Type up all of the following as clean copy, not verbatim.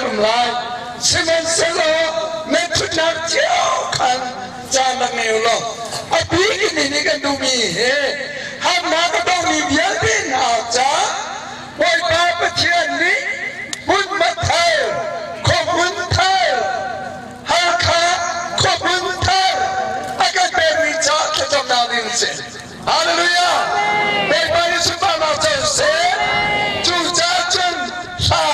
kan um lai. Sihmanhsehlaw nan ṭhutnak cio khan caan rak ngei u law a bik in nih kan duhmi hi harnak a tongmi vialte hna caah Bawipa Pathian nih hmunhma thar, khuahmun thar, Hakha khuahmun thar a kan pekmi caah thlacamnak ding a si. Hallelujah! Bawipa nih sunparnak co seh. Cucaah cun hla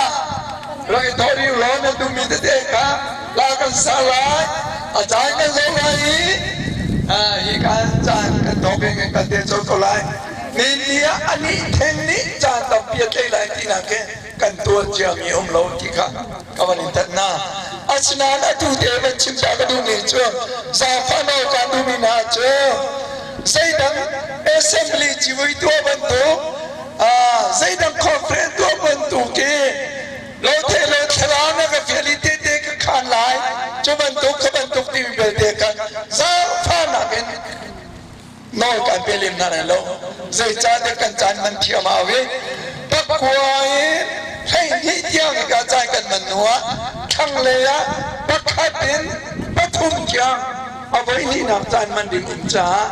rak i thawh rih law nan duhmi tete kha la kan sa lai. A caan kan zoh lai i hi kan caan kan thawk in kan kal te colh ko lai. Ni ah anih theng nih caan tampi a tlei lai tinak khi kan tuah ciami um lo ti kha ka van in thanh hna. Asinain atu te van chim ta ka duhmi cu zaangfah nawl kaan duhmi hna cu zeidang assembly civui tuah bantuk zeidang conference tuah bantuk i lo the lo thlarau na ka fial i tete ka khaan lai cu bantuk kha bantuk timi belte kha zaangfahnak in nawl kan pe lem hna lai lo. Zeicahtiah kan caan man thiam hau i pakua i 12 tiang i ka caan kan man hnu ah thlanglei ah pakhat in pathum tiang a voi hnihnak caan man ding um caah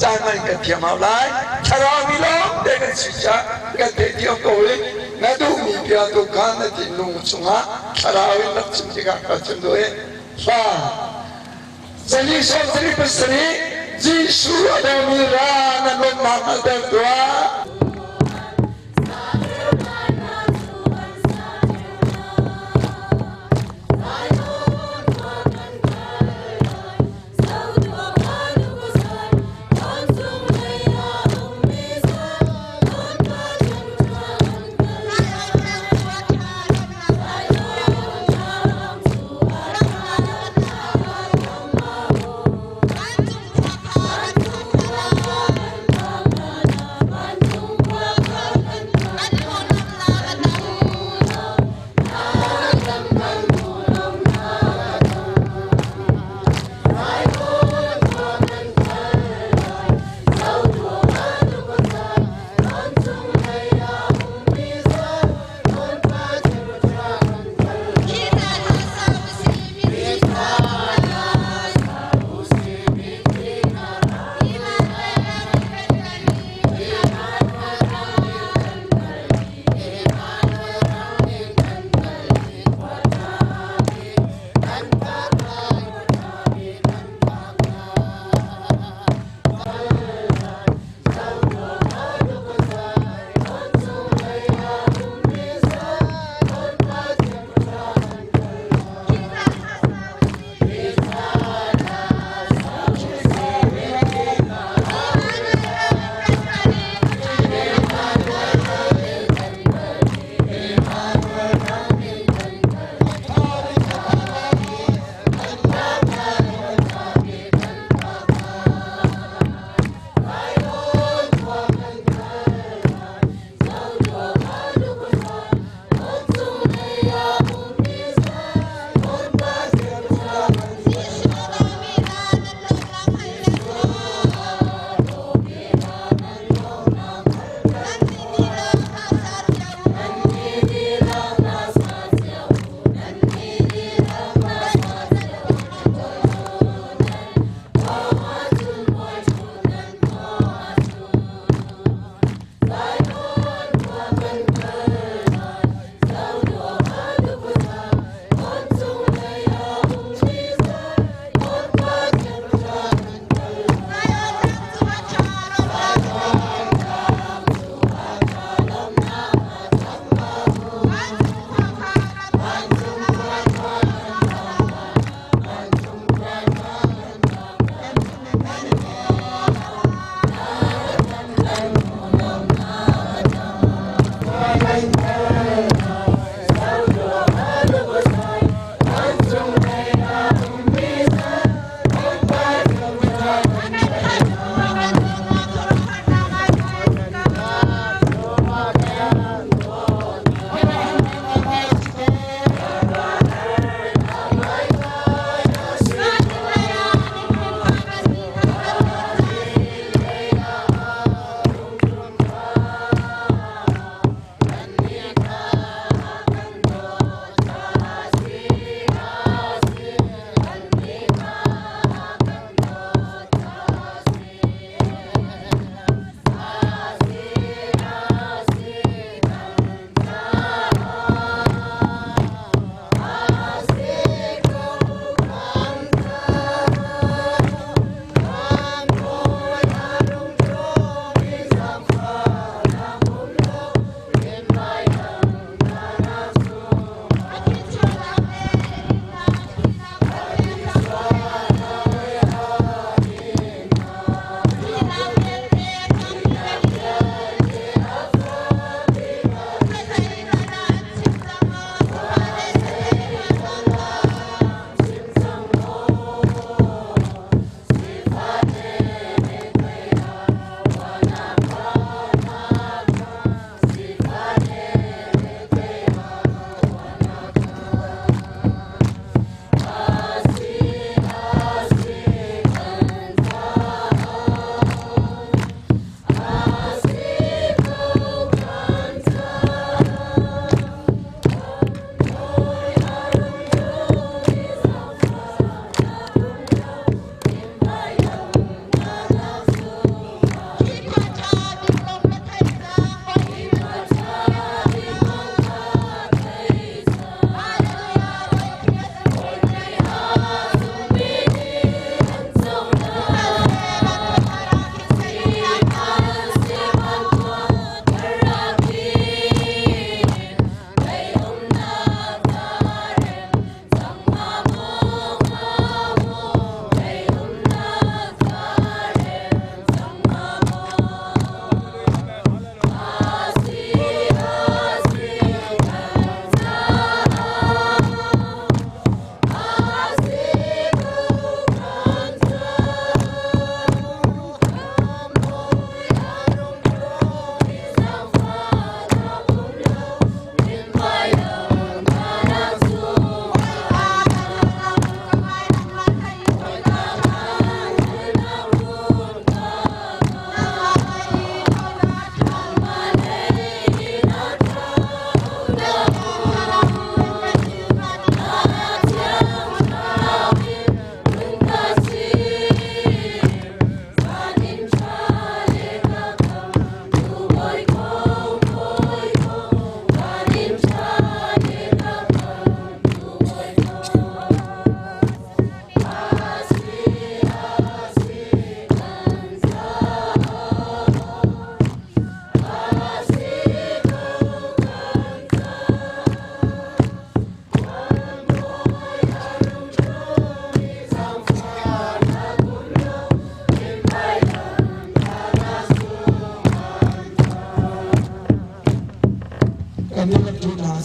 caan man kan thiam hau lai. Thlarau mi lawng te kan si caah kan theih thiam ko i na duhmi bia tu kha na thinlung chungah thlarau in rak chim tikah ka chim duh i hla Zali 77 Jesuh a dawmi ra nan lawmhnak hngalhter tuah.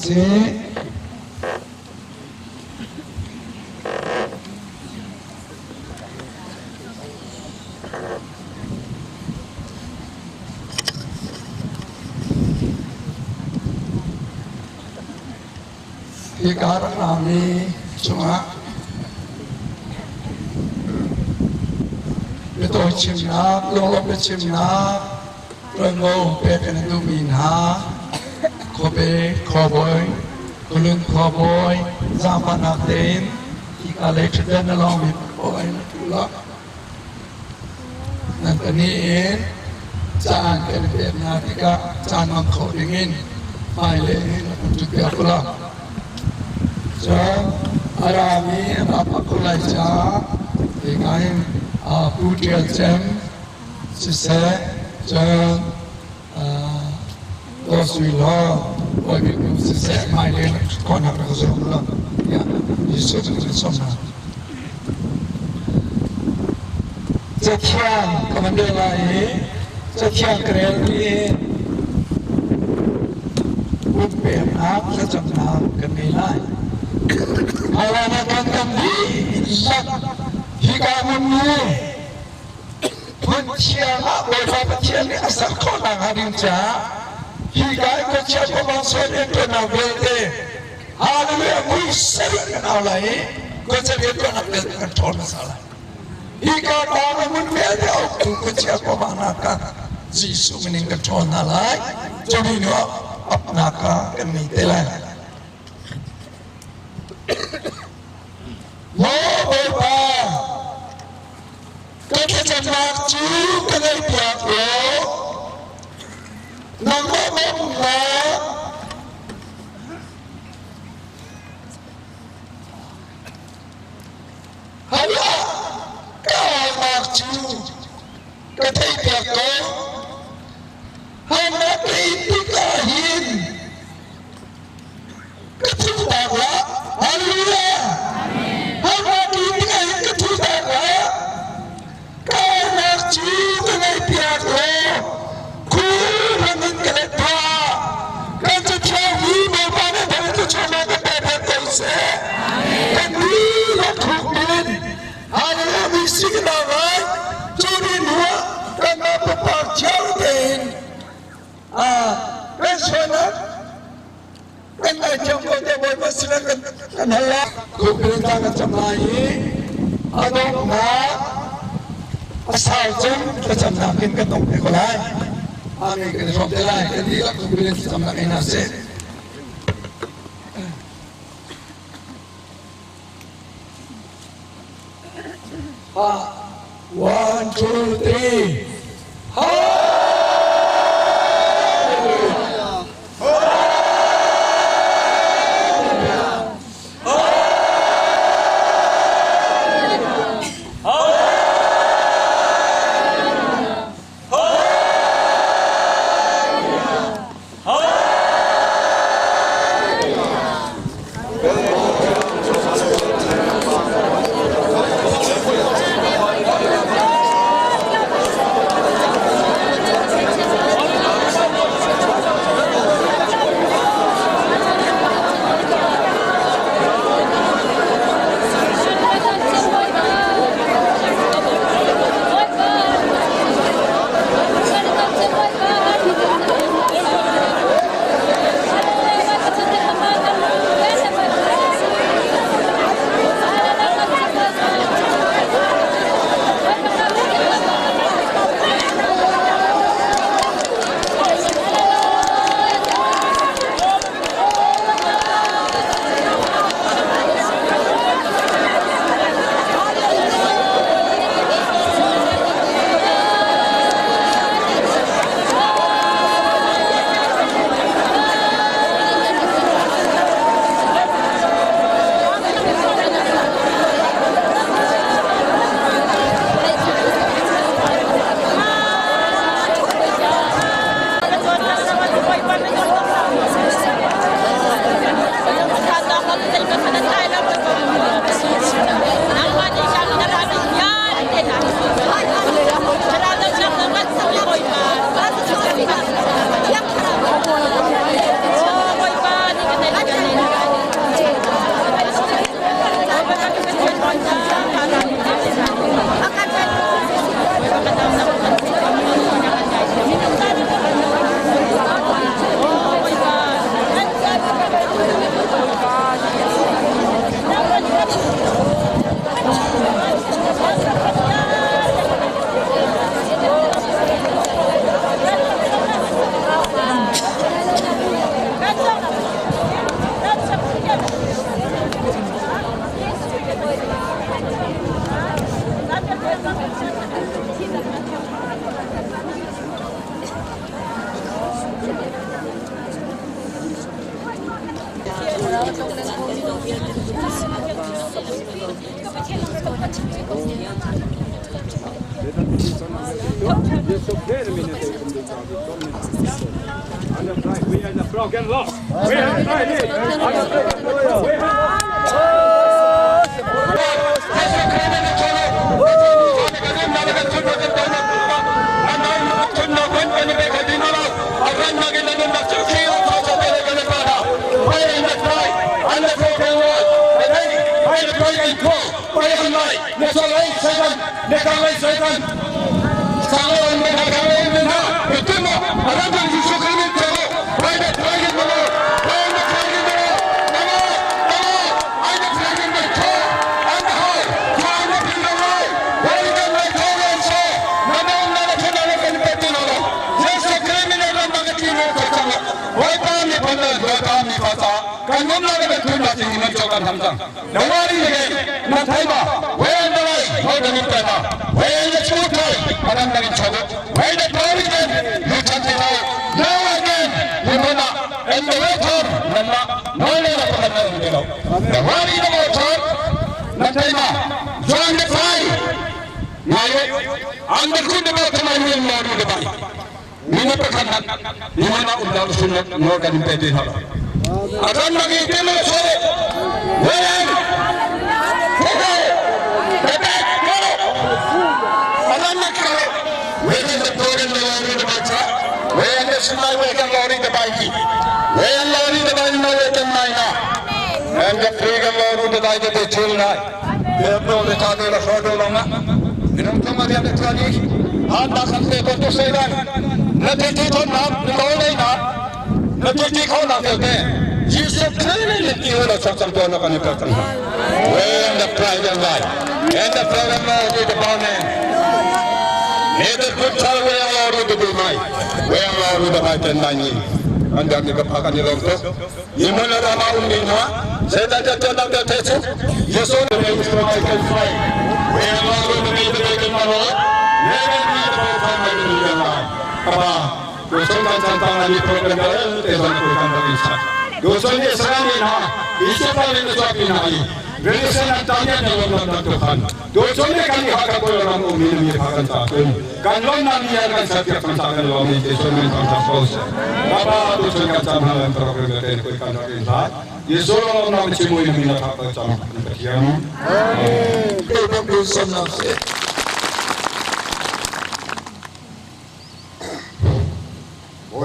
sih. Hika rak rami cungah biatawi chimnak, lunglawmh biachimnak ṭuanvo pek in a duhmi hna khuabe khuabawi, khualun khuabawi zaangfahnak tein hika lei ṭhutdan a lawngmi paoh in a ṭhu lo. Nan pahnih in caan kan i pek hna tikah caan hmang kho dingin hmailei in rak kan ṭhutpiak u law. Cun a rami an ap a ko lai caah hika hin Pu Ṭial Cem siseh, cun Daw Sui Law Bawi Bik Nu siseh hmailei in rak ṭhut khawhnak rak zuam u law tiah Jesuh nih kan sawm hna. Cathiang ka van rel lai i cathiang ka rel dih i pumpeknak thlacamnak kan ngei lai. Haiwan ah kan kan dihlak hika hmun ni hmun thiang ah Bawipa Pathian nih a ser khawhnak hnga ding caah hika i khuachia khuavang sual rianṭuannak vialte Hallelujah mui sarih kan au lai i khuachia rianṭuannak vialte kan ṭhawl hmasa lai. Hika tlang a hmun vialte a uktu khuachia khuavangnak kha Jesuh min in ka ṭhawl hna lai. Cuni hnu ah apnak kha kan ngei te lai. Maw Bawipa, ka thlacamnak cu ka ngaihpiak law, nangmah bawmhnak Hal ah ka aunak cu ka theihpiak ko. Harnak ka in tikah hin ka thuhtak hlah. Hallelujah! Harnak ka in tikah hin ka thuhtak hlah. Ka aunak cu ka ngaihpiak law khulrang in ka let tuah. Kan Cathiang hi Bawipa nih van thluachuahnak kan pek ko seh. Kan dihlak thuk in Hallelujah mi si ka ngai. Cu ni hnu ah kanmah pumpak cio tein kan sualnak kan ngaithiam ko te Bawipa sinah kan hal lai. Khupil tlang kan cam lai i a donghnak a sau cun thlacamnak in kan dong te ko lai. Amen kan i hrawm te lai. Kan dihlak khupil in thlacamnak in hna sih. One, two, three. Hallelujah!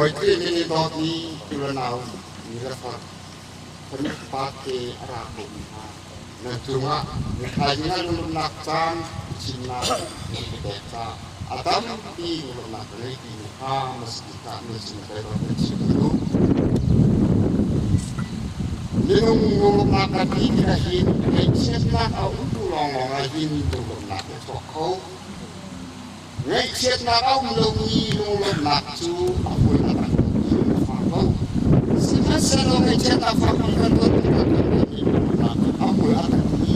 Bawi Khrih min in dawtmi u le nau mi le far pa te a ra khomi hna nan cungah mithaizing ah lunglawmhnak caan chimnak nan ka pek caah a tampi lunglawmhnak ka ngei timi kha masbik ah nan sin kai rak kan chim ka duh. Minung lunglawmhnak kan ti tikah hin ngaihchiatnak a um tu lawnglawng ah hin lunglawmhnak a chuak kho. Ngaihchiatnak a um lomi lunglawmhnak cu a hmul a dang lomi a fak ko. Sihmanhsehlaw ngaihchiatnak fakpi kan ton tikah kan tonmi lunglawmhnak cu a hmul a dang i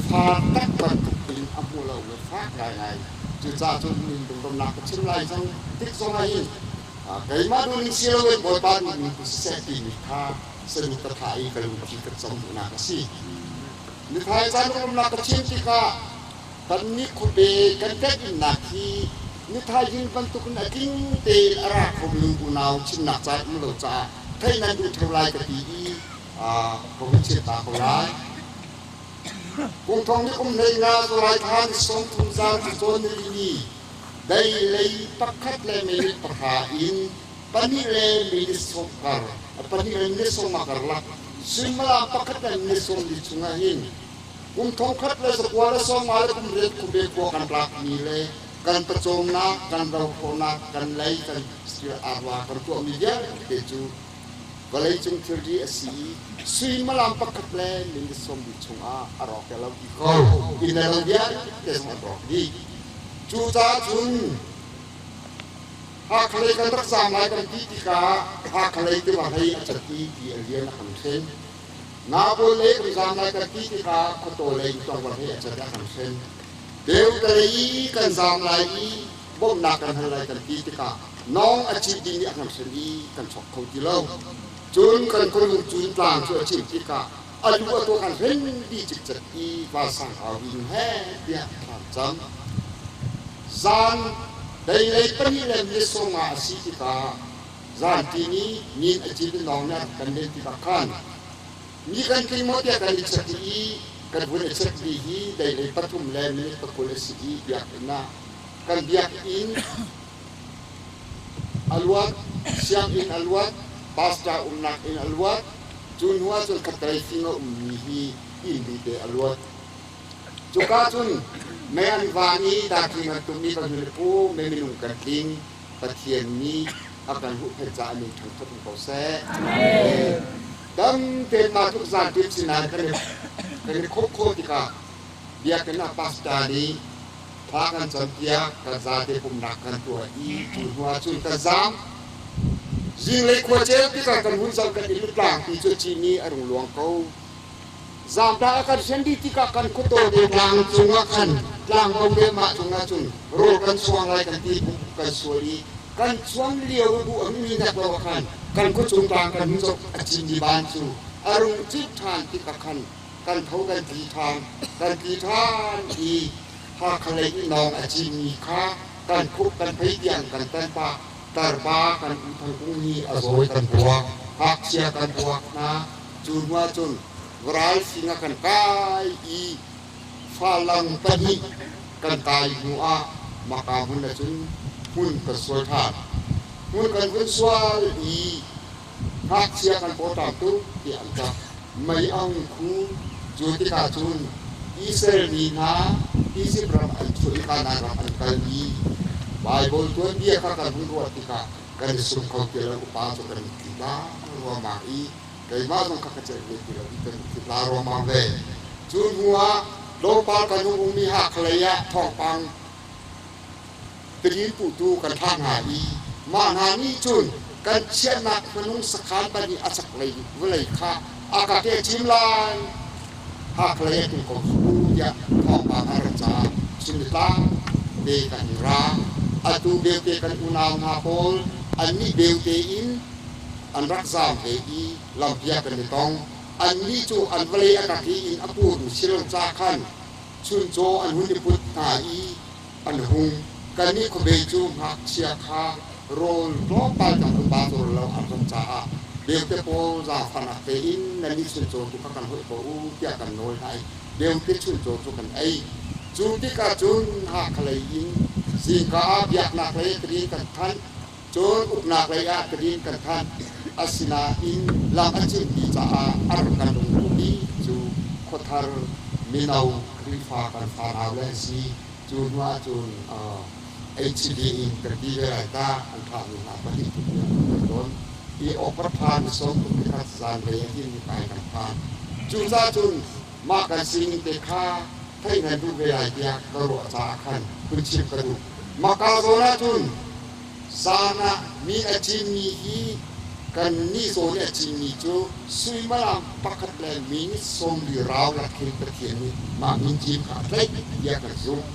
fa tak bantuk in a hmu lo le fak ngaingai. Cucaah cun min lunglawmhnak ka chim lai zong tik zong ah hin keimah duhning si loin Bawipa duhning tu siseh timi kha saduh ka thah i ka lungthin ka cam duhnak a si. Nithai caan lunglawmhnak ka chim tikah Kannih khuape kan temhinnak hi nithaizing bantukin a tling tein a ra khomi unau chimnak caan um lo caah theih nan duh ṭheo lai ka ti i ka hun chim ta ko lai. Kum thong ni kum 15 July thla ni 30 zan cu cawn nili ni dei lei pakhat le minute pahra in pahnih le minute sawm kar pahnih le minute sawm karlak suimilam pakhat le minute 40 chungah hin Kum 1998 khuabe khua kan tlakmi le kan pawcawmnak, kan rokhawhnak, kan lei, kan arva kan tuahmi vialte cu vawleicung thilri a si i suimilam pakhat le minute 40 chungah a rawk lo ti ko. Inn le lo vialte zong an rawk dih. Cucaah cun Hakhalei kan rak zaam lai kan ti tikah Hakhalei tiva hlei a cat i ti a lian a kan hren. Nga pawl le kan zaam lai kan ti tikah khuataw lei tlangval he a cat a kan hren. Deu lei i kan zaam lai i bawmhnak kan hal lai kan ti tikah nawng a cit ding nih a kan hren i kan chok kho ti lo. Cun kan khualung cun tlang cu a cim tikah A lu a tuah kan hren dih cikcek i vansang hau in heh tiah thla cam. Zan deilei pahnih le minute 50 a si tikah zanṭi ni min a cin lawng nih a rak kan len tikah khan mi kan tling maw tiah kan i check i kan vun i check dih hi deilei 3 le minute 20 a si i biakinn ah kan biakinn a luat, sianginn a luat, pastor umnak inn a luat, cu hnu ah cun khattelei fing a ummi hi inn bite a luat. Cuka cun mei an van i dartling an tum i kan hun i pum i minung kan tling. Pathian nih a kan huhphenh caah min ṭhangṭhat um ko seh. Dam tein mah tluk zan ṭim sinain kan i kan i khawmh khawh tikah biakinn ah pastor nih thla kan campiak, kan zate pumhnak kan tuah i cu hnu ah cun kan zaam. Zinglei khua ceu tikah kan hun zoh kan i lutlangpi cu cini a rung luang ko. Zaangtah a kan hren dih tikah kan khuataw te tlang cungah khan tlangbo le mah cungah cun rawl kan chuang lai kan ti bu kan sual i kan chuan lio i bu a mi nak lo ah khan kan khuachung tlang kan hun zoh a cin ban cu a rung cit ṭhan tikah khan kan tho kan tli ṭhan kan tli ṭhan i Hakha lei i nawng a cinmi kha kan khup kan phei tiang kan tan pah tarpa kan u thangkung hi a zawi kan buak ngakchia kan buak hna. Cu hnu ahcun ral fing a kan kai i falam pahnih kan kai hnu ah maka hmun ahcun hmun kan sual ṭhan. Hmun kan vun sual i ngakchia kan pawṭam tuk tiah an ṭap. Mei a hung khu. Cu tikah cun Israel mi hna Izipt ram an chuah i Kanaan ram an kal i Baibal tuanbia kha kan hun ruah tikah kan i sum kho ti lo, upa cu kan i ti la ruangmang i keimah zong kha ka celh ve ti lo i kan i la ruangmang ve. Cu hnu ah tlawmpal kan hung um i Hakhalei ah thawngpang tadin puhtu kan thlah hna i mah hna nih cun kan chiahnak hmanung sakhan pahnih a chaklei vawlei kha a ka ke cim lai, Hakhalei a tlung ko su tiah thawngpang a rat caah Sunitlang te kan ra. Atu belte kan unau hna pawl annih belte in an rak zaam ve i lampiak kan i tong. Annih cu an vawlei a kak i inn a purmi silo ca khan chuncaw an hun i put hna i an hung. Kannih khuabe cu ngakchia kha rawl tlawmpal dang an ba cawr lo an ram caah beute pawl zaangfahnak tein nannih chuncaw tu kha kan hoih ko u tiah kan nawl hna i beute chuncaw cu kan ei. Cu tikah cun Hakha lei in zingka ah biaknak lei tadin kan thanh, cun uknak lei ah tadin kan thanh. Asinain lam a cimpi caah a rak kan lungduhmi cu khuathar mino Khrihfa kan fanau le an si. Cu hnu ahcun HCD in kan ti ve lai ta an thlahmi hna pahnih tluk in an kan don i offer phan 31 zanlei ah hin kai kan phan. Cucaah cun mah kan sining te kha theih nan duh ve lai tiah ka ruah caah khan hun chim ka duh. Maka zawn ahcun zan ah mi a cinmi hi kannih zawn i a cinmi cu suimilam pakhat le minute 40 rau lak khin Pathian nih mah mincim kha a tlaih tiah kan zumh.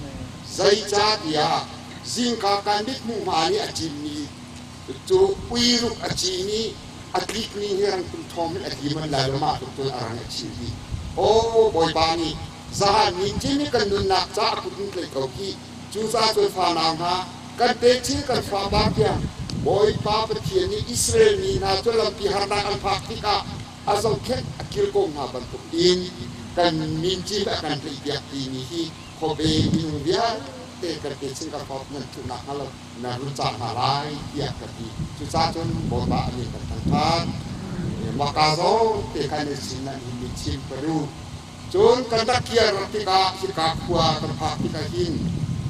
Zeicahtiah zingka kan mithmuh hma nih a cinmi cu uiruk a cin i a tlikmi hi rangtum ṭhawng in a tli manh lai lo, mah tluk cun a rang a cin dih. Aw Bawipa nih zahan mincim i kan nunnak ca a kut in tlaih ko hih. Cucaah cun fanau hna, kan techin kan fapa tiang Bawipa Pathian nih Israel mi hna cu lampi harnak an phak tikah a zohkhenh a kilkawm hna bantukin kan mincim a kan tlaihpiak timi hi khuabe minung vialte kan techin kan fapa nan thuhnak hnga lo na run cah hna lai tiah ka ti. Cucaah cun Bawipa a min kan thangṭhat. Maka zong te khan in sin nan hin min chim ka duh. Cun kan rak kir tikah hika khua kan phak tikah hin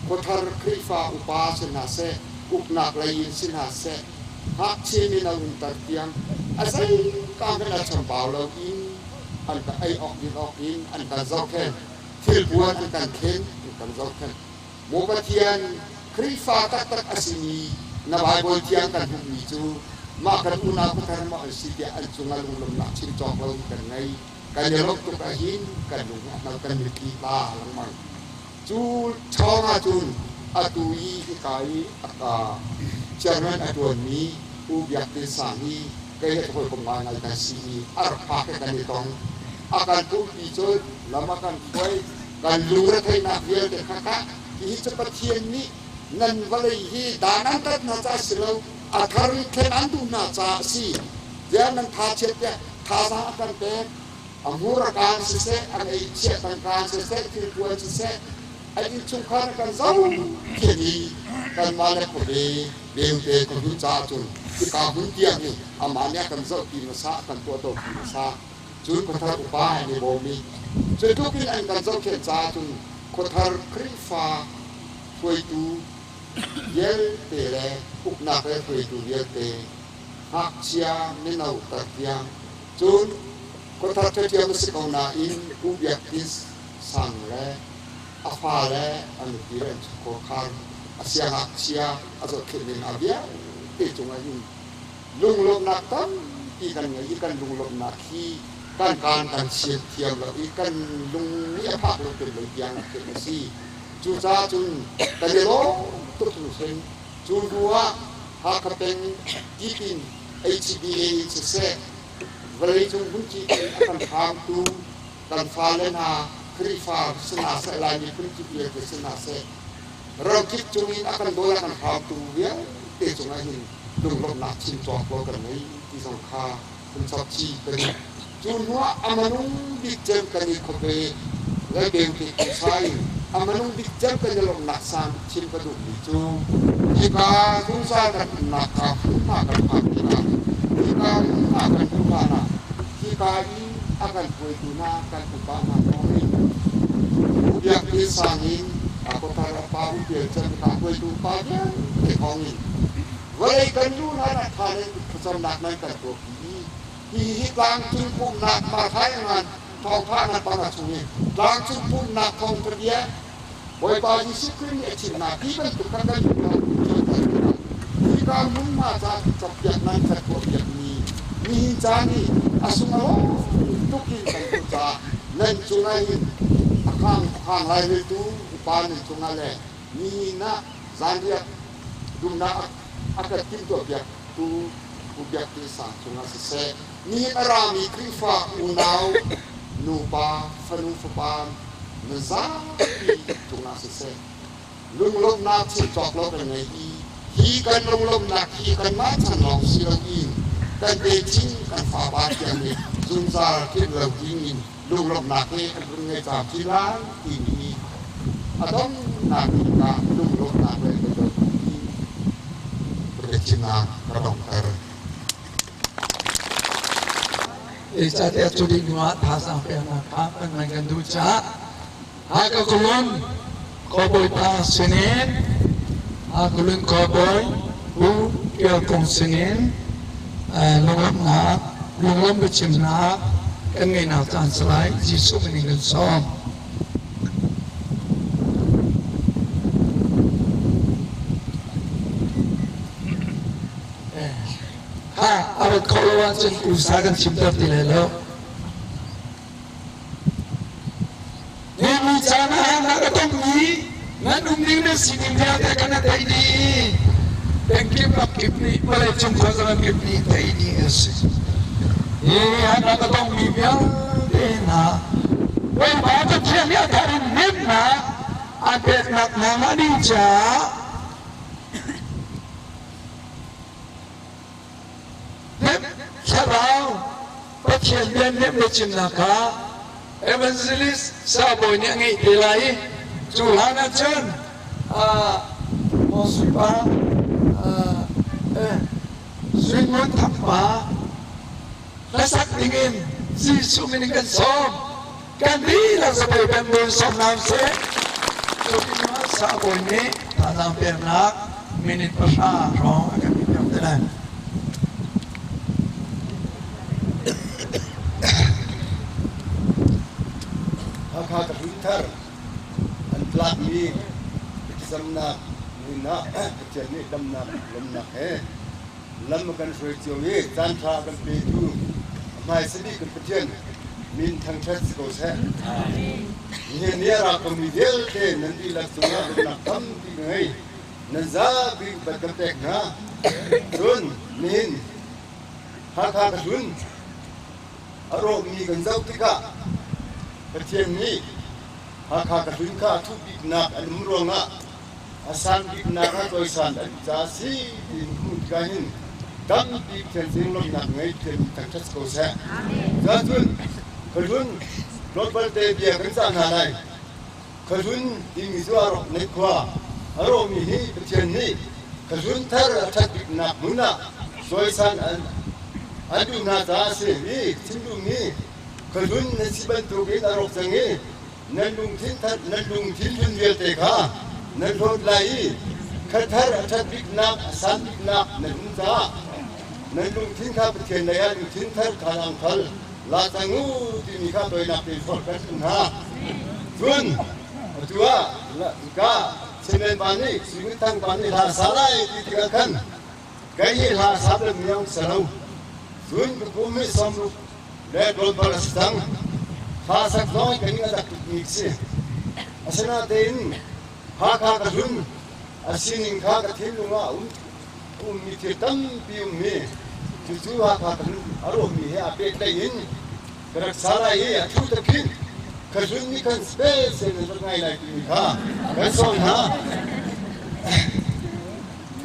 khuathar Khrihfa upa si hna seh, uknak lei in si hna seh, ngakchia mino umter tiang a zeika hmanh a chambau loin an ka ei awk din awk in an kan zohkhenh, thilpuan an kan khen, an kan zohkhenh. Maw Pathian, Khrihfa taktak a simi na Baibal thiang kan hmuhmi cu mah kan unau khuathar maw an si tiah an cungah lunglawmhnak chim cawk lo kan ngei. Kan i lawmh tuk ahhin kan lung a hngal, kan mitthli tla lengmang. Cu ṭhawng ahcun atu i hika i chairman a ṭuanmi U Biak Tin Sang hi kei he hawikom ngaingai kan si i a rak phak he kan i tong. A kan pumpi cun lam a kan hruai. Kan lungretheihnak vialte kha kah hihi cu Pathian nih nan vawlei hi dan an tat hna caah si lo, a thar in thlen an duh hna caah a si. Tiah nan tha chiat tiah thazaang a kan pek. A hmur a kaan siseh, a ngeihchiah tangka siseh, thilpuan siseh, an innchungkhar a kan zohkhenh i kanmah le khuabe beute khuahnu caah cun hika hmun tiang hi amah nih a kan zohpi hmasa, a kan tuahtopi hmasa. Cun khuathar upa an i bawm i cu tluk in an kan zohkhenh caah cun khuathar Khrihfa hruaitu vialte le uknak le hruaitu vialte ngakchia mino tar tiang cun khuathar ṭhiaṭhiam a si ko nain Pu Biak Tis Sang le a fale a nupi le an chungkhar a siangngakchia a zohkhenh ning a vialte cungah hin lunglawmhnak tampi kan ngei i kan lunglawmhnak hi kan kaan kan sian thiam lo i kan lung nih a phak lo tem lo tiang ah khin a si. Cucaah cun kan i lawm tuk hringhran. Cu hnu ah Hakha peng Tipin HBA in siseh, vawleicung hmunci in a kan hramtu kan fale hna Khrihfa si hna seh, Lai miphun kip vialte si hna seh, ramkip cungin a kan dawi a kan hramtu vialte cungah hin lunglawmhnak chim cawk lo kan ngei ti zong kha hun chap chih kan i cu hnuah a manung bik cem kan i khuape le beute pumsa in a manung bik cem kan i lawmhnak sang chim ka duhmi cu hika zungzal kan umnak ka hmunhma kan phak tikah hika hmunhma kan hmuh hlan ah hika i a kan hruaitu hna kan upa hna thawngin biakinn sang in a khuathar a pa u cem ka hruaitu pa vialte thawngin vawlei kan lu hlan ah tha le thlacamnak nan kan tuahpi i hihi tlangcung pumhnak Marthai ngan thawngtha ngan panga chung i tlangcung pumhnak thawngtha bia Bawipa Jesuh Khrih nih a chimnak hi bantuk kha kan duh hika hmunhma ca cawkpiak nan kan tuahpiakmi nihin caan i a sung a lawm tuk in kan hmuh caah nan cungah hin a khang a khang laireltu upa nan cungah le nihin ah zanriah dumnak a kan timhtuahpiaktu Pu Biak Tin Sang cungah siseh nihin a rami Khrihfa unau nupa fanu fapa nan zapi cungah siseh lunglawmhnak chim cawk lo kan ngei i hi kan lunglawmhnak hi kanmah chan lawng si loin kan techin kan fapa tiang nih zungzal philh lo dingin lunglawmhnak he an run ngei camcin lai timi a donghnak bik ah lunglawmhnak le biadawtnak hi biachimnak ka donghter. Zeicahtiah cu dih hnuah thazaang peknak kha kan ngan kan duh caah Hakha Kulun khuabawi pa sinin Hakha Kulun khuabawi Pu Tial Kung sinin lunglawmhnak lunglawm biachimnak kan ngeihnak caan si lai. Jesuh min in kan sawm. Ha, a rat khawh lo ahcun usa kan chimter ti lai lo. Nimi caan ah na ka tongmi nan umning na sining vialte kan na theih dih. Pengkip ramkip nih vawleicung khuaza kip nih theih dih a si. Hi na ka tongmi vialte hna Bawipa Pathian nih a thar in hnemhnak an peknak hna hnga ding caah Thlarau Pathian bia hnemh le chimnak kha evangelist sabawi nih a ngeih te lai i cu hlan ah cun Suipa Sui Ngun Thang pa hlasak dingin Jesuh min in kan sawm. Kan dihlak zapi kan dun sawm hna usih. Cu hnuah sabawi nih thazaang peknak minute 3 hrawng a kan piak te lai. Hakha ka hlun thar an tlakmi thlacamnak hmun ah Pathian nih damnak lawmnak he lam a kan hruai cio i caanṭha a kan petu a hmaisa bik kan Pathian min thangṭhat si ko seh. Nihin ni a ra komi vialte nan dihlak cungah lawmhnak tampi ka ngei. Nan zapi upat kan pek hna. Cun nihin Hakha ka hlun. A rawkmi kan zoh tikah Pathian nih Hakha ka hlun kha a thuh biknak an um ruangah a san biknak ah cawisan an ca a si tiin hmuh tikah hin tampi Pathian sin lawmhnak ngei Pathian nih thangṭhat si ko seh. Cun ka hlun hlawt balte bia kan cah hna lai. Ka hlun timi cu a rawk nei khua a rawhmi hi Pathian nih ka hlun thar a ṭhat biknak hmun ah cawisan an an duh hna caah a si. Hi chim duhmi ka hlun nan si bantukin a rawk cang i nan lungthin that nan lungthin hlun vialte kha nan hlawt lai i khathar a ṭhat biknak a san biknak nan um caah nan lungthin kha Pathian lei ah lungthin thar kha ang khal la cang u timi kha toinak te forh kan um hna. Cun atu ah ka Chinland pa nih Sui Thang pa nih hla sa lai ti tikah khan kei hi hla sa bal mi ang si lo. Cun ka kum hi 60 le tlawmpal a si cang. Hla sak zong kan ing a dak tukmi si. Asinain Hakha ka hlun a sining kha ka thinlung ah um ummi thil tampi ummi cucu Hakha ka hlun a ruahmi he aa pehtlaih in ka rak sa lai i a thu ta khin ka hlun nih khan space in rak ngai lai timi kha kan sawm hna.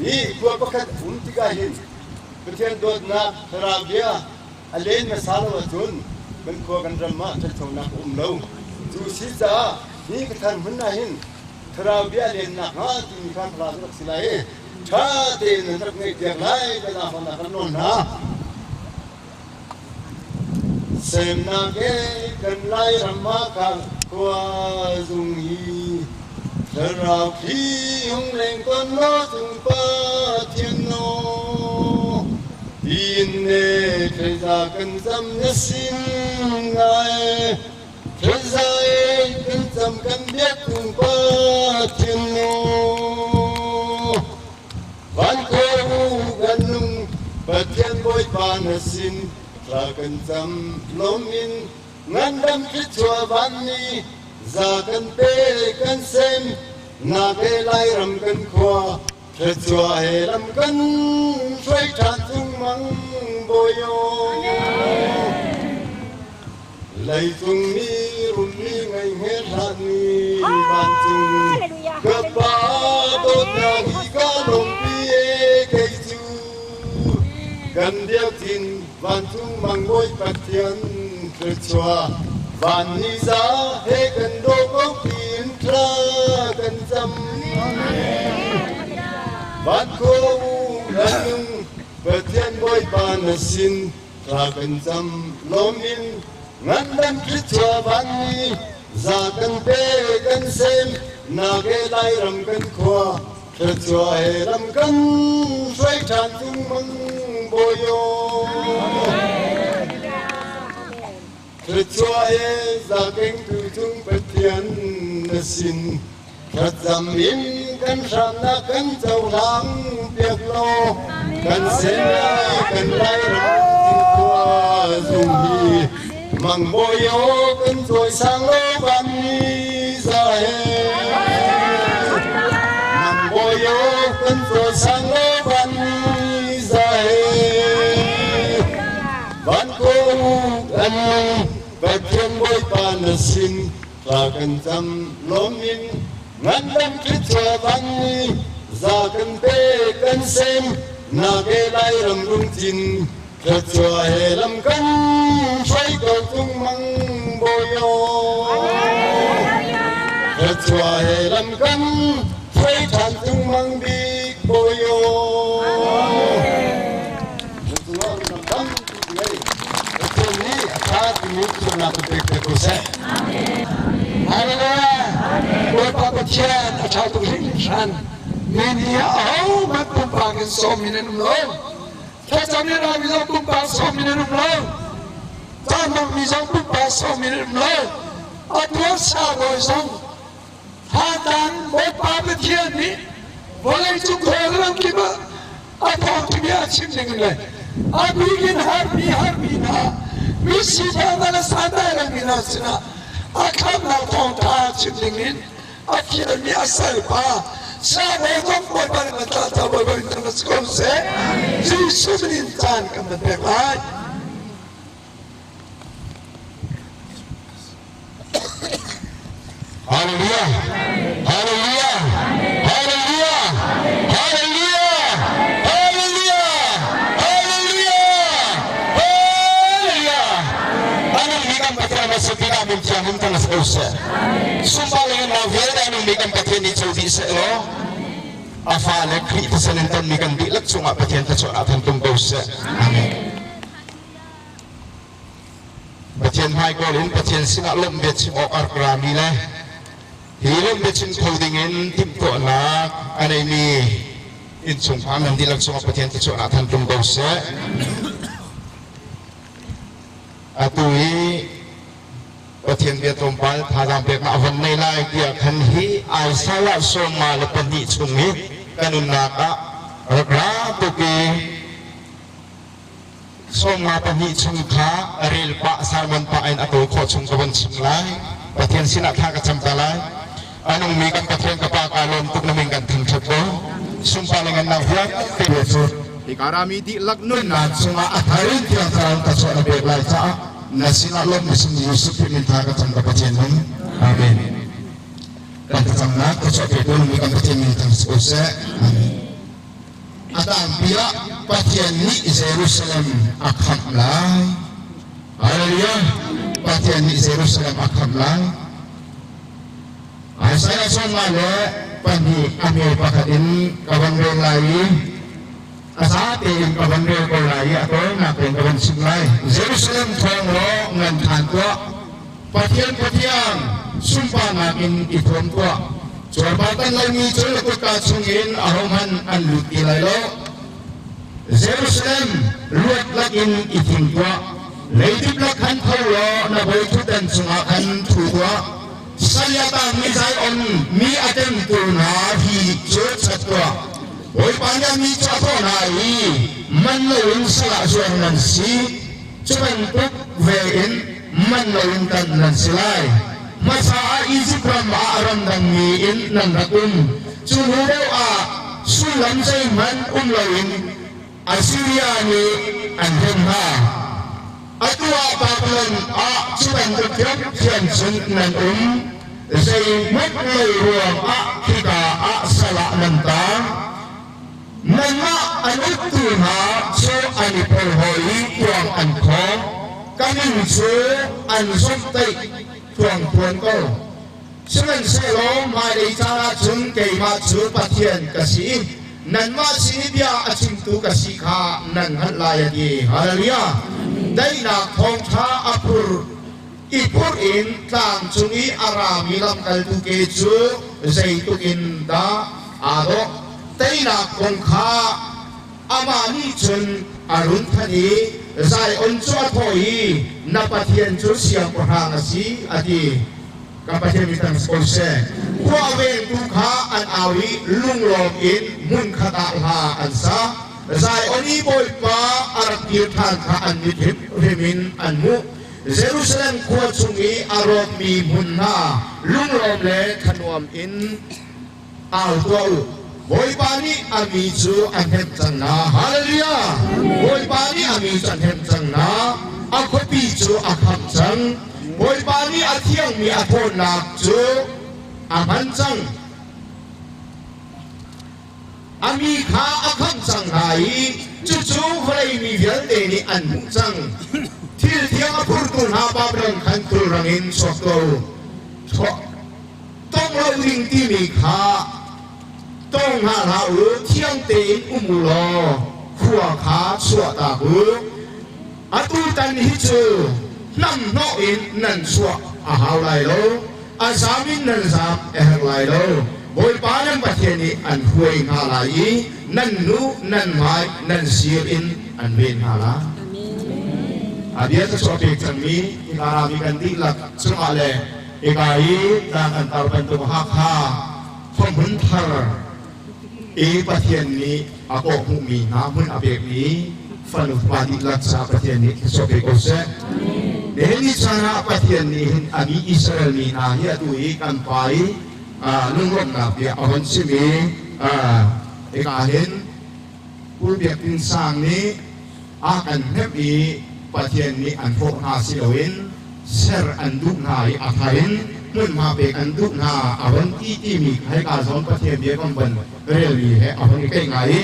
Hi khua pakhat um tikah hin Pathian dawtnak thlarau bia a len hmasa lo ahcun kan khua kan ram ah ṭhanchonak a um lo. Cu si caah hi ka than hmun ah hin thlarau bia lennak hnga timi kha thlarau cu rak si lai i ṭha tein nan rak ngaihpiak lai ti zaangfahnak kan nawl hna. Semnak e kan Lairam ah kha khua zung hi thlarau thli hung leng ton law cung Pathian naw Tiin ne thleza kan cam na sin ngai thleza e kan cam kan biak tung Pathian naw Van ko kan nung Pathian Bawipa na sin thla kan cam lawm in ngandam thluachuah vanni za kan pe kan sem na ke Lairam kan khua thluachuah he lam kan hruai ṭhan cung mang bawi Leicung mi rummi ngei hngel hlah ni vancung ka pa dawtnak hi ka lawmpi e kei cu kan biakinn vancung mangbawi Pathian thluachuah van ni za he kan daw ko tiin thla kan cam van khua u nung Pathian Bawipa na sin Thla kan cam lawm in ngandam thluachuah vanni za kan pe kan sem nage Lairam kan khua thluachuah he lam kan hruai ṭhan tung mang bawi Thluachuah he za kengtu cung Pathian na sin Thlacam in kan hramnak kan cohlang piak law kan sen lai kan Lairam khua zung hi mangbawi aw kan cawisang law van ni za he mangbawi aw kan cawisang law van ni za he van ko kan Pathian Bawipa na sin Thla kan cam lawm in ngandam thluachuah vanni za kan pe kan sem na ke Lairam lungthin thluachuah he lam kan hruai ko tung mang bawi aw thluachuah he lam kan hruai ṭhan tung mang bik bawi aw na cungah lam tampi ngei Pathian nih a ṭha timi thiamnak kan pek te ko seh. Hallelujah! Bawipa Pathian a ṭha tuk hringhran. Mi nih ahohmanh pumpak in sawm in an um lo. Thlacam in rami zong pumpak sawm in an um lo. Cahnawmmi zong pumpak sawm in an um lo. A tuar sa bawi zong Thantlang Bawipa Pathian nih vawleicung khuaram kip ah a thawngṭha a chim ding le a bik in harmi harmi hna misifak hna le santlai lomi hna sinah a khamnak thawngṭha chim ding in a fialmi a salpa Samuel zong Bawipa nih man tla ca Bawipa in thang si ko seh. Jesuh min in caan kan van pek lai. Hallelujah! Hallelujah! Hallelujah! Hallelujah! Hallelujah! Hallelujah! Hallelujah! Anung mi kan Pathian na si tikah min thiang in kan ko seh. Sumpa le nau vialte anung mi kan Pathian nih co dih seh law a fale Khrih thisen in tonmi kan dihlak cungah Pathian thluachuahnak than tum ko seh. Amen. Pathian hmaikawl in Pathian sinah lawmh biachim awk a rak rami le hi lawmh biachim kho dingin timhtuahnak a neimi innchungkhar nan dihlak cungah Pathian thluachuahnak than tlung ko seh. Atu hi Pathian bia tlawmpal thazaang peknak a von nei lai tiah khan hi Isaiah 52 chung i ka nunnak ah rak ra tuk i 52 chung kha rel pah sermon pah in a tawi khawh chung ka von chim lai. Pathian sinah thla ka cam ta lai. A nungmi kan Pathian ka Pa ka lawm tuk na min kan thangṭhat ko. Sunpar le ngannak vialte cu Hika rami dihlak nunnak chungah a thar in Thiang Thlarau ka chuah na pek lai caah na sinah lawmhmi sung Jesuh Khrih min thla ka cam ka Pathian nung. Amen. Kan thlacamnak ka chuah petu nungmi kan Pathian min thang si ko seh. Amen. A tampi ah Pathian nih Jerusalem a khamh lai. Hallelujah! Pathian nih Jerusalem a khamh lai. Isaiah 42 a hme pakhat in ka van rel lai i a zate in ka van rel ko lai i a tawinak tein ka van chim lai. Jerusalem thawng law ngan than tuah. Pathian Pathian sunparnak in i thuam tuah. Cuarpartan lomi cu na kutka chungin ahohmanh an lut ti lai lo. Jerusalem luat lakin i thim tuah. Leidip lak khan tho law na bawiṭhutdan cungah khan ṭhu tuah. Sal a tangmi Zion mi a temtu hna hi cu chat tuah. Bawipa nih a mi cu a thawh hna i man loin sal ah zuar nan si. Cu bantuk ve in man loin tan nan si lai. Hmasa ah Izipt ram ah ramdangmi in nan rak um. Cu hnu deuh ah sullam zeihmanh um loin Assiria nih an hrem hna. Atu ah Babylon ah cu bantuk thiamthiam cun nan um. Zeihmanh lo ruangah khika ah sal ah nan taang. Nanmah an uktu hna cu an i porhlaw i kuang an khawng, ka min cu an zomhtaih thluangthluan ko. Sihmanhsehlaw hmailei caan ah cun keimah cu Pathian ka si i nanmah sin i bia a chimtu ka si kha nan hngalh lai, a ti. Hallelujah! Daihnak thawngṭha a phur i phurh in tlang cung i a rami lamkaltu ke cu zeitluk in dah aa dawh. Teinak kong kha amah nih cun a run thanh i Zion cu a thawh i, Na Pathian cu siangpahrang a si, a ti. Kan Pathian mi tang si ko seh. Khua vengtu kha an au i lunglawm in hmunkhat ah hla an sa. Zion i Bawipa a rak kir ṭhan kha an mit hrimhrim in an hmuh. Jerusalem khua chung i a rawkmi hmun hna lunglawm le thanuam in au tuah u. Bawipa nih a mi cu a hnemh cang hna. Hallelujah! Bawipa nih a mi cu a hnemh cang hna. A khuapi cu a khamh cang. Bawipa nih a thiangmi a ṭhawnnak cu a hman cang. A mi kha a khamh cang hna i cucu vawlei mi vialte nih an hmuh cang. Thil thiang a phurtu hna Babilon khan khulrang in chuak ko. Tong lo ding timi kha tong hna hlah u, thiang tein um u law khua kha chuahtak u. Atu tan hi cu hnamhnawh in nan chuah a hau lai lo, a zaam in nan zaam a herh lai lo. Bawipa nan Pathian nih an hruai hna lai i nan hnu nan hmai nan sir in an ven hna lai. A bia cu a pek cangmi hika rami kan dihlak cungah le hika i tlang an tar bantuk Hakha khuahmun thar i Pathian nih a kawhhmuhmi hna hmun a pekmi fanu fapa dihlak caah Pathian nih thluachuah pe ko seh. Nihin ni caan ah Pathian nih hin a mi Israel mi hna hi atu i kan pa i lunglawmhnak bia a hon chim i hika hin Pu Biak Tin Sang nih a kan hnemh i Pathian nih an hrawh hna si loin ser an duh hna i a thar in Hmunhma pek an duh hna a hon ti timi hika zawn Pathian bia kan von relmi he a hon i keih ngai i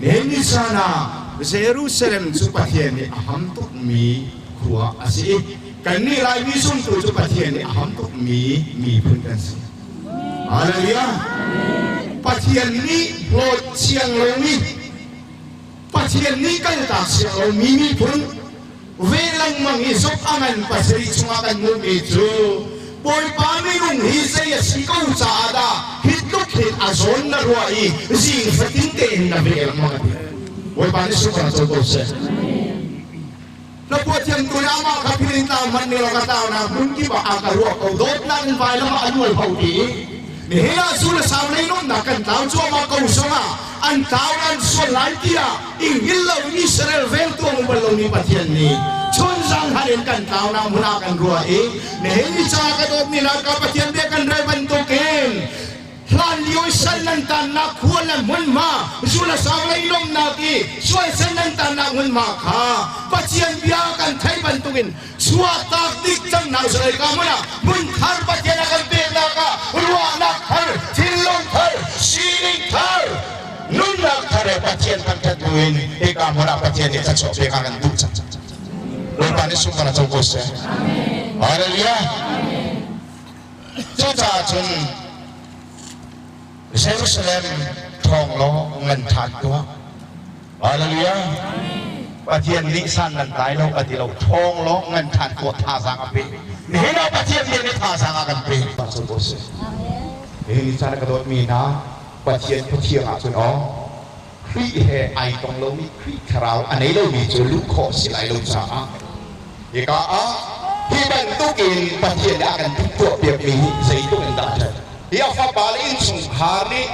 nihin ni caan ah Jerusalem cu Pathian nih a ham tukmi khua a si i kannih Laimi zumtu cu Pathian nih a ham tukmi miphun kan si. Hallelujah! Pathian nih hlawt siang lomi Pathian nih kaltak siang lomi miphun ve lengmang i zuk a ngan pasarih chungah kan hmuhmi cu Bawipa minung hi zei a si ko caah dah hi tluk hin a zawn na ruah i zing fatin tein na ve lengmang a ti. Bawipa nih sunparnak co ko seh. Na puathiam tu nih amah kha philin tlau hmanh ning law ka tlaunak hmun kip ah a ka ruah ko dawtnak in vailam ah a nual ho ti i nihin ah zu le sau lei nuamhnak kan tlau cuahmah ko zongah an tlau an sual lai tiah i hngilh lo in Israel vengtu a um bal lomi Pathian nih chun zan han in kan tlaunak hmun ah kan ruah i nihin ni ca ka dawtmi hna ka Pathian bia kan rel bantukin hlan lio i sal nan tannak khua le hmunhma zu le sang lei lawmhnak i sual sal nan tannak hmunhma kha Pathian bia kan theih bantukin chuahtak dik cangnak Israel ka hmun ah hmun thar Pathian a kan peknak ah ruahnak thar thinlung thar sining thar nunnak thar he Pathian thangṭhat buin hika hmun ah Pathian nih thluachuah pek a kan duh cang. Bawipa nih sunparnak co ko seh. Hallelujah. Cucaah cun Jerusalem ṭhawng law ngan ṭhan tuah. Hallelujah. Pathian nih san nan tlai lo a ti lo. Ṭhawng law ngan ṭhan tuah thazaang a pe. Nihin ah Pathian nih thazaang a kan pe. Co ko seh. Nihin ni caan ka dawtmi hna Pathian khuathiang ah cun aw Khrih he ai tong lomi Khrih thlarau a nei lomi cu luh khawh si lai lo caah hika ah hi bantukin Pathian nih a kan timhtuahpiakmi hi zeitluk in dah a ṭhat. Hi a fapa le innchungkhar nih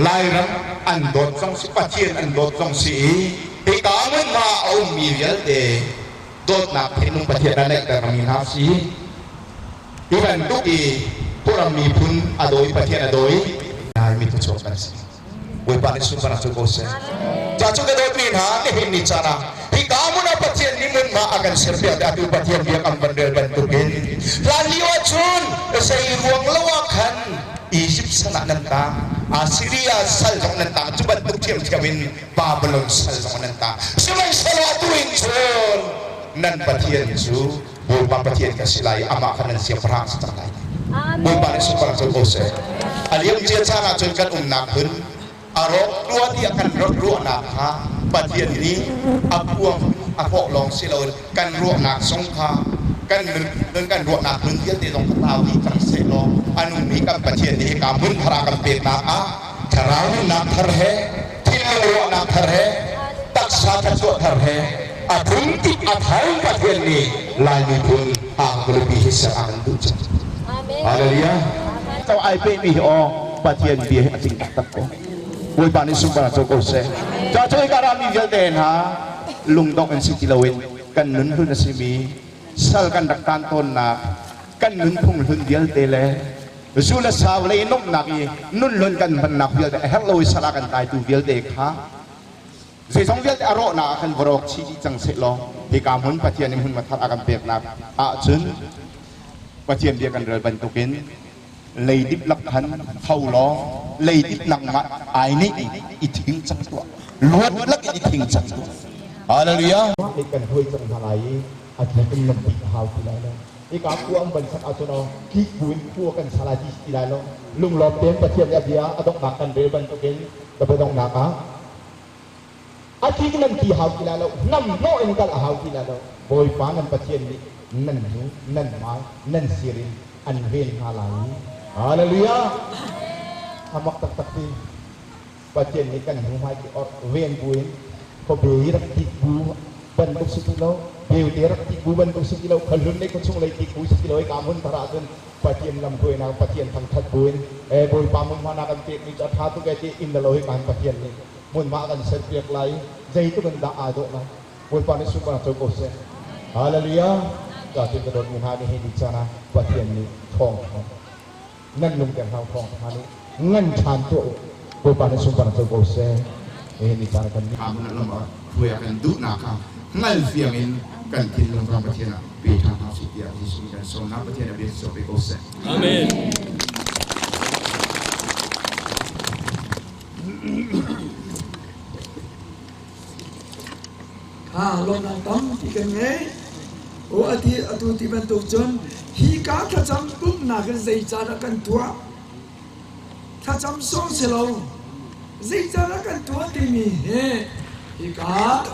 Lairam an dawt zong si Pathian an dawt zong si i hika hmunhma ah a ummi vialte dawtnak thinlung Pathian a neihtermi hna si. Hi bantuk i Kawlram miphun a dawi Pathian a dawi mi thluachuak kan si. Bawipa nih sunparnak cu ko seh. Ca cu ka dawtmi hna nihin ni caan ah hika hmun ah Pathian nih hmunhma a kan serpiak te atu Pathian biakam van rel bantukin hlan lio ahcun zei ruang lo ah khan Egypt sal ah nan tang Assyria sal zong nan tang cu bantuk ṭhiamṭhiam in Babylon sal zong nan tang sihmanhsehlaw atu in cun nan Pathian cu Bawipa Pathian ka si lai i amah kha nan siangpahrang si cang lai. Bawipa nih sunparnak co ko seh. A liamcia caan ahcun kan umnak hmun a rawk rua tiah kan ruahnak kha Pathian nih a phuang a hrawh lawng si loin kan ruahnak zong kha kan nun kan ruahnak nun vialte zong kha tlau dih cang seh law a nungmi kan Pathian nih hika hmun thar a kan peknak ah thlarau nunnak thar he thinlung ruahnak thar he taksa thluachuah thar he a phuntik a thar Pathian nih Lai miphun Angkulupi hi ser a kan duh cang. Hallelujah. To ai pe mi hi aw Pathian bia hi a tling taktak ko. Bawipa nih sunparnak co ko seh. Ca cu hika rami vialte hna lungdongh in si ti loin kan nun hlun a simi sal kan rak taan tawnnak kan nunphung hlun vialte le zu le sau lei nomhnak i nunhlun kan hmannak vialte a herh lo i sal ah kan tlaitu vialte kha zeizong vialte a rawhnak ah khan va rawk chih dih cang seh law hika hmun Pathian nih hmunhma thar a kan peknak ahcun Pathian bia kan rel bantukin leidip lak khan tho law leidip nangmah ai nih i thing cang tuah luat lak in i thing cang tuah. Hallelujah. Kan huai cang hna lai i a tlik in nan tih a hau ti lai lo. Hika khua an van sak ahcun aw tlik buin khua kan sa lai ti si ti lai lo. Lunglawm tein Pathian nih a bia a donghnak kan rel bantukin ka bia donghnak ah a tlik nan ti hau ti lai lo. Nam hnawh in kal a hau ti lai lo. Bawipa nan Pathian nih nan hnu, nan hmai, nan sir in an ven hna lai i Hallelujah! A mak taktak ti. Pathian nih kan hnu hmai ki or ven buin khuabe i rak tik bu bantuk si ti lo beute rak tik bu bantuk si ti lo khuahlun le khuachung lei tik bu si ti lo i ka hmun thar ahcun Pathian lamhruainak Pathian thangthat buin e Bawipa hmunhma na kan pekmi cu a tha tuk e ti inn le lo hi kan Pathian nih hmunhma a kan serpiak lai i zeitluk in dah aa dawh lai Bawipa nih sunparnak co ko seh. Hallelujah. Ka tin ka dawtmi hna nihin ni caan ah Pathian nih thawngtha nan lungter hna thawngtha nih ngan ṭhan tuah u. Bawipa nih sunparnak co ko seh. Nihin ni caan ah kan lam ah hruai a kan duhnak kha hngal fiang in. Kan thinlung zong Pathian ah pe ṭhan hna usih tiah Jesuh nih kan sawm hna. Pathian a bia si pe ko seh. Amen. Kha lawmnak tampi kan ngei. O ati atu ti bantuk cun hi ka thlacam pumhnak in zeicahdah kan tuah? Thlacam sawh si lo. Zeicahdah kan tuah timi hi hika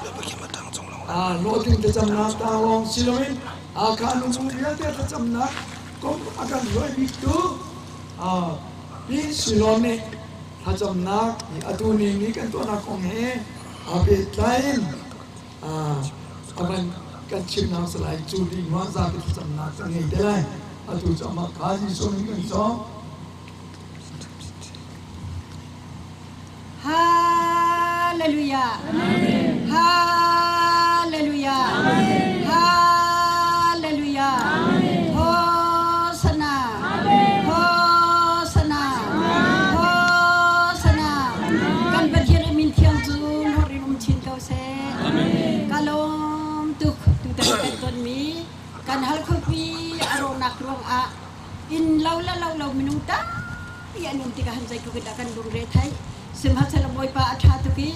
hlawhtling thlacamnak tang lawng si loin Hakha nubu vialte thlacamnak kong a kan hruai biktu Pi Silon nih thlacamnak atu ni ni kan tuahnak kong he aa pehtlai in a van kan chimnak si lai. Cu ding hnuah zapi thlacamnak kan ngei te lai. Atu cu amah kha Jesuh min kan sawm. Hallelujah. Hallelujah. Hallelujah. Hosanna. Hosanna. Hosanna. Kan Pathian a min thiang cu hlawt in um chin ko seh. Ka lawm tuk tutan kan tonmi kan hal khuapi a rawhnak ruangah inn lo le lo lo minung tampi an um tikah han zeitluk in dah kan lungre theih. Sihmanhsehlaw Bawipa a ṭha tuk i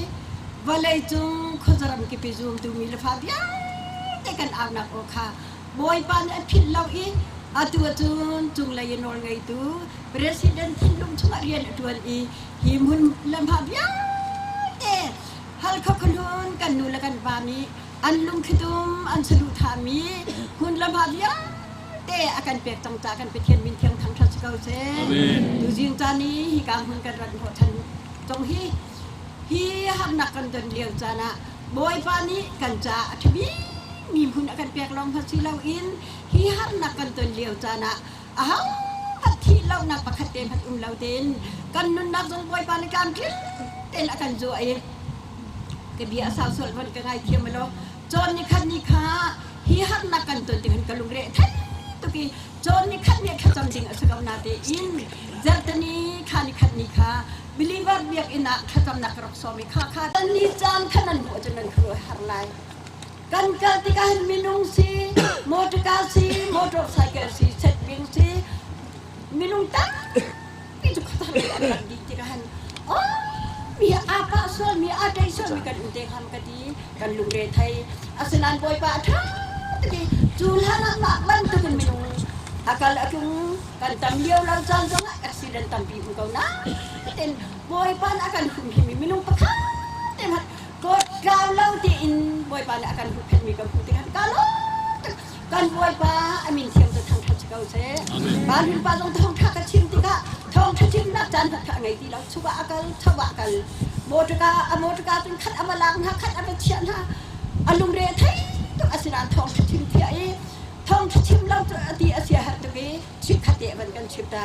vawlei cung khuazaram kip i zumtu mi le fa vialte kan aunak aw kha Bawipa nih a philh lo i atu ahcun cunglei i nawl ngeitu President thinlung chungah rian a ṭuan i hi hmun le hma vialte Halkha khuahlun kan nu le kan pa nih an lungthlitum an saduhthahmi hmun le hma vialte a kan pek cang caah kan Pathian min thiang thangṭhat si ko seh. Tuzing caan i hika hmun kan rat hnawhchan zong hi hi harnak kan don lio caan ah Bawipa nih kan caah a ṭha bikmi hmun a kan pek lawng hna si loin hi harnak kan ton lio caan ah ahohmanh thih lonak pakhat te hmanh um lo tein kan nunnak zong Bawipa nih tlamtling tein a kan zuah i ka bia a sau sual von ka ngaithiam elaw cawn ni khat ni kha hi harnak kan ton ti khan ka lungre thei tuk i cawn ni khat ni thlacam ding a si ko na tein zarhteni kha ni khat ni kha believer biakinn ah thlacamnak ka rak sawm i kha kha kan ni caan kha nan hmuh cun nan khuaruah har lai. Kan kal tikah hin minung si, motorcar si, motorcycle si, setbing si, minung tampi cu khuathar lei an rak dih tikah hin oh mi aa pah sual mi aa ṭei sual mi kan um te hnga ka ti kan lungre thei. Asinain Bawipa a ṭha tuk i cu hlan ah mah bantukin minung a kal a tlung kan tam lio lo caan zongah accident tampi um ko nain Bawipa nih a kan humhim i minung pakhat te hmanh Kawtlau lo tiin Bawipa nih a kan huhphenhmi kan hmuh tikah ka lawm tuk. Kan Bawipa a min thiang cu thangṭhat si ko seh. Pa hlun pa zong thawngṭha ka chim tikah thawngṭha chimnak caan hmanh kha a ngei ti lo. Chuk ah a kal, cho ah a kal. Motorka a motorka cun khat a va lak hna, khat a va chiah hna. A lungre a thei tuk. Asinain thawngṭha chim thiah i thawngṭha chim lo cu a ti a sia herh tuk i chikkhat te a van kan chim ta.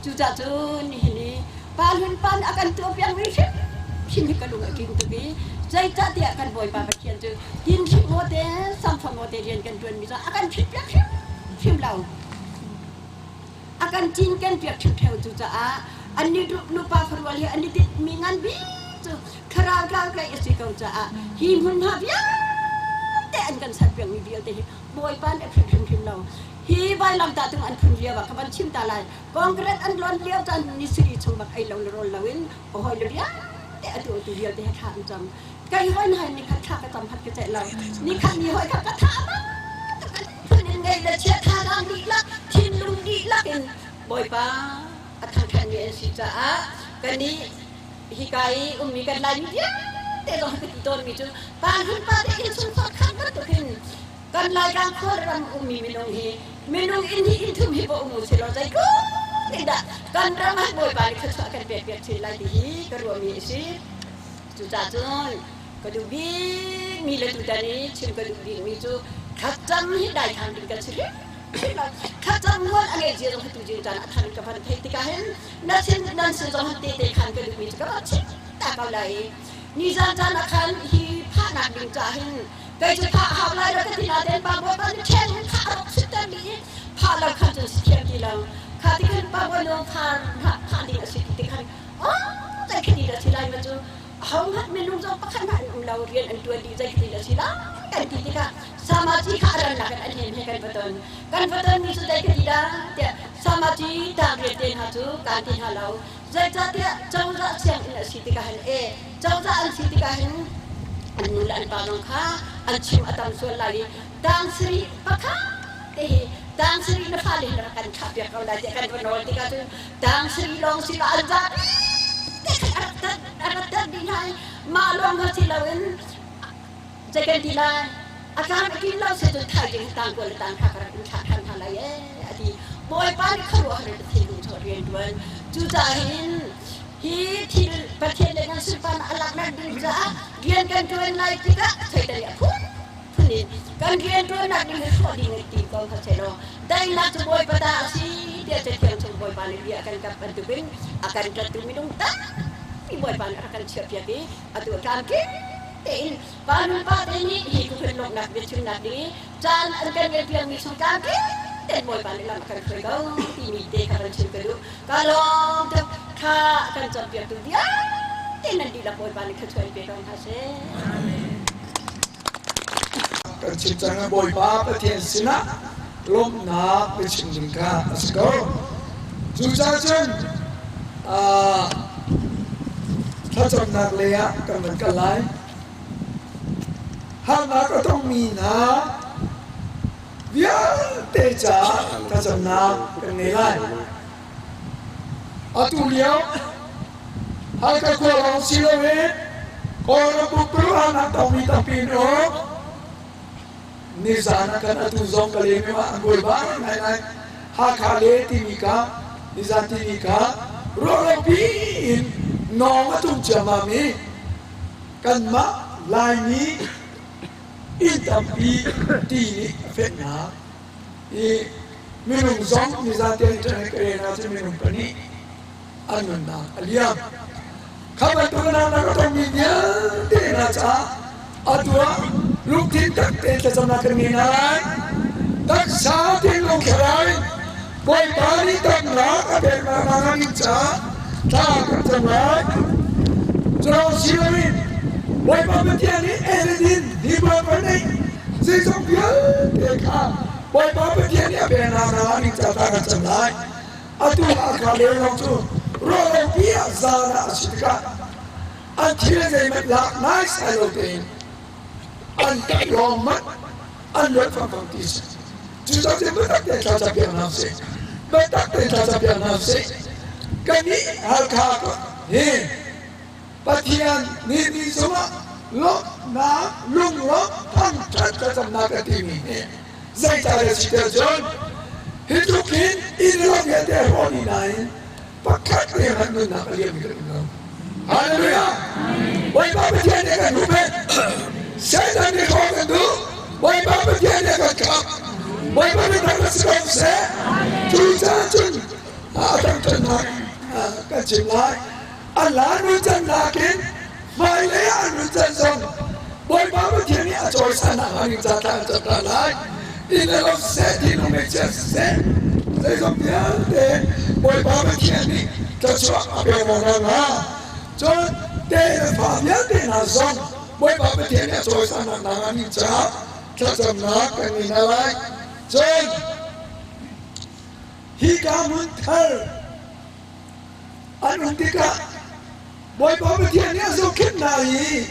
Cucaah cun nihin i pa hlun pa nih a kan tuahpiakmi hrimhrim hi ka lung a tling tuk i zeicahtiah kan Bawipa Pathian cu tin hrim maw te samfa maw te rian kan ṭuanmi zong a kan ṭhitpiak hrimhrim lo. A kan cinkenpiak ṭheuṭheu. Cucaah annih nupa farual hi an i tinhmi ngan bik cu thlarau tlangtlaih a si ko caah hi hmunhma vialte an kan serpiakmi vialte hi Bawipa nih a philh hrimhrim lo. Hi vailamtah tung an phun lio ah ka van chim ta lai. Congress an loan lio caan ni siri chung bak ei lo le rawl loin a hawi le vialte atu atu vialte he thla an cam. Kai hoi na ni khat thla ka cam hat ka ceih lo. Ni khat ni hoi kha ka tha ma kan phun in ngei le chia tha dang dihlak thinlung dihlak in Bawipa a thangṭhat mi an si caah kan hika i ummi kan Laimi vialte zong ka ti tawnmi cu pa hlun pa te innchungkhar khat bantuk hin Kan Laitlang khualram ummi minung hi minung inn hi inn thum hi va um u sih law zeitluk in dah kan ram ah Bawipa nih thluachuah kan pek piak chin lai ti hi ka ruahmi a si. Cucaah cun ka duh bikmi le tutan i chim ka duh bikmi cu thlacam hi daithlang ding kan si hrimhrim lo. Thlacam nawl a ngeih zia zong hi tu jing caan a thar in ka van theih tikah hin na sin nan sin zong han tehte khan ka duhmi cu ka va chim ta ko lai i nizan caan ah khan hi phahnak ding caah hin Kei cu thah hau lai lo ka ti nain pa Bawipa nih ṭhen in thah a rak sitter dih i phah lo khan cun si thiam ti lo. Kha ti khan pa Bawi nawl phar phah ding a si ti ti khan zei khi ti dah si lai ma cu ahohmanh minung zong pakhat hmanh an um lo rian an ṭuan dih zei khi ti dah si lai kan ti tikah. Samaci kha a rannak in an hem he kan va ton. Kan va tonmi cu zei ka ti dah tiah Samaci tangriat te hna cu kaan ti hna lo. Zeicahtiah cozah sianginn a si tikah hin e cozah an si tikah hin an nu le an pa zong kha an chim a tam sual lai i tang sarih pakhat te hi tang sarih na fale hin rak kan thlah piak ko lai tiah kan va nawl tikah cun tang sarih lawng si lo an zapi te khan a rak tat a rak tat dih hna i mah lawng kha si loin zei kan ti lai a tlam a kin lo se cun thaizing tang kual le tang kha ka rak in thlah than hna lai ee a ti. Bawipa nih khuaruahhar in Pathian lungthawh rian ṭuan. Cucaah hin hi thil Pathian le kan sunparnak a laknak ding caah rian kan ṭuan lai tikah Satan nih a phunphun in kan rian ṭuannak ding hi hrawh ding in tim ko hna sehlaw daihnak cu Bawipa ta a si tiah Cathiang chung Bawipa nih bia a kan kap bantukin a kan ṭattu minung tampi Bawipa nih a rak kan chiahpiak i atu a tlamtling tein pa nu pa te nih hi khuhun lawmhnak biachimnak ding i caan an kan ngeihpiakmi chung tlamtling tein Bawipa nih lam a kan hruai ko timi te kha kan chim ka duh. Ka lawm tuk. Tha kan cawnpiaktu vialte nan dihlak Bawipa nih thluachuah in pe ko hna seh. Kan chim cang ah Bawipa Pathian sinah lawmhnak biachim ding kha a si ko. Cucaah cun thlacamnak lei ah kan van kal lai. Harnak a tongmi hna vialte caah thlacamnak kan ngei lai. Atu lio Halkha khua lawng si loin Kawlram pumpi harnak tongmi tampi an um. Nizan ah kan atu zong ka lem ah an buai bai ngai ngai. Hakha le timi ka nizan timi ka ruahlopi in nawng a tum ciammam i kanmah Laimi inn tampi ti nih a fehnak i minung zong nizan tiang internet ka rel ahcun minung pahnih an nunnak a liam. Kha bantuk in a tongmi vialte hna caah atu ah lungthin tak tein thlacamnak kan ngei hna lai. Taksa thinlung thlarau in Bawipa nih damnak a peknak hna ding caah thla kan cam lai. Culawng si loin Bawipa Pathian nih eidin hi Bawipa nih zeizong vialte kha Bawipa Pathian nih a peknak hna ding caah thla kan cam lai. Atu Hakha lengmang cu ruahlopi ah zan ah a si tikah an thil zeihmanh lak naisai lo tein an tah lawng manh an luat fangfang ti si. Cucaah cun biatak tein thlacam piak hna usih. Biatak tein thlacam piak hna usih. Kannih Halkha hi Pathian nih ni zongah lawmhnak lunglawmh thangṭhat thlacamnak a timi hi zeicah a si tiah cun hi tluk hin inn ram vialte a hrawh dih nain pakhat te hmanh nunnak a liam kan um lo. Hallelujah! Bawipa Pathian nih kan huhphenh. Satan nih hrawh kan duh. Bawipa Pathian nih kan khamh. Bawipa nih thangṭhat si ko seh. Cucaah cun a thangṭhatnak kan chim lai. A la nuncan nakin hmailei ah nuncan zong Bawipa Pathian nih a cawisannak hnga ding ca thla an cam hna lai. Inn le lo siseh, thinlung ngeihchiat siseh, zeizong vialte Bawipa Pathian nih thluachuah a pek hna hnga. Cun te le fa vialte hna zong Bawipa Pathian nih a cawisannak hna hnga ding caah thlacamnak kan ngei hna lai. Cun hika hmun thar An um tikah Bawipa Pathian nih a zohkhenh hna i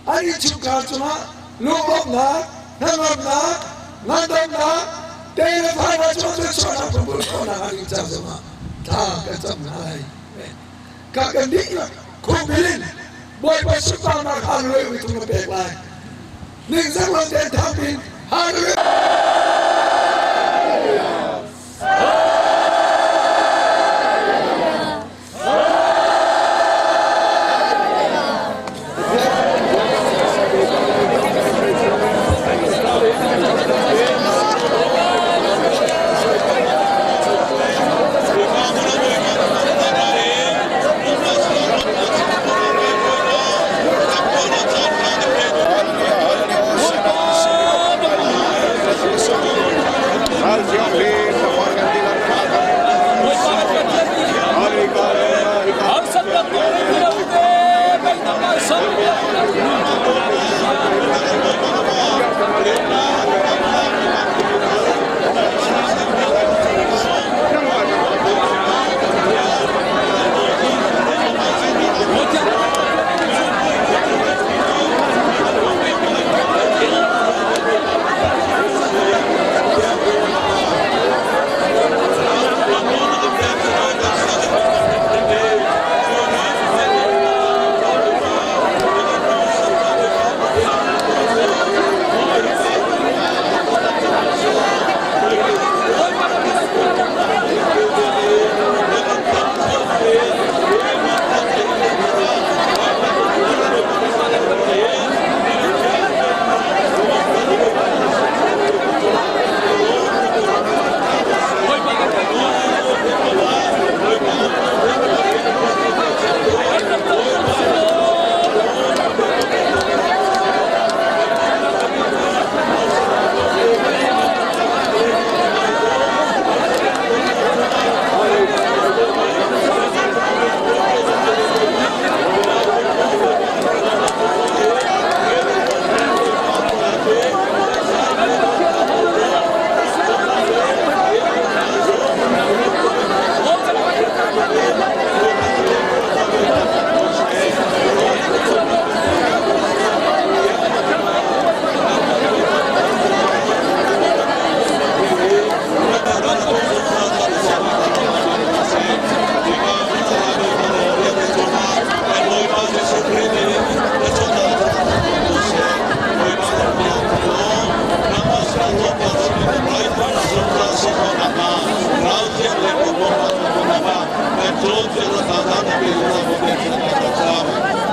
an innchungkhar cungah lunglawmhnak, hnangamnak, ngandamnak, tei le phaisa cungah thluachuahnak phunphun khawhnak a ding ca zongah thla kan cam hna lai. Ka kan dihlak khukbil in Bawipa sunparnak hallelujah ui tung na pek lai. Ningzak lo tein thangpin hallelujah. caan a pe zungzal Pathian sinah kan cam.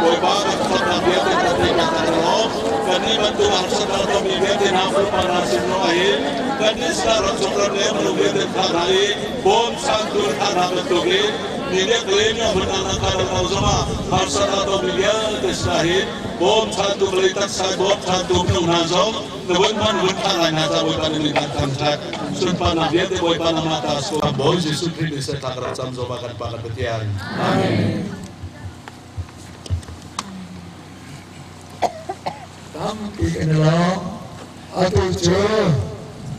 Bawipa kan thlacamnak vialte kan theih kan kan lawm. Kannih bantuk harsatnak tonmi vialte hna Bawipa sin zong ah hin kannih sinah ramchung ramleng minung vialte thlah hna i bawmchantu na thlah hna bantukin nilek le miohmun nak ram zongah harsatnak tonmi vialte sinah hin bawmchantu vawlei taksa bawmchantu minung hna zong na vun hman vun thlah lai hna ca Bawipa na min kan thangṭhat. Sunparnak vialte Bawipa nangmah ta so Bawi Jesuh Khrih nih seh thla ka rak cam zong ah kan Pa kan Pathian. Amen. Tampi kan i lawm. Atu cu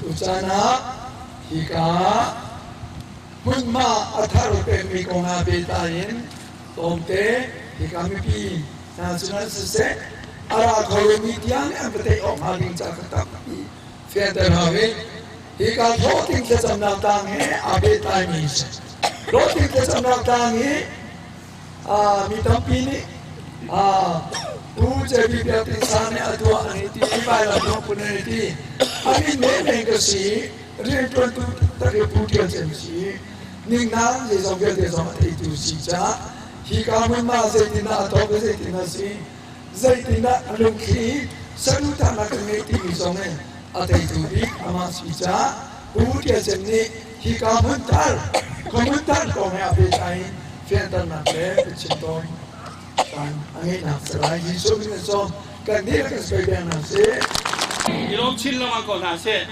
tuchan ah hika hmunhma a thar pekmi kong ah pehtlai in tlawmte hika mipi hna cungah siseh a ra kho lomi tiang an va theih awk hnga ding ca kha tampi fianter hau i hika hlawhtling thlacamnak tlang he aa pehtlaimi si. Hlawhtling thlacamnak tlang hi mi tampi nih Pu JB Biak Tin Sang nih a tuah an i ti i vailam zong phun an i ti. A min menmen ka si rianṭuantu taktak i Pu Ṭial Cem si ningnan zeizong vialte zong a theitu si caah hika hmunhma zeitindah a thawk i zeitindah si zeitindah a lungthli saduhthahnak kan ngeih timi zong in a teitu bik amah si caah Pu Ṭial Cem nih hika hmun thar khuahmun thar kong he aa pehtlai in fianternak le biachim tawn caan a ngeihnak si lai. Jesuh min in sawm kan nih le kan soi peng hna sih. I lawm chin lengmang ko hna sih.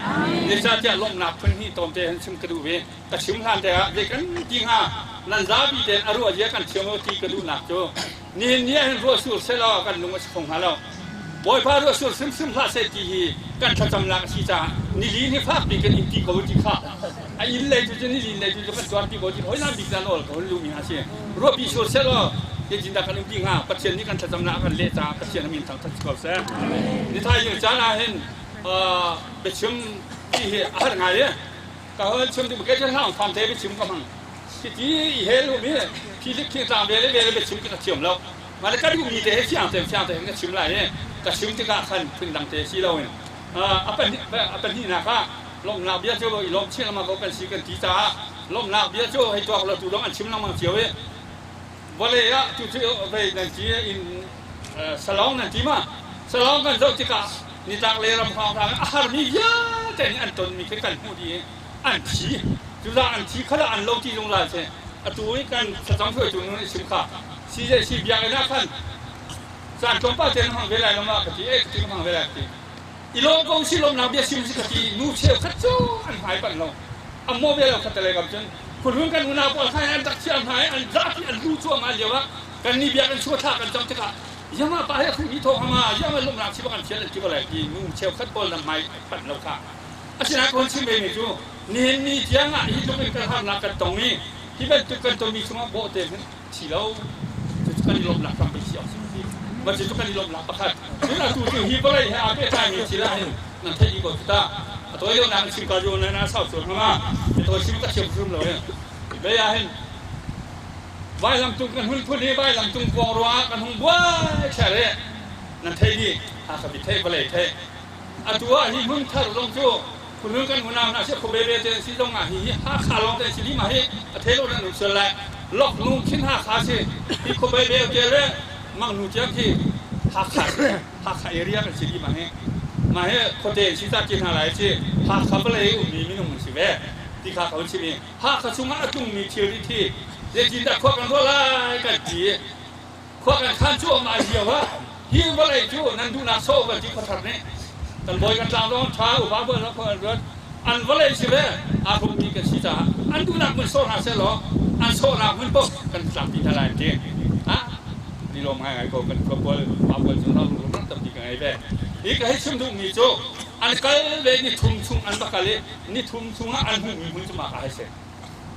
Zeicahtiah lawmhnak phun hnih tlawmte han chim ka duh ve. Ka chim hlan te ah zei kan ti hnga nan zapi tein a ruah zia kan thiam lo ti ka duhnak cu nihin ni ah hin ruah sur sehlaw kan lung a si kho hnga lo. Bawipa ruah sur hrimhrim hlah seh ti hi kan thlacamnak a si caah nilin hi fakpi kan in ti ko ti kha a inn lei tu cu nilin lei tu cu kan tuar ti ko ti hoi nan bik nan awl ko lumi a si ruahpi sur sehlaw zeitindah kan um ti hnga Pathian nih kan thlacamnak a kan leh caah Pathian a min thangthat si ko seh. Nithai caan ah hin biachim ti hi a har ngai e ka hon chim ti ke hlang fam te biachim ka hmang hiti i hel hum hi philik khi tlang ve le ve le biachim ka thiam lo Mah le ka duhmi te he fiang tein fiang tein ka chim lai i ka chim tikah khan phundang te si loin a pahnihnak ah lawmhnak bia cu i lawm chin lengmang ko kan si kan ti caah lawmhnak bia cu hei tuak lo tu dong an chim lengmang cio i vawlei ah tu cu vei nan ti in salong nan ti ma salong kan zoh tikah nitlak lei ram hrawnghrang a harmi vialte nih an tonmi khi kan hmuh dih i an thi cuza an thi khala an lo ti zungzal si atu i kan thlacam hruaitu nu nih chim kha si zei si biakinn ah khan caan tlawmpal te na hmang ve lai lo ma ka ti e ka ti ka hmang ve lai ka ti i lawm ko si lawmnak bia sim si ka ti nu cheukhat cu an hmai panh lo a maw ve lo khat le kam cun khuhlun kan unau pawl khan an rak thiam hna i an zapi an lu cuahmah lio ah kan nih biakinn chua thla kan cam tikah yama pa he khu hi thawng hama yama lawmnak si bak an thial an ti ko lai ti nu cheukhat pawl na hmai panh lo kha asinain ka hun chim ve mi cu nihin ni tiang ah hi tluk in kan harnak kan tong i hi bantuk kan tonmi chungah bawhte hmanh thi lo cucu kan i lawmhnak tampi si awk si mah cucu kan i lawmhnak pakhat cun atu cu hi vawlei he aa pehtlaimi thil ah hin nan theih dih ko cu ta a tawi deuhnak in chim ka zuam na sau cuan hama a tawi chim ka thiam hrim lo hin bei ah hin vailam tung kan hun phun hi vailam tung kuang ruangah kan hung buai thler i nan thei dih Hakha bi thei vawlei thei atu ah hi hmun thar zong cu Khulun kan unau hna si khuabe ve te an si zong ah hi hi Hakha lawng te an si lima hi a thei lo nan um sual lai lok nu khin Hakha si hi khuabe ve te le mang nu tiang khi Hakha si Hakha area kan si lima hi mah hi khuate an si ta ti hna lai si Hakha vawlei ummi minung an si ve ti kha ka hun chim i Hakha chungah a tlungmi thilri thi zeitindah khua kan ruah lai kan ti khua kan khan cuahmah lio ah hi vawlei cu nan duhnak sawh kan ti khuathar nih kan bawi kan tlang zong ṭha upa bawi zong khua ruat an vawlei si ve aa hrummi kan si caah an duhnak hmun sawh hna seh law an sawhnak hmun paoh kan tlakpi hna lai an ti ah ni lawm ngaingai ko kan khua pawl pa pawl cung ram ram tampi ka ngei ve hi ka hei chim duhmi cu an kal ve ni thum chung an va kal i ni thum chungah an hmuhmi hmun cu mah ka hei si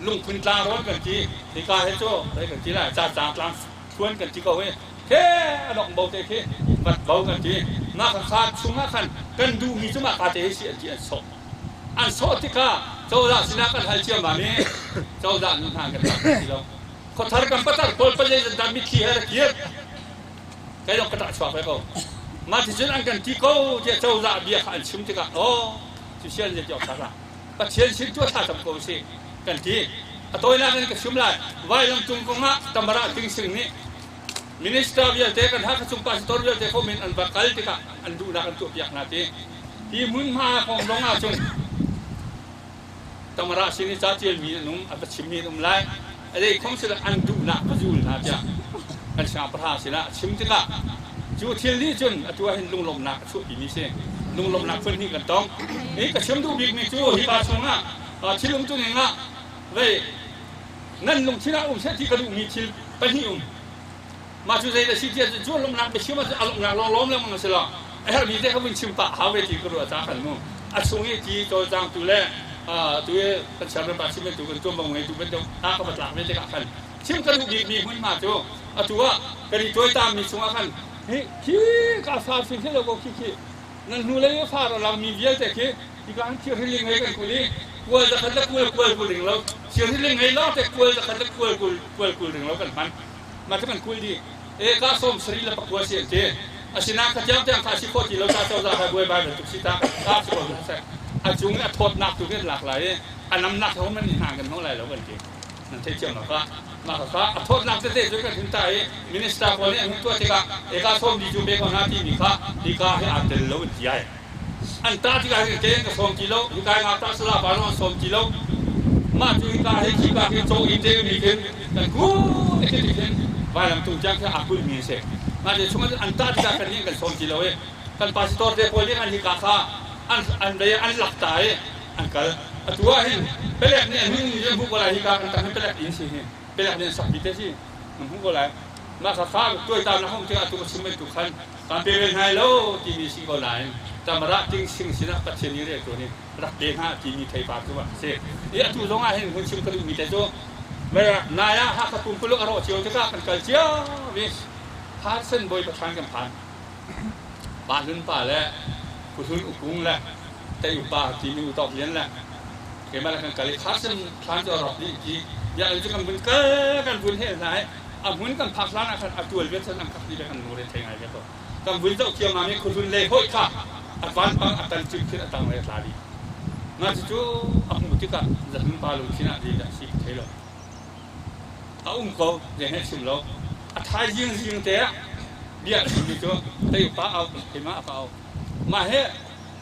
lungphun tlangrawn kan ti hika he cu zei kan ti lai cacang tlang thluan kan ti ko hi he a dong bo te khi vat bo kan ti mah kha kha chungah khan kan duhmi cu mah ka te hi si an ti an sawh an sawh tikah cozah sinah kan hal ciammam i cozah nu hna kan tak ti lo khuathar kan patar pawl pazei zan dah mitthli he ra kir kai dong ka tah chuak ve ko mah ti cun an kan ti ko tiah cozah bia kha an chim tikah oh cu sian je tiok sa Pathian sin tu thlacam ko usih kan ti. A tawinak in ka chim lai. Vailam cung kongah Tamara Ting Sing nih minister vialte kan Hakha chung pastor vialte khom in an va kal tikah an duhnak an tuahpiak hna ti. Hi hmunhma kong zong ahcun Tamara sin i ca tialmi an um, a va chimmi an um lai. A zei khom sila an duhnak va zul hna tiah kan siangpahrang sinah a chim tikah cu thil nih cun atu ah hin lunglawmhnak a chuahpimi si. Lunglawmhnak phun hnih kan tong. Hi ka chim duh bikmi cu hi pa chungah thil umtuning ah vei nan lungthin ah um seh ti ka duhmi thil pahnih um. Mah cu zei dah si tiah cu lawmhnak biachim ah a lawmhnak lawng lawm lengmang a si lo. A herhmi te kha vun chim pah hau ve ti ka ruah caah khan mu. A chung i ti cawlcangtu le tu i kan chairman pa chim tu kan tuanvo ngeitu bantuk ah ka va tlak ve tikah khan chim ka duh bikmi hmunhma cu atu ah kan i tuaitammi chungah khan hi khi ka far sin khi lo ko khi khi nan hnu lei i far a langmi vialte khi hika an thirhri ngei kan kul i kual zakhat le kual kual kul ring lo thirhri ngei lawng te kual zakhat le kual kul kual kul ring lo kan hman mah cu kan kul dih e ka sawm sari le pakua si an ti asinain kha tiang tiang kha si khawh ti lo ta cozah ha buai bai bantuk si ta ka si ko seh a cung i a thawtnak tu kan lak lai i a namnak ho man hna kan hmang lai lo kan ti nan thei thiam lo ka mah kha a thawtnak tete cu kan hun ta i minister pawl nih an hun tuah tikah eka sawm di cu pe ko hna timi kha hika hi aa tel lo an ti ai an ta tikah hin ke ka sawm ti lo hika nga ta sala pa lo an sawm ti lo mah cu hika hi khika khi caw i te mi khin kan ku te khi khin vailam tung tiang khi aa kulh mi a si mah te chung an ta tikah kan nih kan sawm ti lo i kan pastor te pawl nih an hika kha an an lei an lak ta i an kal atu ah hin pelek nih an hun ni hmu ko lai hika kan tang hin pelek in si hi pelek nih an sak mi te si nan hmu ko lai mah kha kha tuaitam na hong tikah atu ka chim bantuk khan kan pe ve hna lo timi si ko nain tamara ting sing sinah Pathian nih rian ṭuan in rak pe hna timi theipar cu a si. I atu zong ah hin hun chim ka duhmi te cu nai ah Hakha pumpuluk a rawh cio tikah kan kal cio i Pharsen bawi pathan kan phan. Pa Hlun pa le Pu Hlun Ukung le Tei Upa timi U Tawk Lian le keimah le kan kal i Pharsen thlan cu a rawk dih ti biakinn cu kan vun kal kan vun hel hna i a hmun kan phak hlan ah khan a tual vial cun an kak dih le kan lungre thei ngai ve ko kan vun zoh thiam i khuhlun lei hawih kha a vanpang a tan cim khin a tang lei a tla dih nga cucu a hmuh tikah zahlun pa lungthin ah zeidah si ka thei lo a um ko zei he chim lo a thaizing zing te ah bia a chimmi cu tei upa au keimah a ka au mah he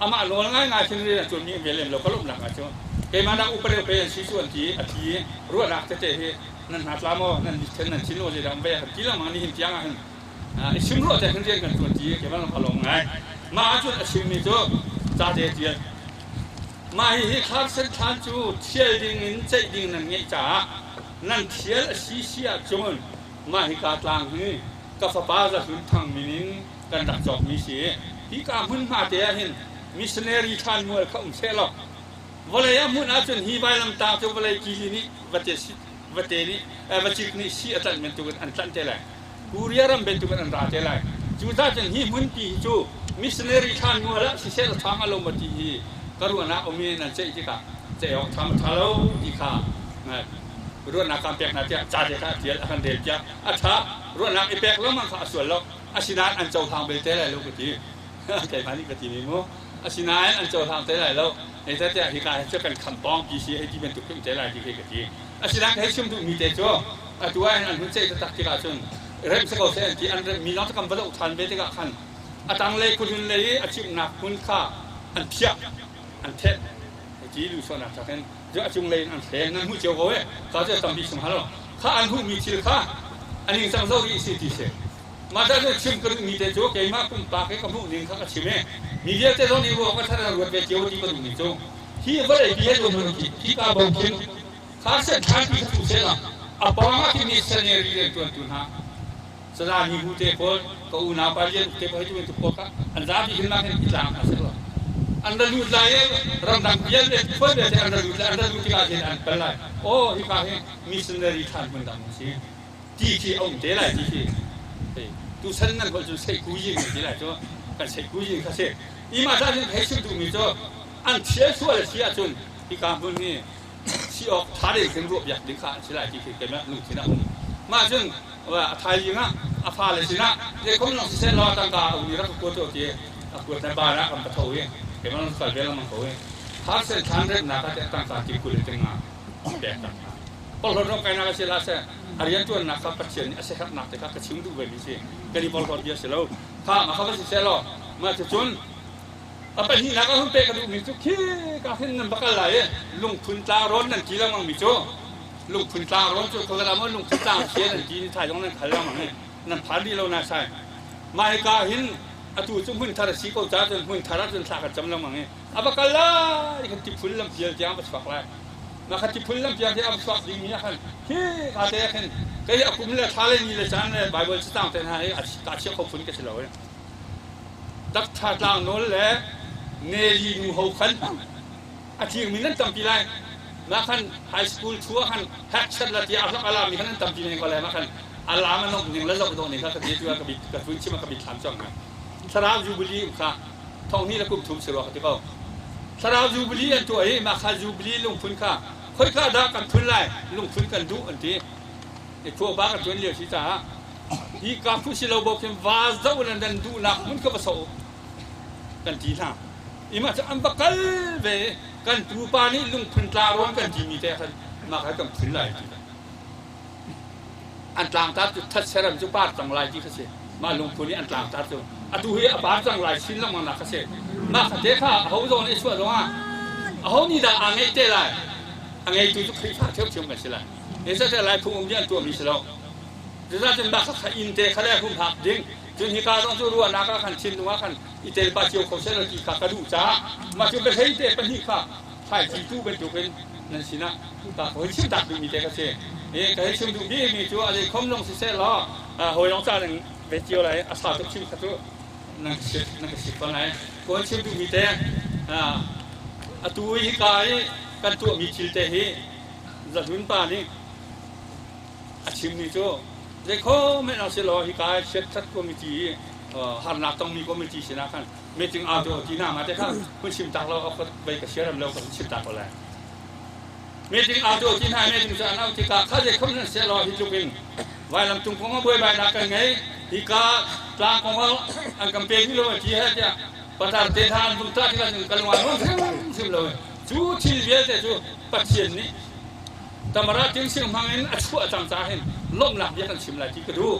amah nawl ngaingai khin rian a ṭuanmi ve lem lo ka lawmhnak ah cu keimah nak upa deuh pe an si cu an ti a thi ruahnak tete hi nan hna tla maw nan mithen nan thin maw zeidah um ve kan ti lengmang nihin tiang ah hin i chim ruah te hin rian kan ṭuan ti keimah lawng ka lawm ngai mah ahcun a chimmi cu ca te tial mah hihi Carson thlan cu thial ding in ceih ding nan ngeih caah nan thial a si si ahcun mah hika tlang hi ka fapa Za Hlun Thang min in kan rak cawkmi si hika hmunhma te ah hin missionary thlanmual kha um seh law vawlei a hmun ahcun hi vailamtang cu vawlei kili nih vate vate nih vacik nih si a tlanh bantukin an tlanh te lai Korea ram bantukin an ra te lai cucaah cun hi hmunpi hi cu missionary thlanmual ah siseh la ṭha hnga lo maw ti hi ka ruahnak um i nan ceih tikah ceih awk ṭha maw ṭha lo ti kha ruahnak kaan pek hna tiah ca te kha a ṭial a kan rel piak a ṭha ruahnak i pek lengmang kha a sual lo asinain an cohlang belte lai lo ka ti keimah nih ka ti mi mu asinain an cohlang te lai lo zeicahtiah hika hi cu kan kham pawng pi si hei ti bantuk khi um te lai ti khi ka ti asinain ka hei chim duhmi te cu atu ah hin an hun ceih taktak tikah cun rem si ko seh an ti an rem mi lawng cu kan va zoh ṭhan ve tikah khan a tanglei khuhlun lei i a chimhnak hmun kha an phiah an theh ti luhchuahnak thak in cu a cunglei in an hleng nan hmuh cio ko e ka cu tampi chung halo kha an hmuhmi thil kha a ningcang zo rih si ti si mah ta cu chim ka duhmi te cu keimah pumpak i ka hmuh ning kha ka chim e mi vialte zong nih ruah ka thar ruat ve cio ti ka duhmi cu hi vawlei pi he dum hi hi ka bo khin kha sen than pi kha tu se la a pawng ah khi missionary rian tuan tu hna Sala ni hu te pawl ka unau pa lian te pawl tu tu pawl kha an zapi hin nak hin tlang hna seh law an ra lut lai i ramdang vialte khual vialte an ra lut lai an ra lut tikah hin an kal lai aw hika hi missionary ṭhan hmun dang si ti khi a um te lai ti khi tu san nan holh cu seih ku yin ti lai cu kan seih ku yin kha si ima ta hin hei chim duhmi cu an thial sual a si ahcun hika hmun hi si awk ṭha ding khin ruah biak ding kha an si lai ti khi keimah lungthin ah um mah cun a thaizing ah a fale sinah zeikhom lawng siseh law tangka a um i rak ka kuat tuah ti a kuat na baan ah kan va tho i keimah lawng kal ve lengmang ko i Harsen thlan remnak ah teh tangka ti 20 ting ah pek tak hna. Porhlawt ram kainak a si hlah seh, a rianṭuannak kha Pathian nih a siaherhnak te kha ka chim duh vemi si. Kan i porhlawt bia si lo. Kha mah kha va si seh law, mah cucun a pahnihnak ah hun pek ka duhmi cu khi ka hin nan va kal lai i lungphun tlangrawn nan ti lengmangmi cu lungphun tlangrawn cu khuazei maw lungphun tlang thia nan ti ni thai zong nan khal lengmang i nan phan rih lo na sai. Mah hika hin atu cu hmun thar a si ko caah cun hmun thar ah cun thla kan cam lengmang i a va kal lai kan tiphul lampial tiang va chuak lai. Mah kha tiphul lampial tiang a va chuak dingmi ah khan hi ka te ah khin kei a kum le thla le ni le caan le Bible cacang te hna hi a ka chiah kho phun ka si lo i Dakṭha tlang nawl le Neli nu ho khan a tlingmi nan tampi lai. Mah khan high school thu ah khan hekchat la tiah a hlak a lami khan an tampi men ko lai. Mah khan a lam a nomh ning le zoh dawh ning kha ka ti tu ah ka bit ka tun chim ah ka bit thlam cang. Thlarau Jubilee um kha thong hnih le kum thum si rua ka ti ko. Thlarau Jubilee an tuah i mah kha Jubilee lungphun kha khoika dah kan phun lai lungphun kan duh an ti. I khua ba kan tuan lio si caah hi ka phu si lo bo khin va zoh le nan duhnak hmun kha va so kan ti hna. Ima cu an va kal ve kan pupa nih lungphun tla ruang kan timi te khan mah kha kan phun lai ti. An tlangtar cu thatseram cu par cang lai ti kha si. Mah lungphun i an tlangtar cu atu hi a par cang lai chin lengmang nak kha si. Mah kha te kha aho zawn i chuah zongah aho nih dah aa ngeih te lai? A ngeitu cu Khrihfa ṭhiamṭhiam kan si lai. Zeicahtiah Lai phung um nih an tuahmi si lo. Zeicahtiah mah kha inn te kha le humhak ding. Cun hika zong cu ruahnak ah khan thinlung ah khan i tel pah cio kho seh law ti kha ka duh caah mah cu biahlei te pahnih kha thlaici bantukin nan sinah ka hoi chim tak duhmi te ka si. I ka hei chim duh bikmi cu a zeikhom zong siseh law hawi lawng ca nan ve cio lai a sa tuk chim kha cu nan ka sik nan ka sik ko lai. Kawi chim duhmi te atu hika i kan tuahmi thil te hi Zahlun pa nih a chimmi cu zeikhom hmanh si law hika chiatkhat committee i harnak tongmi committee sinah khan meeting au tuah ti na ma te kha hun chim tak lo ok vei ka siaram lo ka hun chim tak ko lai. Meeting au tuah ti hna meeting cu an auh tikah kha zeikhom nan seh law hi tluk in vailam tung kong ah buaibainak kan ngei hika tlang kong ah an kan pe ni lo ti he tiah patar te hna an vung tah tikah kan lung ah hrim lo cu thil vialte cu Pathian nih Tamara tingsing hmang in a chuah cang caah hin lawmhnak bia kan chim lai ti ka duh.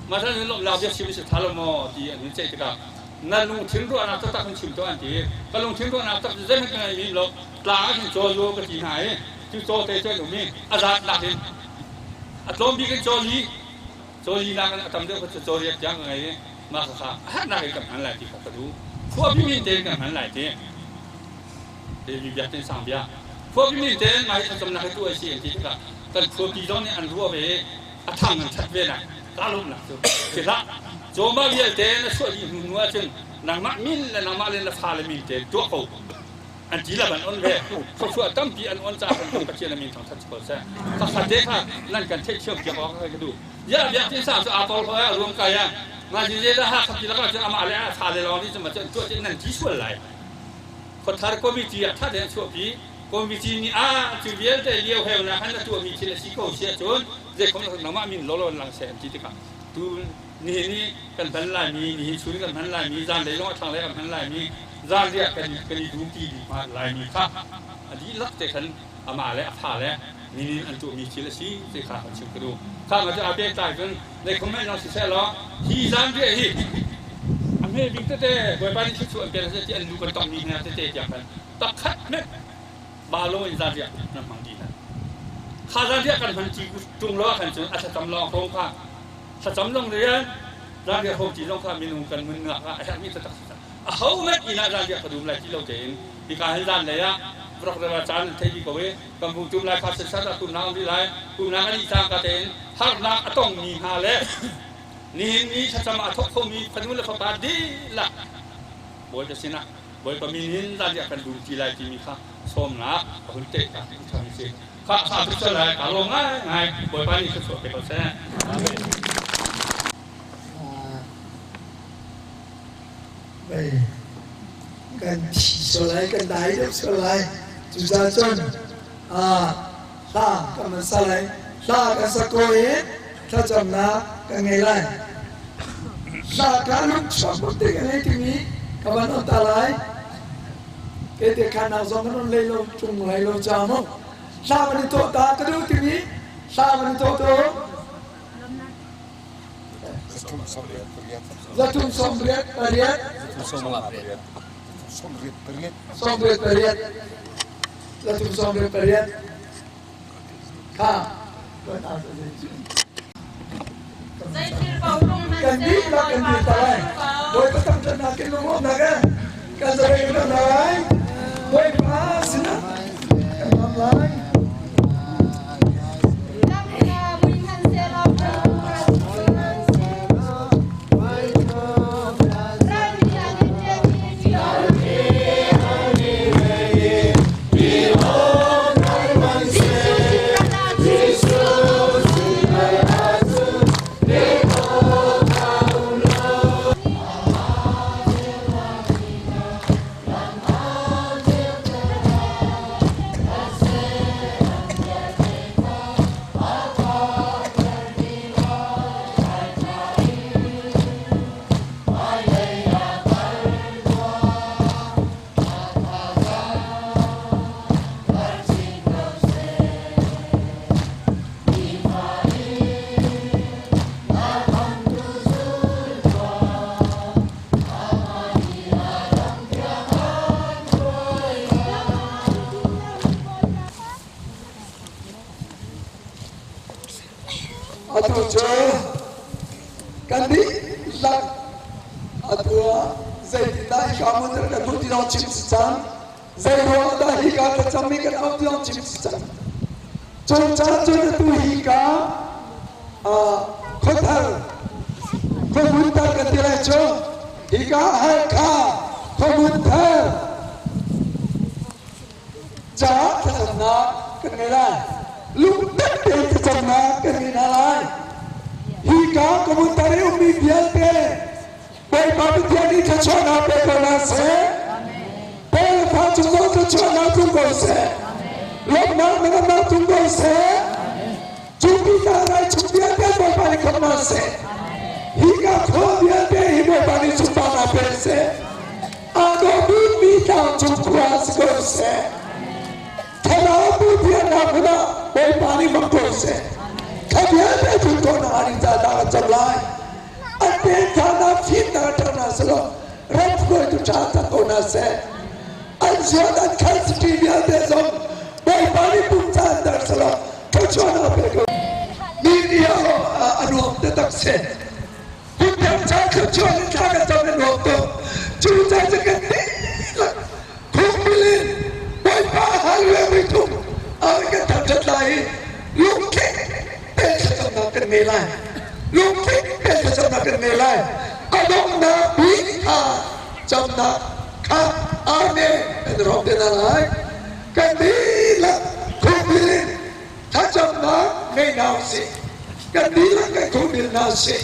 Mah hin lawmhnak bia chim si tha lo maw ti an hun ceih tikah na lungthin ruahnak taktak hun chim tuah an ti. Ka lungthin ruahnak tak cu zeihmanh ka ngei mi lo tlang ah khin caw lu ka ti hna i cu caw te cu an um i a zatnak in a tlawm bik in caw li caw li nak in a tam deuh kha cu caw riak tiang ka ngei i mah kha a herhnak in kan hman lai ti kha ka duh. Khua min tein kan hman lai ti. Levi biakinn sang bia. Khuapi min te ngai thlacamnak hi tuah si an ti tikah kan khuapi zong nih an ruah ve i a thang an that ve nak ka lawmnak cu si hlah. Cawma vialte na chuah dih hnu hnu ahcun nangmah min le nangmah le na fale min te tuah ko an ti la ban on ve. Thluachuah tampi an on caah kan Pathian a min thangthat si ko seh. Pakhat te kha nan kan theihthiam piak awk ka duh. Ya biakinn sang cu aa porhlaw i a ruam kai ah ngazi le ha khapi lakah cun amah le a fale lawng nih cun ma cu an tuah nan ti sual lai. Khuathar committee ah ṭha tein chuahpi. Committee nih ah cu vialte lio heunak han na tuahmi thil a si ko si ahcun zeikhom nangmah min lawlaw in lang seh an ti tikah tu nihin i kan hman laimi nihin chun kan hman laimi zanlei zong a thlanglei kan hman laimi zanriah kan kan i dum ti dih hma laimi kha a dihlak te khan amah le a fa le ninin an tuahmi thil a si ti kha kan chim ka duh. Kha ma cu aa pehtlai cun zeikhom hmanh zong siseh law hi zanriah hi a hme bik tete Bawipa nih thluachuah an pek ti an lu kan tongmi hna tete tiang khan pakhat hmanh balo in zanriah nan hmang dih hna. Kha zanriah kan hman ti ṭung lo ah khan cun a thlacam lawng ko kha thlacam lawng rian zanriah ho ti zong kha minung kan nunnak ah a herhmi taktak si a ho hmanh inn ah zanriah ka dum lai ti lo tein hika hin zanlei ah rak rela caan an thei dih ko i kan vung tum lai kha sensat ah tumnak um rih lai tumnak an ih cangka tein harnak a tongmi hna le nihin ni thlacam a thawk khomi fanu le fapa dihlak Bawipa sinah Bawipa min in zanriah kan dum ti lai timi kha sawmnak a hun teh ka thami si kha sa tu sal lai ka lawm ngai ngai Bawipa nih thluachuah pe ko seh. Amen. Vei kan thi sual lai kan dai deuh sual lai cucaah cun hla kan van sa lai hla kan sak ko i thlacamnak kan ngei lai hla ka lungchuak bak te ka ngei timi ka van on ta lai kei te khanak zong kan on lei lo tung lai lo ca mu. Hla van i tuah ta ka duh timi hla van i tuah tu. 398. 98. 398. Kha. Kan dihlak kan dir ta lai. Bawipa thangṭhatnak kan lunglawmhnak eh kan zarei kan lai. Bawipa sinah kan lam lai. Atu cu kan dihlak atu ah zeitindah hika hmun kan hmuh ti zong chim si cang. Zeiruang dah hika thlacammi kan auh ti zong chim si cang. Cucaah cun atu hika khuathar khuahmun thar kan ti lai cu hika Halkha khuahmun thar caah thlacamnak kan ngei lai. Lungtak tein thlacamnak kan ngei hna lai. Hika khuahmun thar i ummi vialte Bawipa Pathian nih thluachuahnak pe ko hna seh. Bawipa cung zong thluachuahnak tlung ko seh. Lawmhnak nangamnak tlung ko seh. Cu pika rai chung vialte Bawipa nih khamh hna seh. Hika khua vialte hi Bawipa nih sunparnak pe seh. Aa dawh bikmi tlang cung khua si ko seh. Thlarau Pathiannak hmun ah Bawipa nih hmang ko seh. Kha vialte tlun khawhnak ah ning ca dah kan cam lai. An pengthanak fimnak ṭha hna selaw ram hruaitu ṭha tak ko hna seh. An zuan an khan city vialte zong Bawipa nih pumcaan ter selaw thluachuahnak pe ko. Mi nih a nuam taktak si. Phundang ca thluachuah in thla kan cam a nuam tuk. Cu ca cu kan dihlak khukbil in Bawipa hal le voi thum a kan thangṭhat lai i lungtling tein thlacamnak kan ngei lai. Lungtling tein thlacamnak kan ngei lai. A donghnak bik kha camnak kha Amen kan rawk te hna lai. Kan dihlak khukbil in thlacamnak ngei hna usih. Kan dihlak kan khukbil hna usih.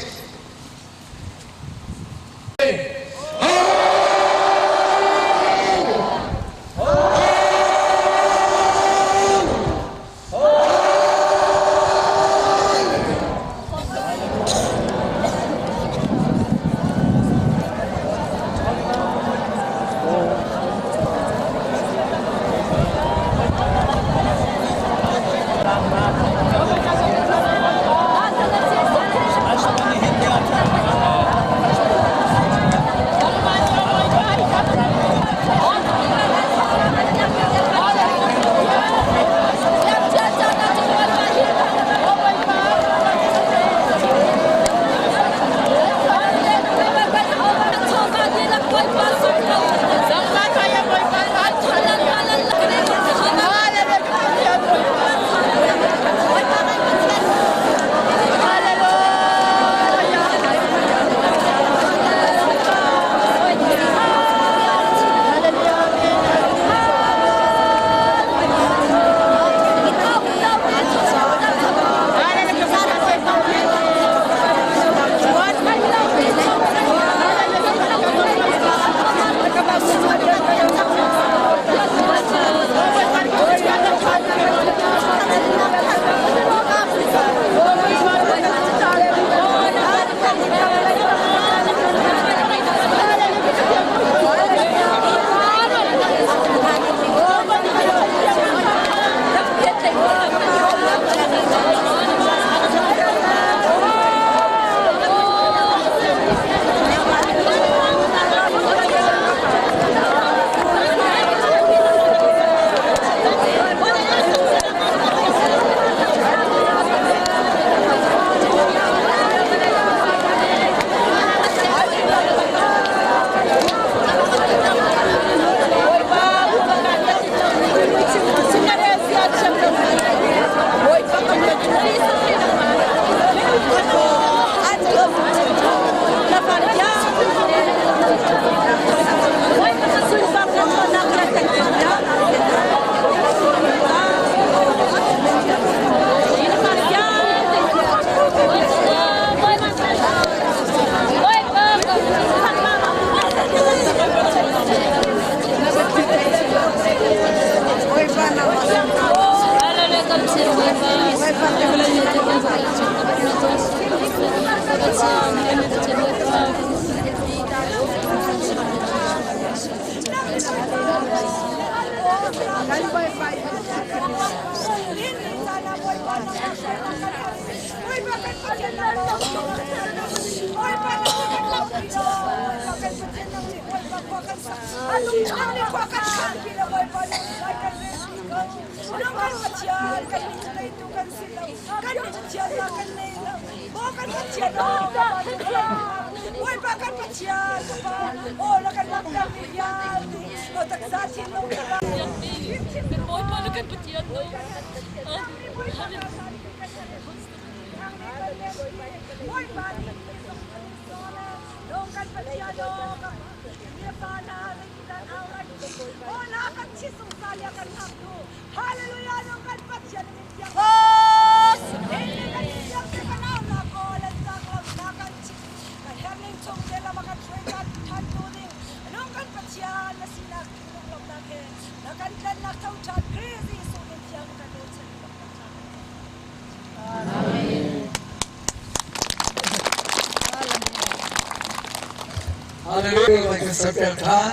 Hallelujah. Kan serpiak ṭhan.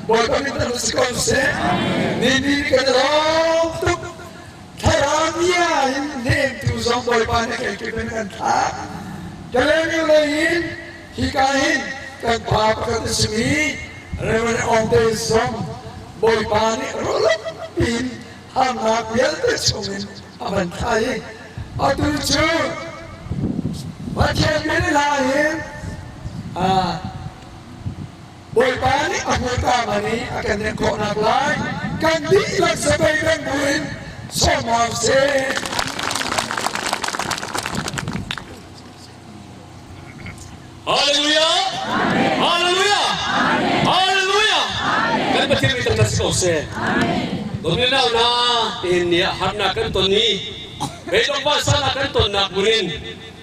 Bawipa min tan si ko seh. Ni ni kan lawm tuk. Thlarau bia in hnemtu zong Bawipa nih kan kip in kan thlah. Kalemi lei in hika hin kan pa pakhat a simi Reverend Ongte zong Bawipa nih rawlop piin harnak vialte chungin a van thlah i atu cu Pathian min hla hin Bawipa nih a hmurka man i a kan nek khawhnak lai kan dihlak zapei peng buin sawm hau seh. Hallelujah! Hallelujah! Hallelujah! Kan Pathian mi tam si ko seh. Domin nau na tihin ni ah harnak kan ton ni beidong vansan kan tonnak burin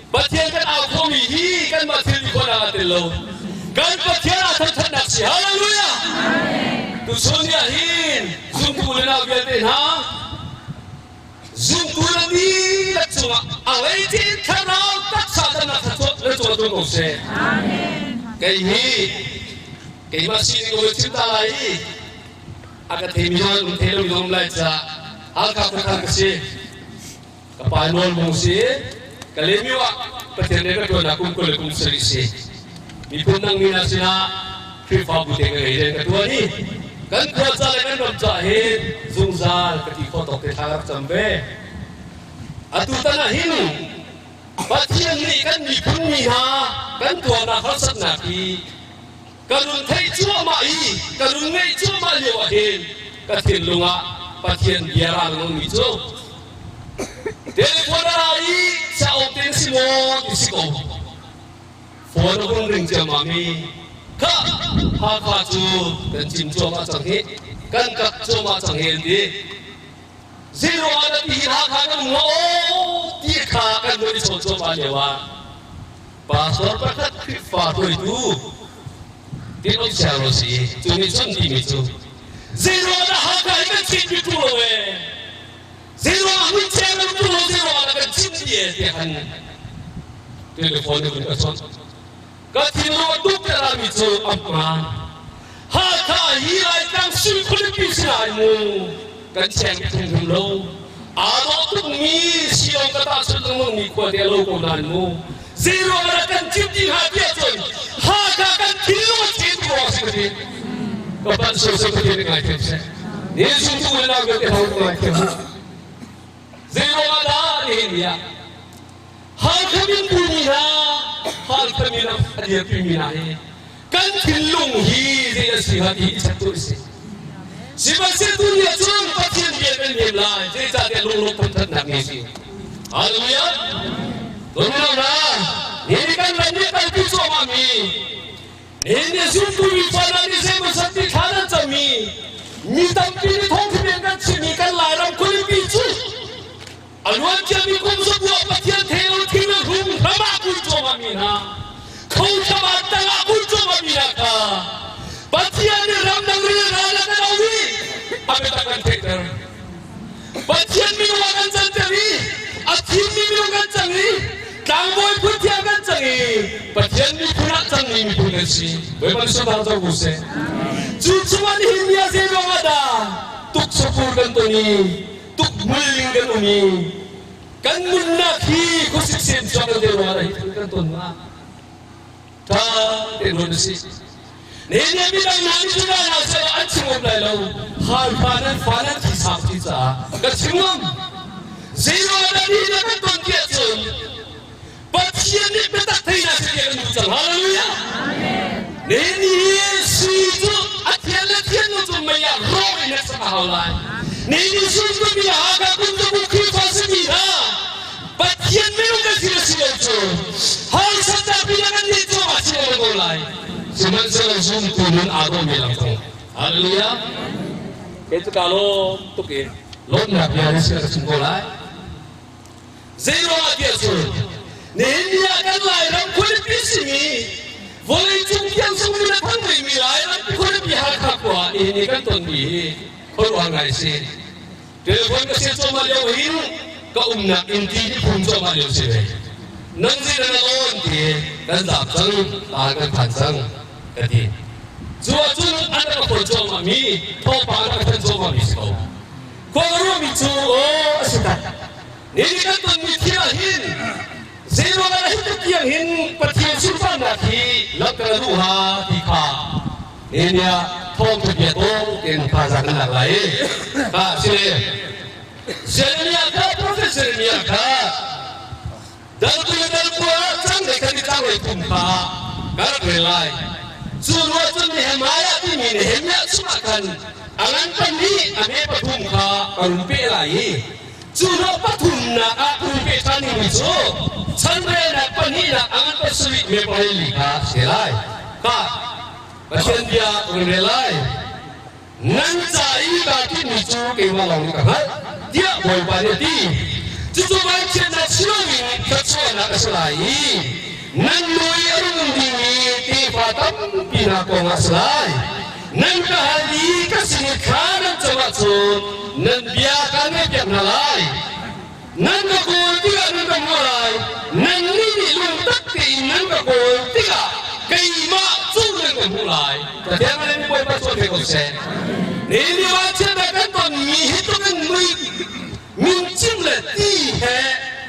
Pathian kan au khomi hi kanmah thil ti khawhnak ah tel lo. Kan Pathian ah thangthatnak si. Hallelujah! Tuchun ni ah hin zumtu le nau vialte hna zumtu le dihlak cungah a hleice in thlarau taksa damnak thluachuah le cungah tlung ko seh. Kei hi keimah sining ka voi chim ta lai i a ka theimi zong um thei lomi zong um lai caah Halkha khuathar ka si. Ka pa nawl mung si Kalaymyo ah Pathian rian ka ṭuannak kum 20 le kum 70 si. Miphun dang mi hna sinah Khrihfabu te ka ngei rian ka ṭuan i kan khua ca le kan ram ca hin zungzal ka ti khawh tawk te thla ka rak cam ve. Atu tan ah hin Pathian nih kan miphun mi hna kan tuarnak harsatnak hi ka run theih cuahmah i ka run ngeih cuahmah lio ah hin ka thinlung ah Pathian bia ra lengmangmi cu telephone a ra i cauk ten si maw ti si ko phone a hung ring ciammam i kha Hakha cu kan cim cuahmah cang hi kan kak cuahmah cang hi an ti zero ah na ti hin Hakha kan um aw ti kha kan vun i chawn cuahmah lio ah Pastor pakhat Khrihfa hruaitu Tinum Siangro si cu nih cun timi cu zeiruang dah Hakha hi kan chin pi lo ee zeiruang hun cheng lo tu lo zeiruang dah kan chin ti ee tiah khan telephone in vun ka chawnh ka thinlung a tuk te rami cu amman Hakha hi Laitlang sui khualipi si lai mu kan cheng thung hum lo aa dawh tukmi siong ka tahchunh lengmangmi khua te lo ko nain mu zeiruang ah kan cim ti hnga tiah cun Hakha kan thinlung a chin tu ruang si ka ti ka pan so so ka ti ngai thiam seh ni sung tu le nau vialte ho ngai thiam hu zeiruang ah dah nihin ni ah Hakha min pu mi hna Hakha min a dirpi mi hna hi kan thinlung hi zei a si hnga ti hi chat tu si sihmanhsehlaw tu ni ahcun Pathian bia kan nem lai zeicahtiah lunglawm thangthatnak ni si Hallelujah Domino na ni kan ram nih kalpi cuahmah mi nihin ni zumtu mi fa nih zeimaw zat ti thla nan cam mi mi tampi nih thawngtha kan chimmi kan Lairam khualipi cu A luanciami kum zabu ah Pathian thei lo thing le rum ram ah kun cuahmah mi hna, kho thlama tang ah kun cuahmah mi hna kha Pathian nih ramdang ril ral ah kan auh i a biatak kan theihter. Pathian minung ah kan canter i a thimmi minung kan cang i tlangbawi phun thiang kan cang i Pathian miphun ah cangmi miphun kan si. Bawipa nih sunpar co ko seh. Cu chungah nihin ni ah zei ruangah dah tuksapur kan ton i tukhmulling kan um i kan nunnak hi khuasik sem chuak kan te ruangah dah hi thil kan ton hnga? Ṭha tein ruat usih. Nihin ni midang hna nih cudah hna sehlaw an chim ngam lai lo. Haifa nan fa nan thi sang ti caah ka chim ngam. Zeiruangah dah nihin ah kan ton tiah cun Pathian nih biatak theinak si tiah kan duh cang. Hallelujah. Nihin ni hi sui cu a thian le thian lo cu mei ah rawh in hneksak a hau lai. Nihin ni sui cu mi Hakha kum Khrihfa simi hna Pathian minung kan si le si lo cu harsatnak bia kan nih cuahmah si lo ko lai. Sihmanhsehlaw zumtu nun aa dawhmi lam kong. Hallelujah. Kei cu kaa lawm tuk i lawmhnak bia na sin ka chim ko lai. Zeiruangah tiah cun nihin ni ah kan Lairam khualipi simi vawleicung tiang zong min a thang rihmi Lairam khualipi Hakha khua ah nihin ni kan tonmi hi khuaruahhar ngai a si. Telephone ka sia cuahmah lio hin ka umnak inn ti hi phum cuahmah lio si ve. Nang zei na lawn ti kan zaap cang, taan kan phan cang ka ti. Cu ahcun an rak ka phone cuahmah mi, thawngpang an rak ka thanh cuahmah mi si ko. Khua ka ruahmi cu aw a si tak. Ni ni kan tonmi thil ah hin zeiruang ah hi tiang hin Pathian sunparnak hi langhter a duh hnga ti kha ni ah thawngṭha bia tawng tein thazaang kan lak lai i kha si le Jeremiah kha profet Jeremiah kha dal 2 le dal 9 ah canglei khan i tlanglei thum kha ka rak rel lai. Cu ruah cun Nehemiah timi Nehemiah chungah khan a ngan pahnih a hme pathum kha ka run peh lai i cu ruah pathumnak ah run peh ṭhan dingmi cu chanrelnak pahnihnak a ngan pasarih me pahnih li kha a si lai. Kha Pathian bia run rel lai. Nan ca i kaa tinhmi cu keimah lawng nih ka hngalh, tiah Bawipa nih a ti. Cucu vanchiatnak si loin thluachuahnak a si lai i nan nu i a rung dingmi tefa tampi hna kong ah a si lai. Nan ka hal i ka sin i thla nan cam ahcun nan bia kaan ngaihpiak hna lai. Nan ka kawl tikah nan ka hmuh lai. Nannih nih lungtak tein nan ka kawl tikah keimah cu nan ka hmuh lai. Cathiang ah nan Bawipa cawn ve ko seh. Nihin ni vanchiatnak kan tonmi hi tluk in mui mincing le ti he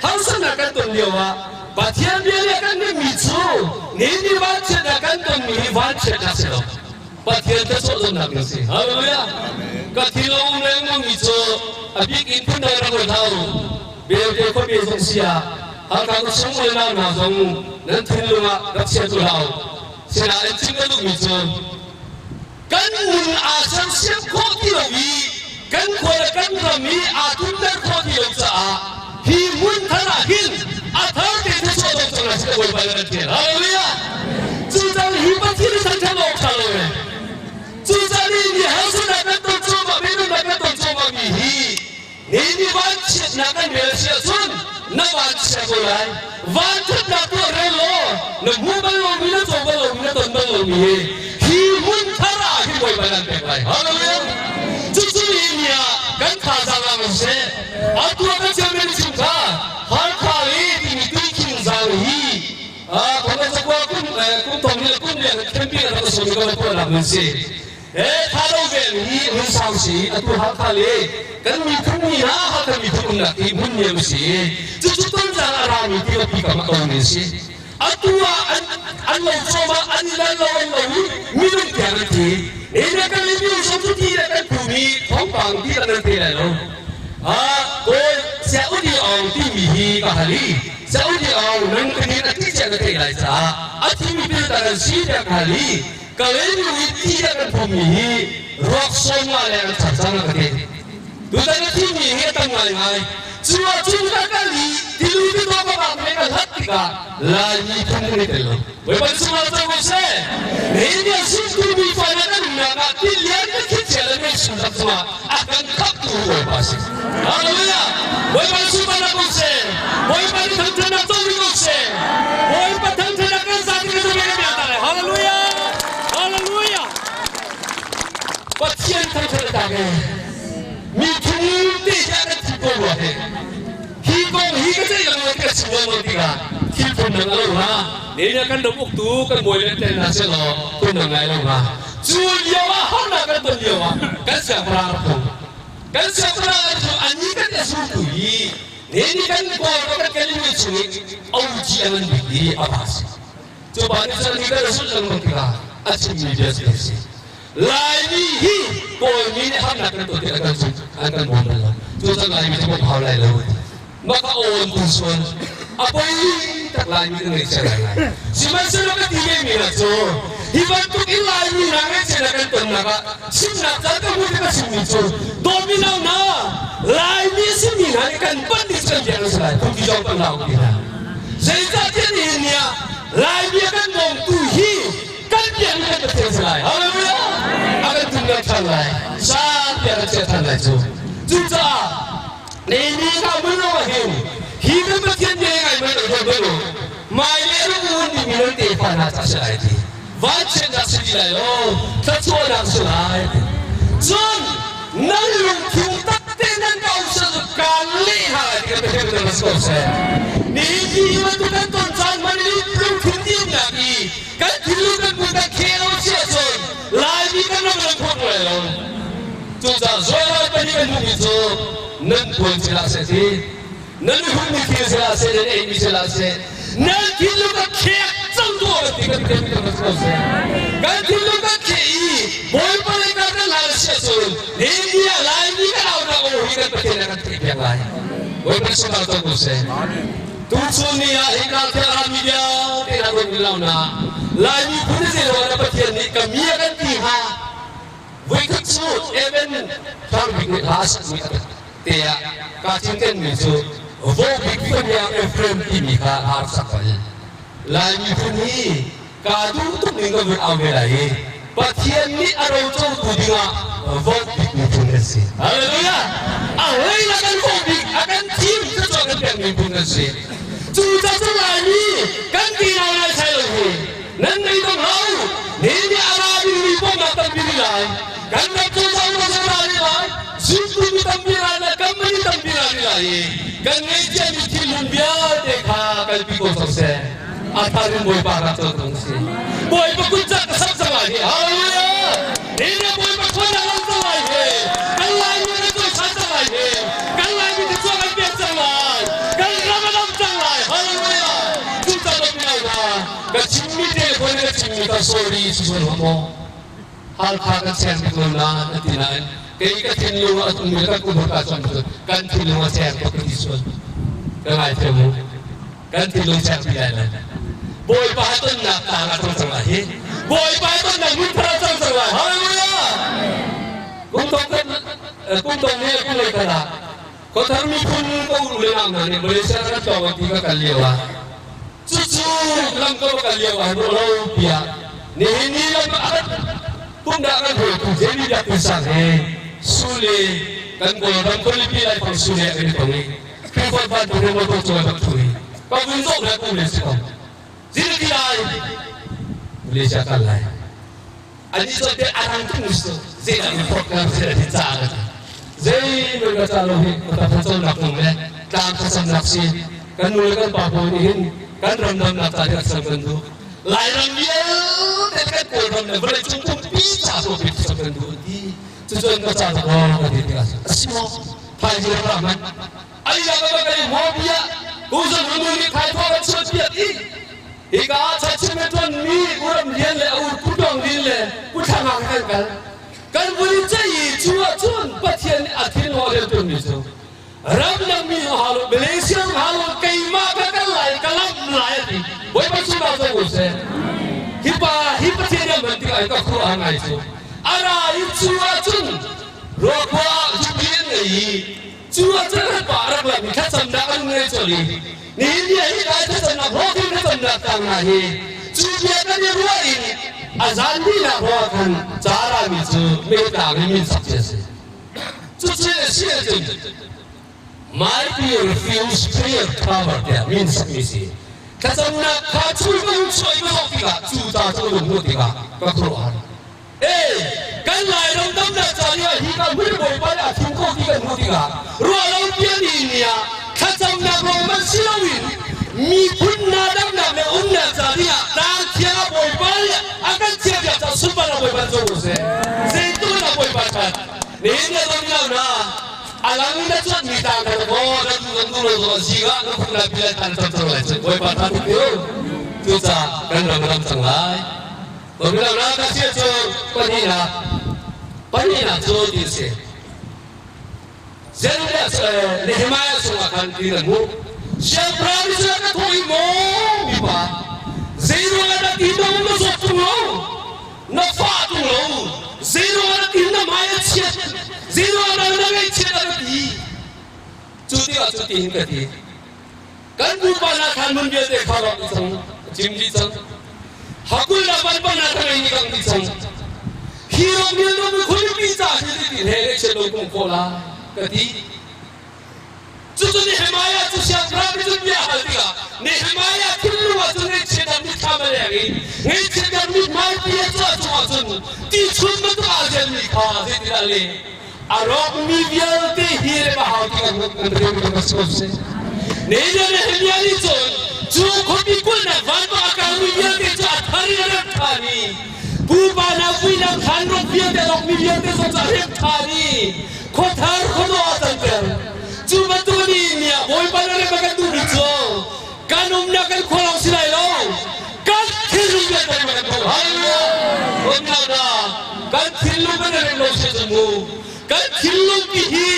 harsatnak kan ton lio ah Pathian bia nih a kan nehmi cu nihin ni vanchiatnak kan tonmi hi vanchiatnak si lo. Pathian thluachuah donnak ding si. Hallelujah. Ka thil a um lengmang mi cu a bik in phundang rak ruat hlah u. Belte khuapi zong si ah Hakha khuachung unau hna zong nan thinlung ah rak chia tu hlah u. Sinain chim ka duhmi cu kan nun aa sersiam khawh ti lo i kan khua le kan ram hi aa tlunter khawh ti lo caah hi hmun thar ah hin a thar te thluachuah dong cang hna sih Bawipa nih kan tial. Hallelujah. Cucaah hi Pathian nih thangṭhat awk ṭha lo e. Cucaah ni ni harsatnak kan ton cuahmah minung kan ton cuahmah mi hi ni ni vanchiatnak kan rel si ahcun na vanchia ko lai. Vanṭhatnak tuah rel law na hmu bal lomi na co bal lomi na ton bal lomi hi hi hmun thar ah hin Bawipa nan pek lai. Hallelujah. Cucu ni ni ah kan thazaang ah siseh atu ah kan chairman nih chim kha Halkha i timi tuikhing zang hi thong zakua kum kum thong le kum le camping rak sawm ko tuahnak mun si. He thalo vel hi hun sau si atu Halkha le kan miphun mi ha Halkha miphun umnak hi hmun niam si. Cucu tonzang a rami ti pi kam a ko ni si. Atu ah an lo cawm ah an i lo an lo i minung tiang an thi. Ni kan le mi zong cu ti le kan phumi thawngpang ti kan te lai lo. Kawl Saudi Aung timi hi ka hal i Saudi Aung nang ka nin a ti cia na theih lai caah a thimi pil ta kan si tiah ka hal i ka lei i ti tiah kan phummi hi ruak sawm nga leng an char cang ka ti. Tutan a thimi hi a tam ngaingai. Cu ahcun ka kal i tilu ti dawh ka bak me ka hlat tikah Laimi phun kan i tel lo. Bawipa sungah cang ko seh. Nihin ni ah zumtu mi fa na kan umnak ah tilian kan thlichia le meichung rak cungah a kan khamhtu Bawipa si. Hallelujah. Bawipa sungah ko seh. Bawipa nih thangṭhatnak co rih ko seh. Bawipa thangṭhatnak kan zati kan zumi kan biak lai. Hallelujah. Hallelujah. Pathian thangṭhat a tlak e. Mi thung te hi a kan thi ko rua he. Hi kong hi ka ceih lengmang ka chim lengmang tikah. Thil phundang a lo hnga. Nihin kan ram uktu kan bawi le tel hna sehlaw phundang ngai lo hnga. Cu lio ah harnak kan ton lio ah kan siangpahrang rak tlung. Kan siangpahrang rak tlung annih kan i zultu hi nihin ni kan kawl kan kalimi chung i OG a ngan bik hi a pa si. Cu pa nih cun ni kan zulh lengmang tikah a chimmi bia cu a si. Laimi hi Kawlmi nih harnak kan tuah tikah kan zumh an kan bawm bal lo. Cucaah Laimi cu bawmh hau lai lo a ti. Mah ka awn tu sual a poi tak Laimi kan ngaihchia ngaingai. Sihmanhsehlaw ka ti ve mi hna cu hi bantuk in Laimi hna ngaihchiatnak kan tonnak ah chimnak caan ka hmuh tik a chimmi cu dawtmi nau hna Laimi a simi hna nih kan panh ding cu kan biak an si lai. Phungki zong kan lau ti hna. Zeicahtiah nihin ni ah Laimi a kan bawmtu hi kan biakmi kan Pathian si lai. Hallelujah! A kan tumter ṭhan lai. Sang tiah kan chiah ṭhan lai cu. Cucaah Nehemi ka mun lo ah hin hi kan Pathian bia ngai man lo tuan u. Mai le rum un timi nan tefa hna ca si lai ti. Vanchiatnak si ti lai lo, thluachuahnak si lai ti. Cun nan lungthin tak te nan ka um sal kaan leh hna lai ti kan Pathian kan si ko seh. Nihin hi bantuk kan ton caan man i lungthin diamnak i kan thinlung kan put kan khel lo si ahcun Laimi kan ram ram phok lai lo. Cucaah Joel pahnih kan hmuhmi cu nan puan si hlah seh ti, nan hummi thil si hlah seh, nan eimi si hlah seh, nan thinlung ka khek cang tuah kan ti kan kan kan ko seh. Kan thinlung kan kheh i Bawipa lei kan kan hlan si ahcun India Laimi kan aunak aw hi kan Pathian kan theih piak lai. Bawipa sungah cang ko seh. Tuchun ni ah hika thiang mi vialte na run lo na Laimi phun si lo na Pathian nih ka mi a kan ti hnga. Voikhat cu Evan Hrang Bik nih hla a sakmi a te ah kaa cinkenmi cu Vawbik Famiang Ephraim timi kha hla rak sak bal. Laimi phun hi kaa duh tuk ning kan vun au ve lai i Pathian nih a rocotu dingah vote bik miphun kan si. Hallelujah! A hlei na kan vote bik, a kan thim cucu a kan pek miphun kan si. Cucaah cu Laimi kan ti lai lai sai lo hi. Nan nei dong hau. Ni nih a ra dingmi bawmhnak tampi ri lai. Kan ram cu zau lo ra ri lai. Zumtu mi tampi ra lai, company tampi ra ri lai i kan ngeihciami thilhlun vialte kha kalpi ko cang seh. A thar in Bawipa rak co tung si. Bawipa kut cak ka sak cang lai hi. Hallelujah! Hi na Bawipa khuanak lang cang lai hi. Kan Laimi kan cawisan cang lai hi. Kan Laimi te chuak an pek cang lai. Kan ram a dam cang lai. Hallelujah! Cucaah dawtmi hna, ka chimmi te khuan ka chimmi ka sorry si sual hlah maw? Halkha kan seng bik lo na na ti nain kei ka thinlung ah a tlungmi le kan kum ka cam cun kan thinlung a seng tuk ka ti sual. Ka ngai thiam u. Kan thinlung seng ti lai lo. Bawipa tonnak tlang ah cang cang lai hi. Bawipa tonnak hmun thar ah cang cang lai. Hallelujah! Kum thong khat kum thong ne kum lei khat ah Khuathar miphun ka uru le nau hna nih Malaysia kan tlawng an ti ka kal lio ah cucu lam ka va kal lio ah ruah lo piah nihin ni lam ah kum dah kan hruaitu Jamie Biak Tin Sang he Sule kan Kawlram khualipi laifang Sule ah kan i tong i Khrihfa van tu motor cung ah bak thu i ka vun zawh na kum le si ko zirti lai Malaysia kal lai Anih cu te a rang tuk su zeidah in phawt kan si a ti ca ka ti. Zei noi ka ca lo hi ka ta thlacamnak kong le tlang thlacamnak si kan nu le kan pa pawl nih hin kan ram damnak ca rak sam kan duh. Lairam vialte kan Kawlram le vawleicung pumpi ca so pi thlacam kan duh an ti. Cucun ka ca tak aw ka ti tikah a si maw? Thaizing rak ra hmanh. Ai la ka ba kai mo bia ku zon nu nih thai thaw kan chuat piak i Hika ah chachim a ṭuanmi U Ram Lian le a u Pu Tawng Lin le Pu Thlang Ah kan kal. Kan vun i ceih i cu ahcun Pathian nih a thin a rian ṭuanmi cu ramdang mi zong hau lo, Malaysia zong hau lo, keimah ka kal lai, ka lamh lai a ti. Bawipa sungah cang u seh. Hi pa hi Pathian nih a hman tikah ka khuaruah ngai cu. A ra i cu ahcun ruakhua ah zumbi an ngei i Cu ah cun an pa a rak lamh i thlacamnak an ngei colh i nihin ni ah hi lai thlacamnak hlawhtling thlacamnak tlang hna hi cu bia kan i ruah in a zan dihnak ruangah khan ca a rami cu meitlang in min sak cia a si. Cucu a si ahcun My Refuse Prayer Cover tiah min sakmi si. Thlacamnak kha chul ka hun chuah i ka zoh tikah cu ca cu ka lung hmuh tikah ka khuaruahhar. Ee, kan Lairam damnak ca lio ah hi ka hmun Bawipa nih a thim ko ti kan hmuh tikah ruahlo pian ni ah thlacamnak ruang man si loin Miphun hna damnak le umnak ca dingah tlang thiang ah Bawipa nih a kan chiahpiak caah sunparnak Bawipa co ko seh. Zeitluk in dah Bawipa ṭhat. Nihin ni ah zong na a lang in na cuanhmi tlang kha maw na duh na duh lo zong zing ah na khuk na pi lai than cang cang lai cu Bawipa tha tuk u. Cucaah kan ram ram cang lai. Bawipa na ka sia cu pahnihnak pahnihnak cu ti si. Zerubbabel Nehemiah chungah khan ti kan hmuh. Siangpahrang nih cun a ka thawh i, Maw mipa, zeiruangah dah ti dong na zawt ṭung lo? Na fah ṭung lo? Zeiruangah dah ti na hmai a chiat? Zeiruangah dah na ngaihchiat a ka ti? Cu tikah cu ti hin ka ti. Kan pupa hna khan hmun vialte kha rawk dih cang, cim dih cang. Hakul le vanvan hna kha ngei nih kang dih cang. Hi ram vialte mi khualipi ca hi ti he ngaihchiat lo kum khawh lai ka ti. Cucu Nehemiah cu siangpahrang nih cun bia a hal tikah Nehemiah thinlung ah cun ngaihchiatnak mitthlam a leng i ngaihchiatnak mithmai pi a cuah cungah cun ti chun bantuk aa zelmi kha zeitindah le a rawkmi vialte hi rem a hau ti kan kan rem kan si ko seh. Nehemiah nih cun cu khuapi kulhnak vanpang a kangmi vialte cu a thar in a remh ṭhan i pupa hna vuinak thlan rawk vialte rawkmi vialte zong cu a remh ṭhan i khuathar khuadawh ah canter. Cu bantuk a nih ni ah Bawipa na rem a kan duhmi cu kan umnak kan khua lawng si lai lo kan thinlung vialte rem a kan duh. Hallelujah! Ruatnak hna kan thinlung kan rem lo si cun mu kan thinlung pi hi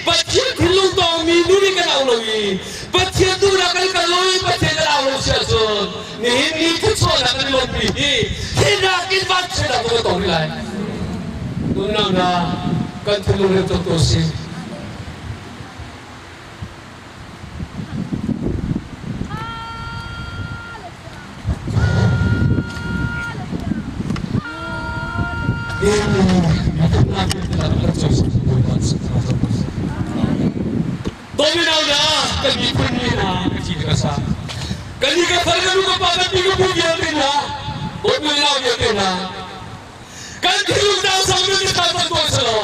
Pathian thinlung tawngmi nu nih kan au lo i Pathian duhnak kan kal lo i Pathian kan au lo si ahcun nihin ni thluachuahnak kan i lawmpi hi hi nakin vanchiatnak tu kan tong rih lai. Unau hna kan thinlung rem cawk tu si. Domino na kan miphun mi hna ka ci ka sa. Kan ni ka far ka nu ka pa ka pi ka pu vialte hna Domino vialte hna Kan thiluk dang sang mi kan tam tawn si lo.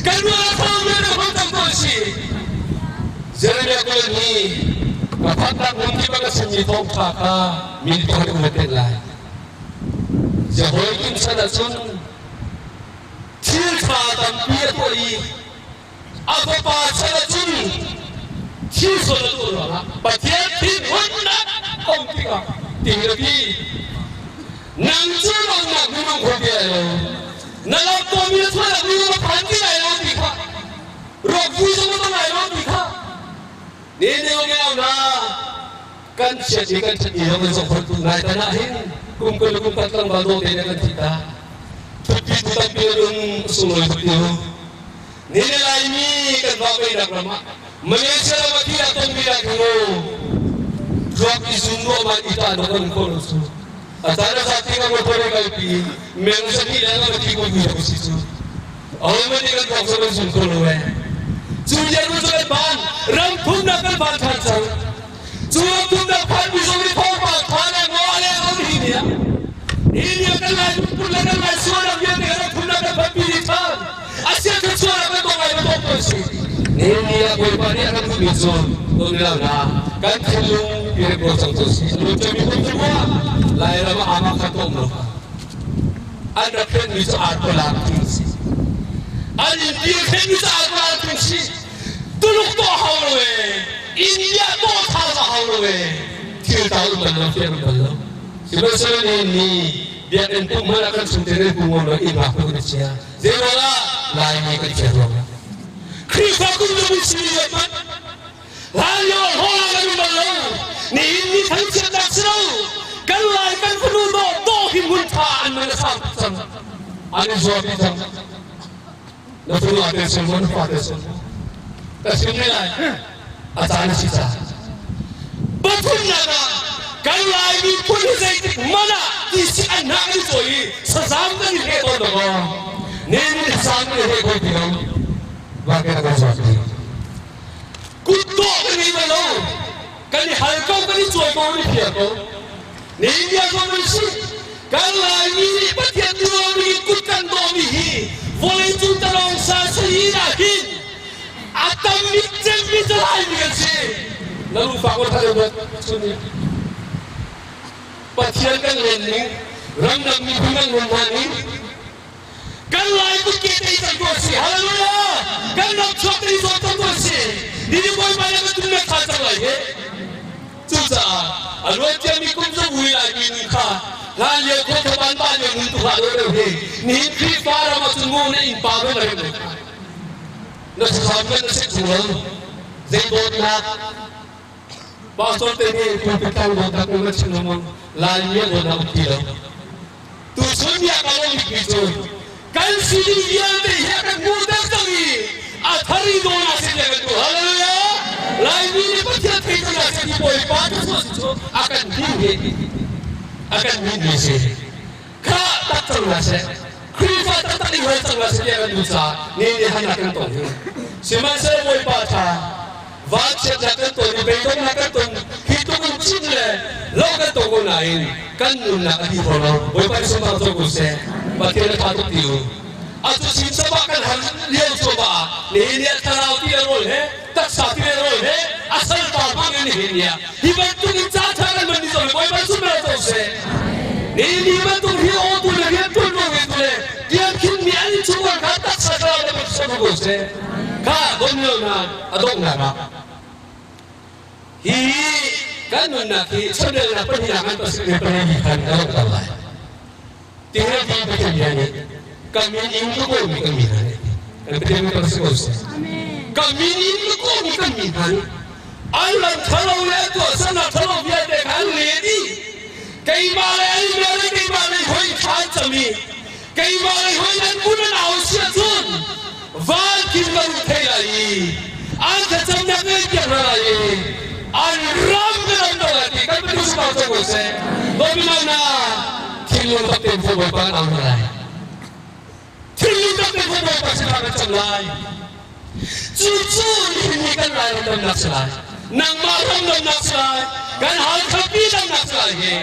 Kan rual thang mi kan hon tam tawn si. Jeremiah kul ni ka phatnak hmun kip ah ka chimmi thawngṭha kha mi nih pakhat um ten lai. Jehoiakim chan ahcun thil ṭha tampi a tuah i a fapa chan ahcun thil sual a tuah ruangah Pathian thinhunnak a um tikah ting a ti. Nang cu nangmah minung khua ti lai lo. Na lam tawmi na chuahnak minung a phan ti lai lo ti kha. Rawkvui zong na tong lai lo ti kha. Ni ne nge na kan chiat i kan ṭhat i zong in zong tu ngai tan ah hin kum kul kum khat tlangval dawte ne kan thi ta. Thutpi tu tampi dun sunglawi tuk tiu. Ni le Laimi kan vahveihnak ram ah Malaysia ram ah thih ah tonmi dah khi mu tluak i zum ruahman i ta na kan khawh lo cu. A caan a zat ting a motor i kalpi meng zahnih le nga thi ko mi ko si cu. Ahohmanh nih kan thawk cu kan zum kho lo ee. Cu lian cu kan phan ram thumnak kan phan ṭhan cang. Cu ram thumnak phan mi zong nih thawngpang tha le ngaw le om hi ni ah hi ni ah kan lai lungput le kan lai sualnak vialte ram thumnak kan phan pi dih ṭhan. Asia thluachuah kan tong lai bantuk ko si. Nihin ni ah Bawipa nih a kan duhmi cu tonilaunak kan thinlung i rem ko cang cu si. Lu mi phun cu Lairam ah amah kha tom lo. An rak hrenmi cu arpalak tung si. An in dir hrenmi cu arpalak tung si. Tuluk to hau lo e. India to thau za hau lo e. Thil ta um bal lo, fiang um bal lo. Sihmanhsehlaw nihin ni biakinn pumh hmanh ah kan chungte nan pum ngam lo inn ngak tu kan i chia. Zeiruangah Laimi kan chia ruangah. Khrihfa kum le mun simi le hmanh hlan lio hall ah kan um bal lo. Nihin ni thangchiatnak si lo. Kan lai kan fanu dawh dawh hi hmun tha an man a sang tuk cang. An i zuam cang. Na fanu aa tel sul maw na fa tel sul maw? Ka chim ne lai. A caan a si caah. Pathumnak ah kan Lai miphun hi zeitik hmanh ah tisi an hnah kan i cawi i sazam kan i hleh tawn dawkaw nen in sazam kan i hleh ko ti lo vake kan zuat ti kutdawh kan ngei bal lo kan i hal ko kan i cawi ko kan i phiar ko ne India zong kan si kan Laimi nih Pathian duhlomi in kut kan dawhmi hi vawleicung talawng sa sali ah hin a tam bik cemmi cu Laimi kan si. Na lungfak ul kha deuh chun ni. Pathian kan len ning, ramdang miphun kan len hna ning, kan lai kutke tei cang tuah si. Hallelujah! Kan ram chuak tei zawn cang tuah si. Ni ni Bawipa le kan tum na kha cang lai he. Cucaah a luan ciami kum zong ui lai mi nun kha hlan lio khua thaban pa lio nun tu hlah deuh hi nihin Khrihfa ram ah cun mu na innpa ve na rem na thlacam kan na sek chung lo zei dawtnak pastor te nih pulpit tlang dawtnak kong na chim lengmang lai mi a dawtnak um ti lo tu chun bia ka lawm bikmi cu kan sining vialte hi a kan hmuhter cang i a thar i dawn ah sin kan tu hallelujah Laimi nih Pathian thei cang ah sin Bawipa cu cu a kan hmin hi a kan hmin mi si kha tak cang na seh Khrihfa taktak i hal cang na seh tiah kan duh caah ni ni han kan tong hi sihmanhsehlaw Bawipa tha vanchiatnak kan ton i beidonghnak kan ton hi tluk in cin le lo kan tong ko nain kan nunnak a ti kho lo Bawipa nih sunpar co ko seh Pathian a tha tuk ti u atu sin sabah kan har lio cuahmah ah nihin ni ah thlarau ti le rawl he taksa ti le rawl he a salpa hmang in nihin ni ah hi bantuk in ca tha kan man ni zong Bawipa sunpar co seh nihin ni bantuk hi aw tu le rian tuan lo tu le tiang khin mi an chung kha taksa thlarau le pathian ko seh kha don lio na a donghnak ah hi kan nunnak hi chanrelnak pahnihnak an pasarih le pali khan a donghter lai. Tingre ti Pathian bia nih kan min in ka kawlmi kan mi hna nih kan Pathian min si ko seh. Kan min in ka kawlmi kan mi hna nih an lam thalo le tuahsernak thalo vialte kha an le dih. Keimah le an bia le keimah le hoi thla an cam i keimah le hoi nan kun an au si ahcun van khin ka ru thei lai i an thlacamnak ngei piak hna lai i an ram ka ram do lai ti kan Pathian sungah cang ko seh. Dawtmi na thinlung tak tein fo Bawipa kan au hna lai. Thinlung tak tein fo Bawipa sinah kan cam lai. Cucu nihin ni kan Lairam damnak si lai. Nangmah ram damnak si lai. Kan Halkha pi damnak si lai hi.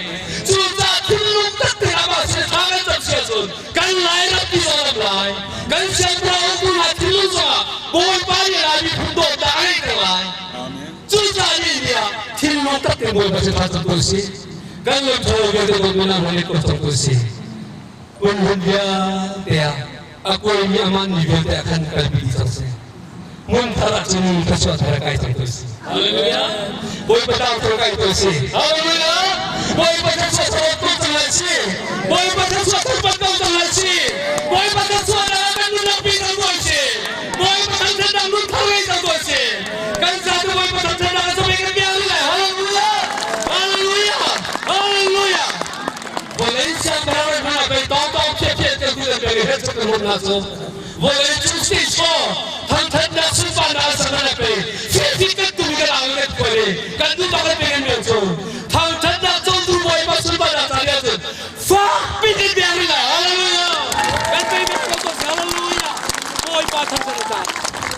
Cucaah thinlung tak tein amah sin thla kan cam si ahcun kan Lairam pi zong dam lai. Kan siangpahrang tu hna thinlung zongah Bawipa nih Lai miphun dawtnak a ngeihter lai. Cucaah nihin ni ah thinlung tak tein Bawipa sin thla cam ko sih. Kan lungtho vialte dawtmi hna hmang ko cang ko sih. Hun vialte ah a kuaimi a manmi vialte ah khan kalpi dih cang seh. Hmun thar ah cun thluachuah thar kai cang ko si. Hallelujah. Bawipa tang thar kai ko si. Hallelujah. Bawipa thluachuah thar ko cang lai si. Bawipa thluachuah thar pat ko cang lai si. Bawipa thluachuah na kan nunnak pi cang ko si. Bawipa thangthat dang nun thar ngei cang ko si. Kan za tu Bawipa thangthat dang a samei kan biang lai. Hallelujah. Hallelujah. Hallelujah. Vawlei siangpahrang hna pei tawngtawng phiaphiat kan ti le pei he cun kan hna cu vawlei cung stage maw thangthatnak sunparnak an sak na pei fifi kan tum kan ang kan khuai i kan duh bak le pei kan rian cu thangthatnak cawtu bawipa sunparnak ca lio cun fak pin in biang rih lai hallelujah kan pei mi ko ko hallelujah bawipa thangthat ca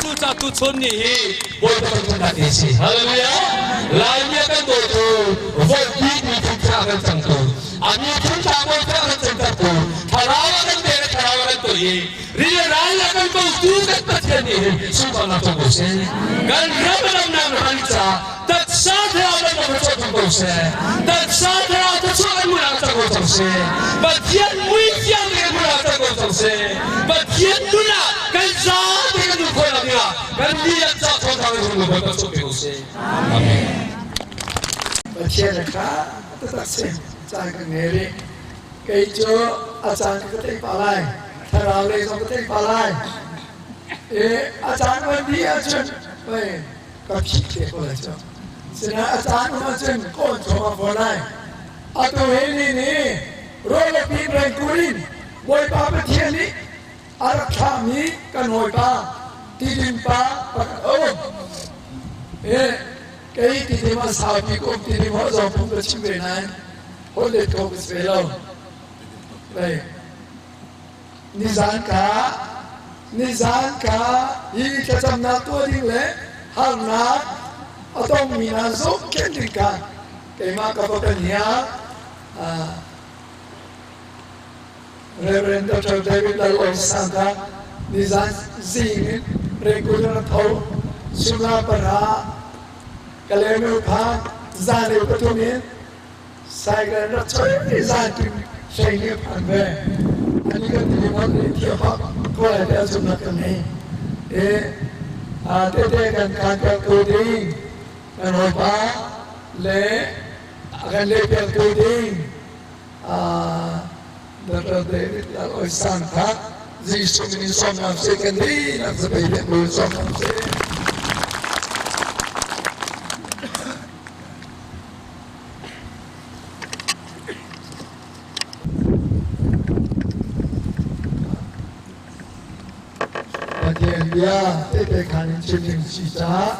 cucaah tu chun ni hi bawipa thangthatnak ni si hallelujah laimi a kan dawtu voipi mi thutha kan cangtu a mi thutha bawipa kan cangtertu thlarau a kan pek thlarau a kan tuah i ri ral a kan kotu kan Pathian nih hin sunparnak cang ko seh kan ram a damnak han ca taksa thlarau kan ram chuah cang ko seh taksa thlarau thluachuah kan munah cang ko cang seh Pathian mui fiang te kan munah cang ko cang seh Pathian nun ah kan zate kan nun khawh nak dingah kan dihlak ca thawngtha kan hung Bawipa chuah pe ko seh Amen Pathian a ṭha taktak si caan kan ngei rih kei cu a caan ka tei pah lai thlarau lei zong ka tei pah lai i a caan on dih ahcun oi ka phih te ko lai cu sinain a caan um ahcun ka on thawng a fawn lai atu hi ni nih rawl a pin rengkur in Bawipa Pathian nih a rak thlahmi kan hawipa Tidim pa pakhat a um i kei Tidim ah saupi ka um Tidim holh zong phung ka chim ve nain holh let kho ka si ve lo lei nizan ka nizan ka hi thlacamnak tuah ding le harnak a tongmi hna zohkhenh ding kha keimah ka va kan hiar Reverend Dr. David Lal Sangka nizan zing in regular tho sumla para Kalaymyo phan zanlei pathum in cycle in rak choi zan tu hlei phan ve. Ani kan ti mon ni thia bak ko lai te zumnak kan ngei. E a te te kan kan pek tu ding kan hawipa le a kan le pek tu ding Dr. David Lal Oi Sang kha Jesuh min in sawmnak seh kan dihlak zapei pek lu sawmnak seh. Pathian bia tehte khan in chim ding si caah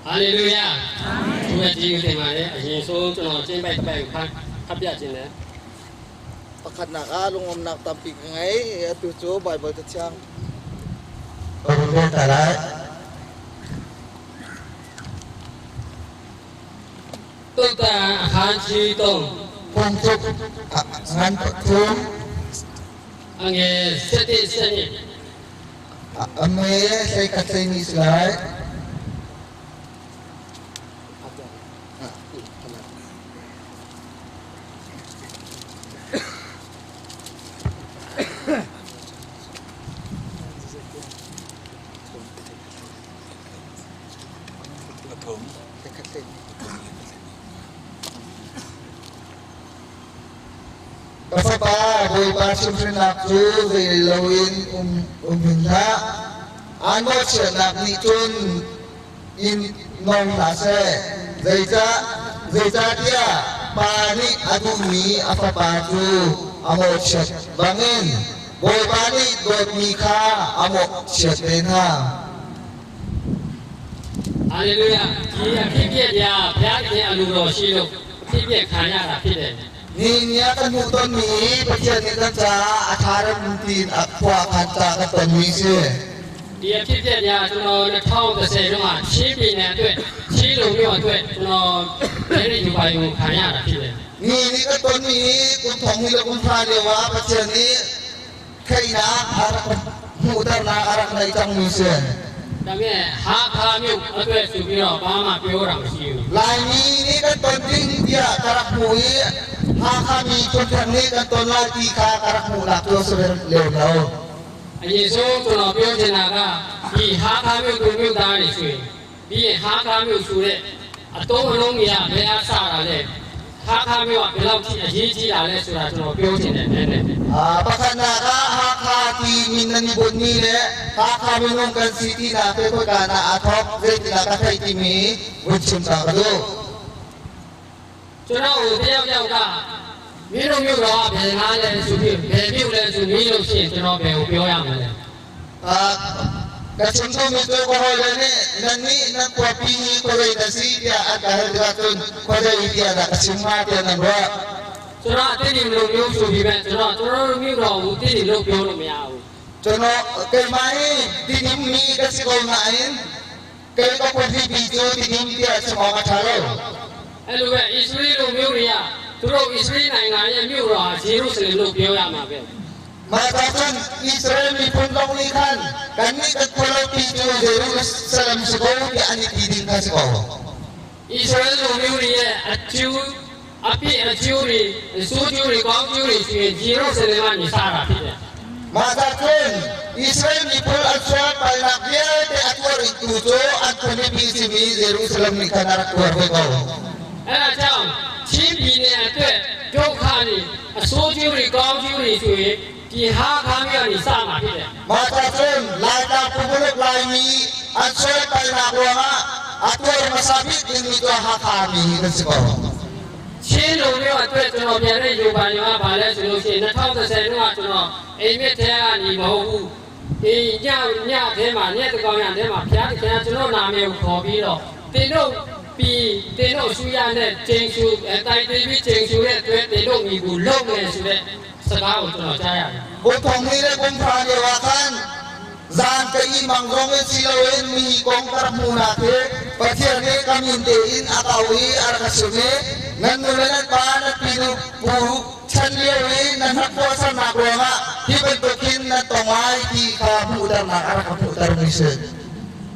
ဟာလေလုယာသူရဲ့ကျေးဇူးတင်ပါတယ်အရင်ဆုံးကျွန်တော်ကျင်းပိုက်တစ်ပိုက်ကိုဖတ်ပြခြင်းနဲ့ Pakhatnak ah lungumnak tampi ka ngei. Atu cu Baibal Cathiang. Ka run rel ta lai. တုတ်တန်အခန်းကြီး3 Phungtluk ngan pathum အငယ်7 7 a me hlei khat hlei ni si lai. Ka fapa, Bawipa chimhrinnak cu zei loin um um hin hlah. Aan mawhchiatnak nih cun in nong hlah seh. Zeicah zeicahtiah pa nih a duhmi a fapa cu a mawhchiat bangin Bawipa nih dawtmi kha a mawhchiat ve hna. ဟာလေလုယာဒီအဖြစ်ပြက်ပြဘုရားသခင်အလိုတော်ရှိလို့အဖြစ်ပြက်ခံရတာဖြစ်တယ် Nihin ni ah kan hmuh tonmi Pathian nih kan caah a ṭha rem tiin a khua a khan caah kan tonmi a si. ဒီအဖြစ်ပြက်ပြကျွန်တော်2010တုန်းကချင်းပြည်နယ်အတွက်ချင်းလုံမြို့အတွက်ကျွန်တော်လည်းယူပါယူခံရတာဖြစ်တယ် Ni ni kan tonmi kum thong hi le kum hra lio ah Pathian nih theihnak a rak hmuhternak a rak neih cangmi a si. ဒါပေမဲ့ဟာခါမြို့အတွက်ဆိုပြီးတော့ဘာမှပြောတာမရှိဘူး Laimi nih kan ton ding tiah ka rak hmuh i Hakha mi phunthar nih kan ton lai ti kha ka rak hmuhnak cu a si lem lo. အရင်ဆုံးကျွန်တော်ပြောချင်တာကဒီဟာခါမြို့သူမြို့သားတွေဆိုရင်ပြီးရင်ဟာခါမြို့ဆိုတဲ့အတုံးအလုံးကြီးကဘယ်အားစတာလဲဟာခါမြို့ကဘယ်လောက်ထိအရေးကြီးတာလဲဆိုတာကျွန်တော်ပြောချင်တယ်နည်းနည်း Pakhatnak ah Hakha ti min nan i bunhmi le Hakha minung kan si tinak hi khoika dah aa thawk, zeitindah ka theih timi vun chim ta ka duh. ကျွန်တော်တို့တယောက်ယောက်ကမင်းတို့မြို့တော်ကဘယ်နာလဲဆိုပြီးဘယ်မြို့လဲဆိုမင်းတို့ရှိရင်ကျွန်တော်ဘယ်ကိုပြောရမလဲ Ka chim duhmi cu ka hawile nih nannih nan khuapi hi khuazei na si tiah an ka hal tikah cun khuazei tiah dah ka chim hnga tiah nan ruah. ကျွန်တော်အတိတ်လိုမျိုးဆိုပြီးပဲကျွန်တော်ကျွန်တော်တို့မြို့တော်ကိုအတိတ်လို့ပြောလို့မရဘူး Cun keimah hi Tidim mi ka si ko nain kei ka khuahlipi cu Tidim tiah chim awk a ṭha lo. အဲ့လိုပဲအစ္စရေးလိုမျိုးတွေကသူတို့အစ္စရေးနိုင်ငံရဲ့မြို့တော်ဟာဂျေရုဆလင်လို့ပြောရမှာပဲ Mah cun Israel miphun zong nih khan kannih kan khualopi cu Jerusalem si ko tiah an i ti ding kha si ko. အစ္စရေးလိုမျိုးတွေရဲ့အကျိုးအပြစ်အကျိုးတွေအဆိုးကျိုးတွေကောင်းကျိုးတွေဆိုရင်ဂျေရုဆလင်ကနေစတာဖြစ်တယ် Mah cun Israel miphun an sual palnak vialte a tuar tu cu an khualipi simi Jerusalem nih khan a rak tuar ve ko. အဲ့ဒါကြောင့်ချင်းပြည်နယ်အတွက်ဒုက္ခတွေအဆိုးကျိုးတွေကောင်းကျိုးတွေဆိုရင်ဒီဟာခါမျိုးကနေစမှာဖြစ်တယ် Mah cun Laitlang pumuluk Laimi an sual palnak ruangah a tuar hmasa bik dingmi cu Hakha mi hi kan si ko. ချင်းလူမျိုးအတွက်ကျွန်တော်ပြန်တဲ့ယူပါညောကဘာလဲဆိုလို့ရှိရင်2010တုန်းကကျွန်တော်အိမ်မက်ထဲကနေမဟုတ်ဘူးအေးညညထဲမှာညတကောင်ရထဲမှာဘုရားသခင်ကကျွန်တော်နာမည်ကိုခေါ်ပြီးတော့တင်တို့ပြီးတင်တို့ရှူရတဲ့ကျင်းရှူတိုင်တီပြီးကျင်းရှူတဲ့အတွက်တင်တို့မိကိုလုံနေဆိုတဲ့စကားကိုကျွန်တော်ကြားရတယ် Kum thong ni le kum hra lio ah khan zan ka i mang zong in si loin mi kong ka rak hmuhnak hi Pathian nih ka min tein a kau i a rak ka chimh i Nan nu le nan pa nan pinu pu chan lio i nan rak tuahsernak ruangah hi bantuk hin nan tong lai ti kha hmuhternak a rak ka hmuhtermi si.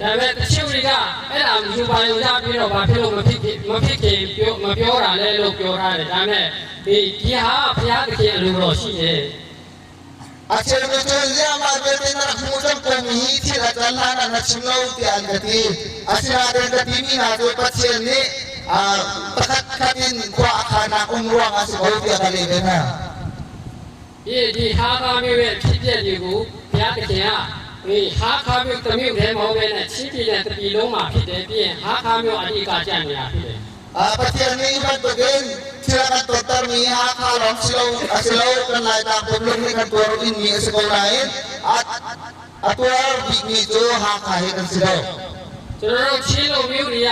ဒါပေမဲ့တချို့တွေကအဲ့ဒါယူပါယူရပြီးတော့ဘာဖြစ်လို့မဖြစ်မဖြစ်ခင်ပြောမပြောတာလဲလို့ပြောထားတယ်ဒါပေမဲ့ဒီဒီဟာဘုရားသခင်အလိုတော်ရှိတယ် A cheu nu cu ziahmah vialte na rak hmuh cang komi hi thil a can hlan ah na chim lo tiah an ka ti. Asinain ka timi hna cu Pathian nih pakhat khat in khua a khannak um ruangah a si ko tiah ka leh ve hna. ဒီဒီဟာကာမျိုးရဲ့ဖြစ်ပျက်တွေကိုဘုရားသခင်ကဒီဟာခါမျိုးတစ်မျိုးတည်းမဟုတ်ဘဲနဲ့ချင်းပြည်နယ်တစ်ပြည်လုံးမှာဖြစ်တယ်ပြီးရင်ဟာခါမျိုးအဓိကကြနေတာဖြစ်တယ် Pathian nih bantukin thil a kan tuahtermi Hakha lawng si lo a si lo kan Laitlang pumlung nih kan tuar inmi a si ko nain a tuar bikmi cu Hakha hi kan si lo. ကျွန်တော်တို့ချင်းလိုမျိုးတွေက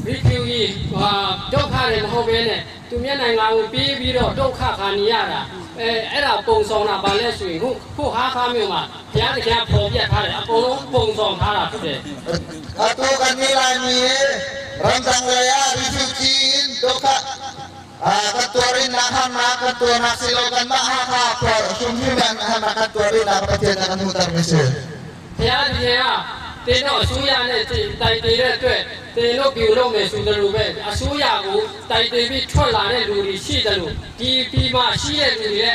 refugee ဟာဒုက္ခတွေမဟုတ်ဘဲနဲ့သူမျက်နှာငါကိုပြေးပြီးတော့ဒုက္ခခံနေရတာအဲအဲ့ဒါပုံဆောင်တာဘာလဲဆိုရင်ခုခုဟာခါမျိုးမှာဘုရားသခင်ကပေါ်ပြထားတယ်အကုန်လုံးပုံဆောင်ထားတာဖြစ်တယ် Atu kan ni Laimi ramdang lei ah refugee in dawkha kan tuar in nak hamnak kan tuarnak si lo kanmah Hakha khua hrimhrim in hamnak kan tuar in nak Pathian a kan hmuhtermi si. ဘုရားသခင်ကတင်းတော့အစိုးရနဲ့တိုင်တည်တဲ့အတွက်တင်းလို့ပြူလို့မယ်ဆိုတယ်လို့ပဲအစိုးရကိုတိုင်တည်ပြီးထွက်လာတဲ့လူတွေရှိတယ်လို့ဒီပြီးမှရှိတဲ့လူတွေ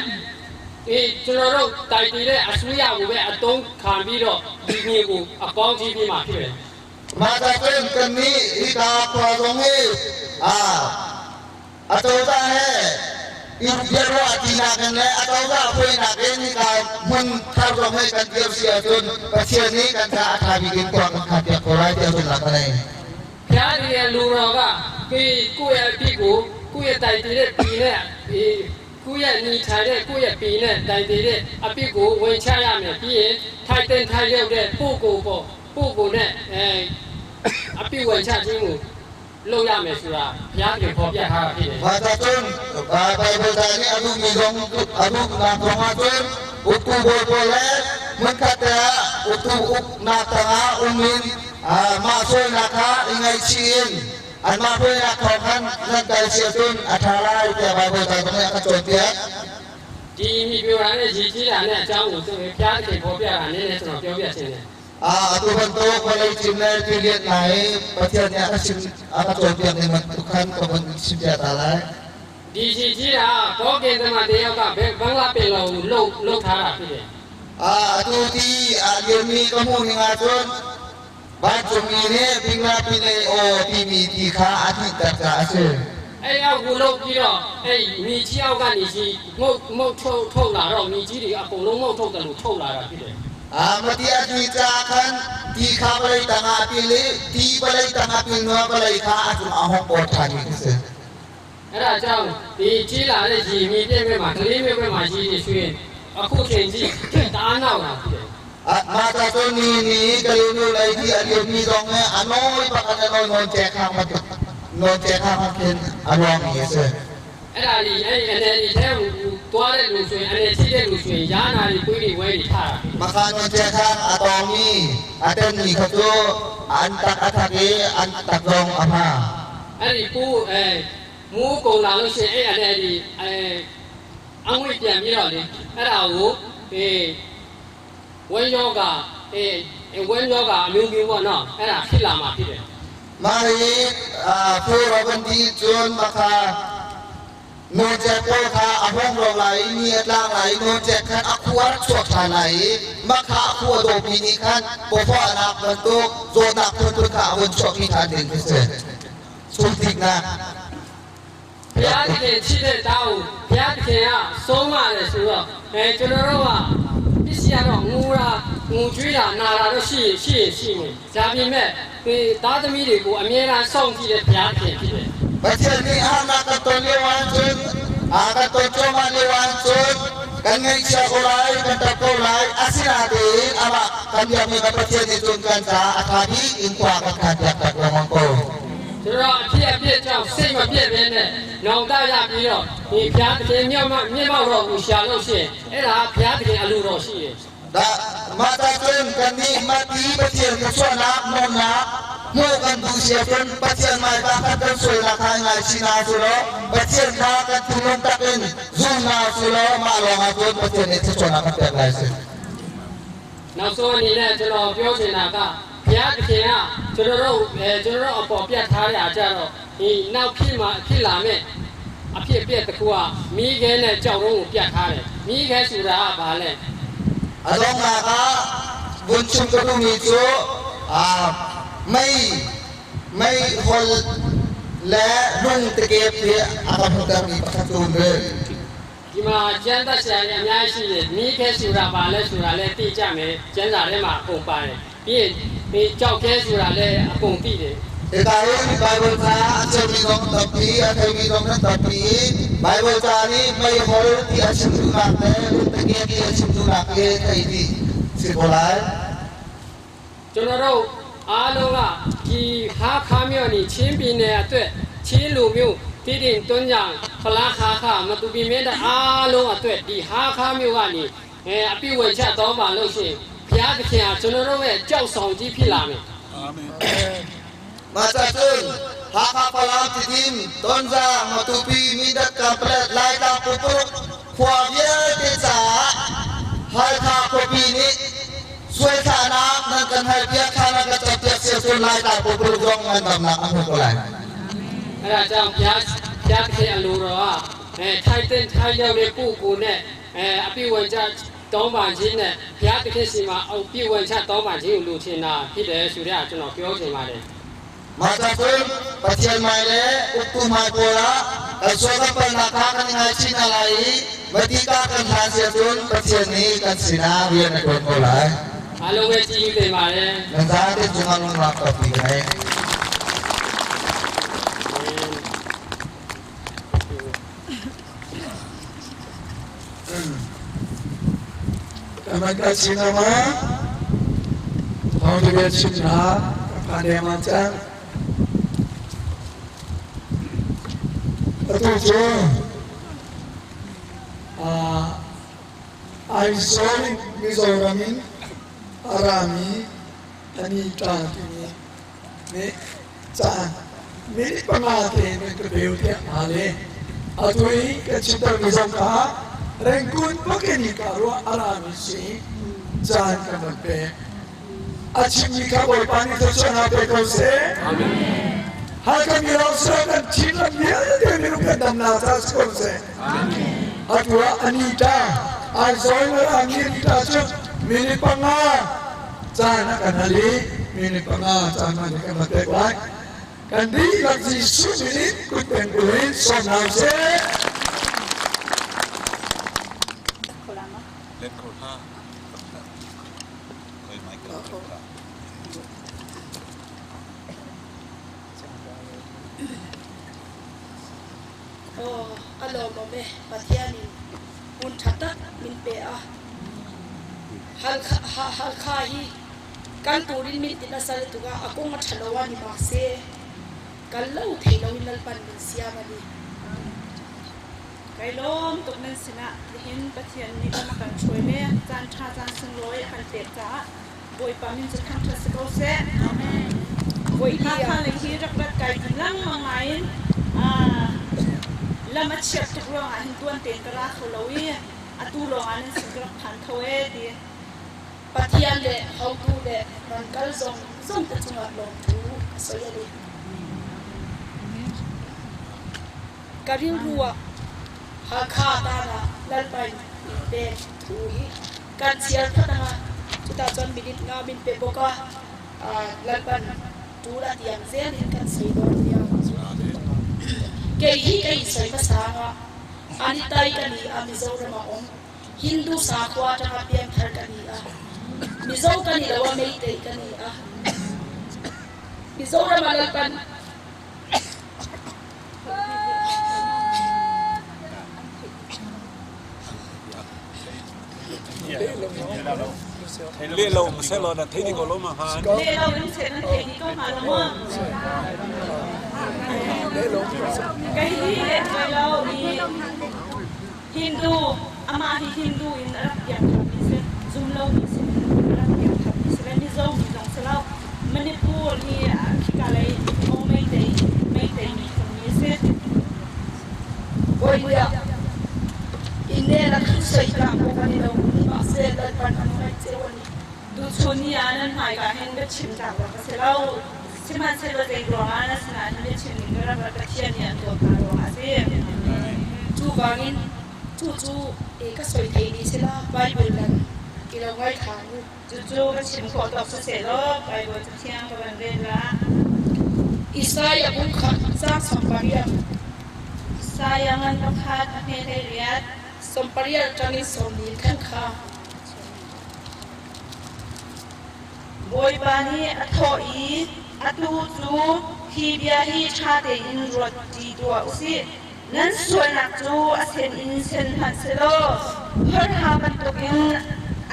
ဒီကျွန်တော်တို့တိုင်တည်တဲ့အစိုးရကိုပဲအတုံးခံပြီးတော့ဒီမျိုးကိုအကောင်းကြီးပြီးမှဖြစ်တယ် Mah cun kannih hika khua zong hi acozah he i biaruah tinak in le acozah hruainak in hika hmun thar zong hi kan dir si ahcun Pathian nih kan caah a ṭha bik in khua kan khan piak ko lai tiah zumhnak ka nei. ဘုရားတကယ်လူတော်ကဒီကိုယ့်ရဲ့အပြစ်ကိုကိုယ့်ရဲ့တိုင်တည်တဲ့ပြည်နဲ့ဒီကိုယ့်ရဲ့ညီထိုင်တဲ့ကိုယ့်ရဲ့ပြည်နဲ့တိုင်တည်တဲ့အပြစ်ကိုဝင်ချရမယ်ပြီးရင်ထိုက်တဲ့ထိုက်ရောက်တဲ့ပုဂ္ဂိုလ်ပေါ့ပုဂ္ဂိုလ်နဲ့အဲအပြစ်ဝင်ချခြင်းကိုလုပ်ရမယ်ဆိုတာဘုရားသခင်ပေါ်ပြထားတာဖြစ်တယ် Mah cun Baibal ca nih a duhmi zong a duhnak zong ahcun uktu bawi pawl le hmunkhat te ah uktu uknak tangah um in mah sualnak kha i ngaihchih in anmah hruainak thawng khan nan kal si ahcun a ṭha lai tiah Baibal ca zong nih a kan cawnpiak. ဒီမိပြောတာနဲ့ရည်ကြီးတာနဲ့အကြောင်းကိုသူဘုရားသခင်ပေါ်ပြတာနည်းနည်းကျွန်တော်ပြောပြခြင်းတယ် Atu bantuk vawlei cim le tilian hna hi Pathian nih a ka chim a ka cawnpiak ning bantuk khan ka vun chim cia ta lai. ဒီရည်ကြီးတာဘောကင်သမတယောက်ကဘယ်ဘင်္ဂလားပင်လောကိုလှုပ်လှုပ်ထားတာဖြစ်တယ် Atu ti a lianmi ka hmuh ning ahcun vancungmi nih Bingla Pinei aw timi ti kha a thihter caah a si. အဲ့အောက်ကိုလှုပ်ပြီးတော့အဲ့မိကြီးအောက်ကနေကြီးငုတ်ငုတ်ထုတ်ထုတ်လာတော့မိကြီးတွေအကုန်လုံးငုတ်ထုတ်တယ်လို့ထုတ်လာတာဖြစ်တယ် Mati a tui caah khan ti kha vawlei tangah a pil i ti vawlei tangah pil hnuah vawlei kha a cungah a hung por ṭhanmi khi si. အဲ့ဒါကြောင့်ဒီကြီးလာတဲ့ရေမီပြည့်မဲ့မှာကလေးမဲ့မဲ့မှာကြီးနေဆိုရင်အခုချိန်ကြီးတအားနောက်တာဖြစ်တယ် Mah ca cun ni ni Kale nu lei ti a lianmi zong hi a nawi bak in a nawi nawn cek hang bantuk nawn cek hang ah khin a ruangmi a si. အဲ့ဒါဒီအဲ့အနေဒီထဲကိုတွားတဲ့လူဆိုရင်အနေရှိတဲ့လူဆိုရင်ရာနာတွေပွေးတွေဝဲတွေထားတာ Maka nawn cek hang a tawngmi a tenmi kha cu an tak a thak i an tak zong a hma. အဲ့ဒီပူအဲမူးကုန်လာလို့ရှိရင်အဲ့အနေဒီအဲအငွေ့ပြန်ပြီးတော့လေအဲ့ဒါကိုအေးဝင်းယောဂအေးဝင်းယောဂအမျိုးမျိုးပေါ့နော်အဲ့ဒါဖြစ်လာမှာဖြစ်တယ် Mah hi phu ro van dih cun maka nawncek pawl kha a hung ro lai i ni a tlang lai i nawncek khan a khu a rak chuak ṭhan lai i mah kha a khu a dawmi nih khan pawfahnak bantuk zawtnak phunphun kha a vun chuahpi ṭhan ding khi si. Sungtiknak. ဘုရားသခင်ချစ်တဲ့တောင်းဘုရားသခင်ကဆုံးမတယ်ဆိုတော့အဲကျွန်တော်တို့ကပစ္စည်းကတော့ငူတာငူကျွေးတာနာတာတော့ရှိရှိရှိနေဒါပေမဲ့ဒီသားသမီးတွေကိုအမြဲတမ်းစောင့်ကြည့်တဲ့ဘုရားသခင်ဖြစ်တယ် Pathian nih harnak kan ton lio ahcun kan ton cuahmah lio ahcun kan ngaihchia ko lai, kan ṭap ko lai. Asinain amah kan biakmi kan Pathian nih cun kan caah a ṭha bik in khua kan khan piak tak lengmang ko. ကျွန်တော်အဖြစ်အဖြစ်ကြောင့်စိတ်မပြည့်ဘဲနဲ့နောင်တရပြီးတော့ဒီဘုရားသခင်မြောက်မြင့်မောက်တော်ကိုရှာလို့ရှိရင်အဲ့ဒါဘုရားသခင်အလိုတော်ရှိတယ် Dah mah cun kannih mati Pathian thluachuahnak nuamhnak Hmuh kan duh si ahcun Pathian hmaika khan kan sualnak kha i ngaichih hna usih law Pathian kha kan thinlung tak in zum hna usih law mah lawngah cun Pathian nih thluachuahnak kan pek lai a si. နောက်ဆုံးအနေနဲ့ကျွန်တော်ပြောချင်တာကဘုရားသခင်ကကျွန်တော်တို့အဲကျွန်တော်တို့အပေါ်ပြတ်ထားရကြတော့ဒီနောက်ဖြစ်မှာဖြစ်လာမဲ့အဖြစ်အပျက်တစ်ခုကမိခဲနဲ့ကြောက်ရုံးကိုပြတ်ထားတယ်မိခဲဆိုတာကဘာလဲ A donghnak ah vun chim ka duhmi cu mei meihol le lung tikep hi a ka hmuhtermi pakhat cu um ve. ဒီမှာကျမ်းတတ်ဆရာကြီးအများကြီးရှိတယ်မိခဲဆိုတာဘာလဲဆိုတာလဲသိကြမယ်ကျမ်းစာထဲမှာအကုန်ပါတယ်ပြီးရင်ဒီကြောက်ခဲဆိုတာလဲအကုန်သိတယ် Hika hin Bible ca a cheumi zong tampi, a theimi zong nan tampi i Bible ca nih meihol ti a chim duhnak le lungtakek ti a chim duhnak hi theih dih si ko lai. ကျွန်တော်တို့အားလုံးကဒီဟာခါမျိုးနေချင်းပြည်နယ်အတွက်ချင်းလူမျိုးတိတင်တွန်းကြဖလားခါခါမတူပီမင်းတဲ့အားလုံးအတွက်ဒီဟာခါမျိုးကနေအဲအပြည့်ဝင်ချက်တော့ပါလို့ရှိရင်ဘုရားသခင်ကကျွန်တော်တို့ရဲ့ကြောက်ဆောင်ကြီးဖြစ်လာမယ် အာမင် Mah cun Hakha Falam Tidim Tonzang Matupi Mindat Kanpetlet Laitlang Pupuk khua vialte caah Halkha khuapi nih suaithlahnak nan kan halpiak thla nan kan campiak sia cun Laitlang Pupuk zong ngandamnak a hmu ko lai. အဲ့ဒါကြောင့်ဘုရားဘုရားသခင်အလိုတော်ကအဲထိုက်တဲ့ထိုက်ရောက်တဲ့ပုဂ္ဂိုလ်နဲ့အဲအပြည့်ဝင်ချက်တောင်းပန်ခြင်းနဲ့ဘုရားသခင်စီမှာအပြည့်ဝင်ချက်တောင်းပန်ခြင်းကိုလိုချင်တာဖြစ်တယ်ဆိုတဲ့ကျွန်တော်ပြောချင်ပါတယ် Mah cun Pathian hmai le uktu hmai pawl ah kan sual kan palhnak kha kan i ngaichih hna lai i matika kan hlan si ahcun Pathian nih kan sinah rian a ṭuan ko lai. အားလုံးပဲကြည်နေပါတယ် Nan zate cungah lungrak tampi ka ngei. Terima kasih nama Thawng bia chimnak ka deng cang. Atu cu Aizawl in Mizoram in a rami Anita timi nih caan minute panga tein an ka beu tiah hna le atu i kan chimtermi zong kha Rangoon bakin hi ka ruah a rami si caan kan van pek. A chimmi kha Bawipa nih thluachuahnak pe ko seh. Halkha mi lawng si lo kan Chinram vialte minung kan damnak ca si ko seh. Atu ah Anita Aizawl in a rami Anita cu minute panga caan a kan hal i minute panga caan hman kan van pek lai. Kan dihlak Jesuh min in kut peng buin sawm hna usih. Let ko hna. Koi Michael ka. Aw a lawmawm e Pathian in hmun tha tak min pe a Halkha hi kal turin min ti nasa lutuk a a kawng a tha lo a ni mahse kal lo thei lo in Lalpan min siam a ni. Kai lawm tuk nan sinah nihin Pathian nih lam a kan hruai le caan ṭha caan sunglawi a kan pek caah Bawipa min cu thangṭhat si ko seh. Amen. Hakha lei hi rak rat kai tim lengmang nain lam a chiat tuk ruangah hin tuan tein ka ra kho lo i atu lawng ah nan sin ka rak phan kho ee ti. Pathian le hotu le ran kal zong zong te cungah lawmthu a soi a ni. Ka rilru ah Hakha tan ah Lalpa in pek thu hi kan chiar khat anga chutah chuan minute nga min pe bawk a Lalpan tul a tiang zel in kan sei dawn nia. Kei hi ka in sawi hmasa anga Anitai ka ni a Mizoram a awm Hindu sakhua atanga piangthar ka ni a Mizo ka ni lo a Meitei ka ni a Mizoram a Lalpan Leh lo seh law nan thei dih ko lo ma han. Leh lo in seh nan thei dih ko hnga lo maw? Kei hi leh kai lo i Hindu amah hi Hindu in a rak piak tharmi si zum lomi si a rak piak tharmi si le Mizo mi zong si lo Manipur hi Soi tlak awk an i lo mahse Lalpan an ngaih cio an i. Tuchun ni ah nan hmaika hin biachim tlak bak a si lo. Sihmanhsehlaw zei ruangah na sinah hin biachim ding ka rak rat Pathian nih an dawt hna ruangah a si. Cuvangin cucu ka soi thei ni sila Bible nan i lo ngaithla mu. Cucu ka chim khawh tawk sisehlaw Bible cathiang ka van rel la. Isaiah bung khat caang 18. Isaiah ngan pakhat a hme 18. 18 ṭang in 40 khan kha. Bawipa nih a thawh i, Atu cu hi bia hi ṭha tein ruat ṭi tuah u sih. Nan sualnak cu a sen in sen hmanh selaw horha bantukin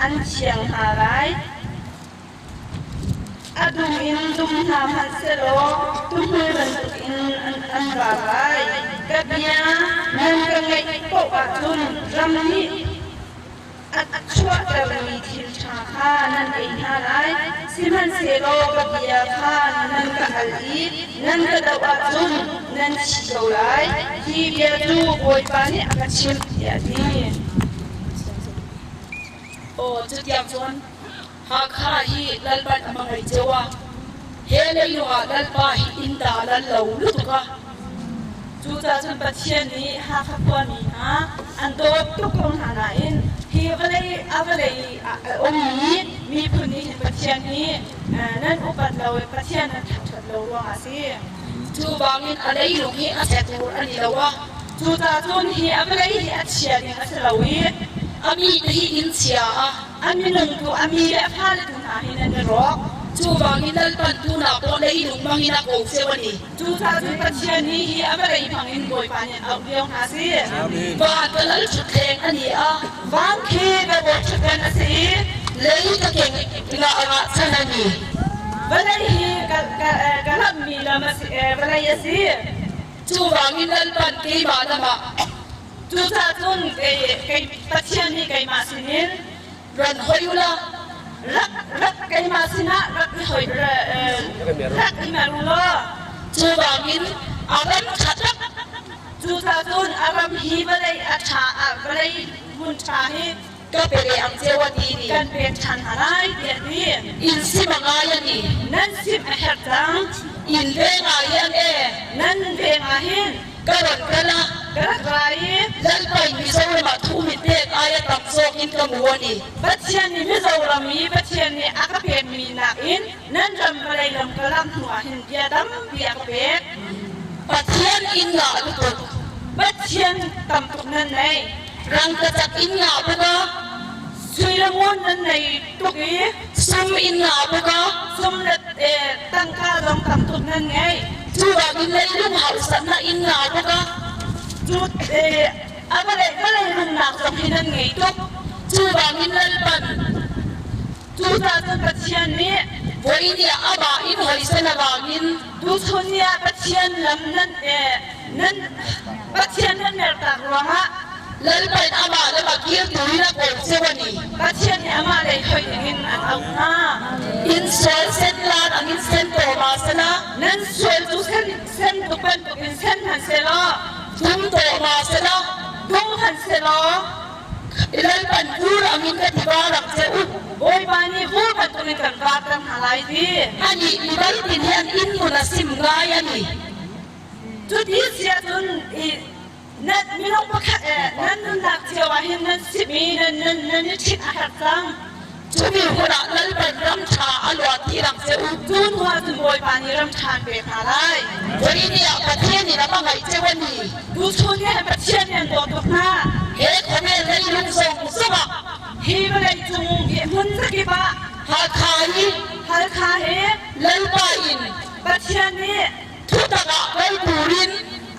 an thiang hna lai. A dum in dum hna hmanh selaw tuhmui bantukin an rar lai. Ka bia nan ka ngaih paoh ahcun ram nih A chuahtermi thil ṭha kha nan ei hna lai, sihmanhsehlaw ka bia kha nan ka al i nan ka doh ahcun nan thi ko lai. Hi bia cu Bawipa nih a ka chimh, tiah a ti. Aw, cutiang cun Hakha hi Lalpan a hmangaih cio a, he leilung ah Lalpa hi inn ta lal lo lutuk a. Cucaah cun Pathian nih Hakha khuami hna an dawt tuk ko hna nain hi vawlei a vawlei ah a ummi miphun nih hin Pathian hi nan upat lo i Pathian nan thangṭhat lo ruangah a si. Cu bangin a leilung hi a setur an i lo a. Cucaah cun hi a vawlei hi a chia ding a si lo i a mi te hi inn chia a. A minung tu a mi le a fale tu hna hi nan i rawk. Cu bangin Lalpan tunak pawh leilung bangin a ko cio a ni. Cucaah cun Pathian nih hi a vawlei hmangin Bawipa nih an auh lio hna a si. Van ka lal ṭhutthleng a ni a. Van khi ka bawi ṭhutdan a si i. Lei ka keng ngah chan a ni. Vawlei hi ka lamhmi lam a si, vawlei a si. Cuvangin Lalpan keimah lamah. Cucaah cun kei Pathian nih keimah sinin ran hoi u law rak rak keimah sinah rak i hoi rak i mer u law cu bangin a ram ṭha tak cucaah cun a ram hi vawlei a ṭha vawlei hmun ṭha hi ka pe ve ang ceu a ti ni kan pek ṭhan hna lai tiah a ti. In sim a ngai a ni. Nan sim a herh cang. In veng ah hian e. Nan veng ah hin ka ron kal a. Ka rak ra i Lalpa in Mizoram ah thu min pek aia tam zawk in ka mu a ni. Pathian nih Mizoram i Pathian nih a ka pekmi nakin nan ram vawlei lam ka lam hnuah hin bia tampi a ka pek. Pathian inn ngah lutuk. Pathian tam tuk nan nei. Rangkachak inn ngah bawk a. Sui le ngun nan nei tuk i. Sum inn ngah bawk a. Sum le tangka zong tam tuk nan ngei. Cubanguin leilung harsatnak inn ngah bawk a. Cu a vawlei vawlei rumnak zong hi nan ngei tuk. Cubangin Lalpan. Cucaah cun Pathian nih voi ni ah amah in hawisan a vangin tuchun ni ah Pathian lam nan nan Pathian nan mertak ruangah Lalpa in amah lam a kirtu in a kawl cio a ni. Pathian nih amah lei hoih dingin an auh hna. In sual sen lan angin sen to ma sela. Nan sual cu sen sen tuk bantukin sen hmanh selaw. Dum to ma sela. Dum hmanh selaw. Lalpan vur angin ka tiva rak che u. Bawipa nih vur bantukin kan vaar hna lai ti. Anih mi baltin hi an inn mun a sim ngai a ni. Cuti si ahcun nan minung pakhat nan nunnak cio ah hin nan sim i nan nan nan i ṭhit a herh cang. Cumi hmun ah Lalpan ram ṭha a luat ti rak che u. Cu hnu ah cun Bawipa nih ram ṭha an pek hna lai. Voi ni ah Pathian in a hmangaih cio a ni. Tuchun ni ah Pathian nih an dawt tuk hna. He khuavel leilung zong zongah hi vawlei cung hi hmun zakip ah Halkha hi Halkha hi Lalpa in Pathian nih thutak ah kal turin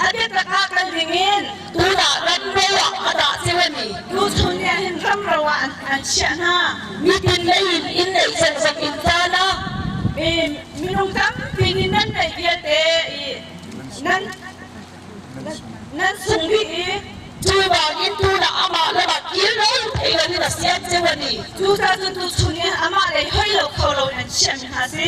a biatak ah kal dingin tunah ramro ah a dah cio a ni. Tuchun ni ah hin ramro ah an chiah hna. Mitin lei in inn neih zongzong in caan ah minung tampi nih nan neih vialte i nan nan sung dih i cu bangin tunah amah lamah kil lo thei loin a siam cio a ni. Cucaah cun tuchun ni amah lei hoi lo kho lo in an chiahmi hna si.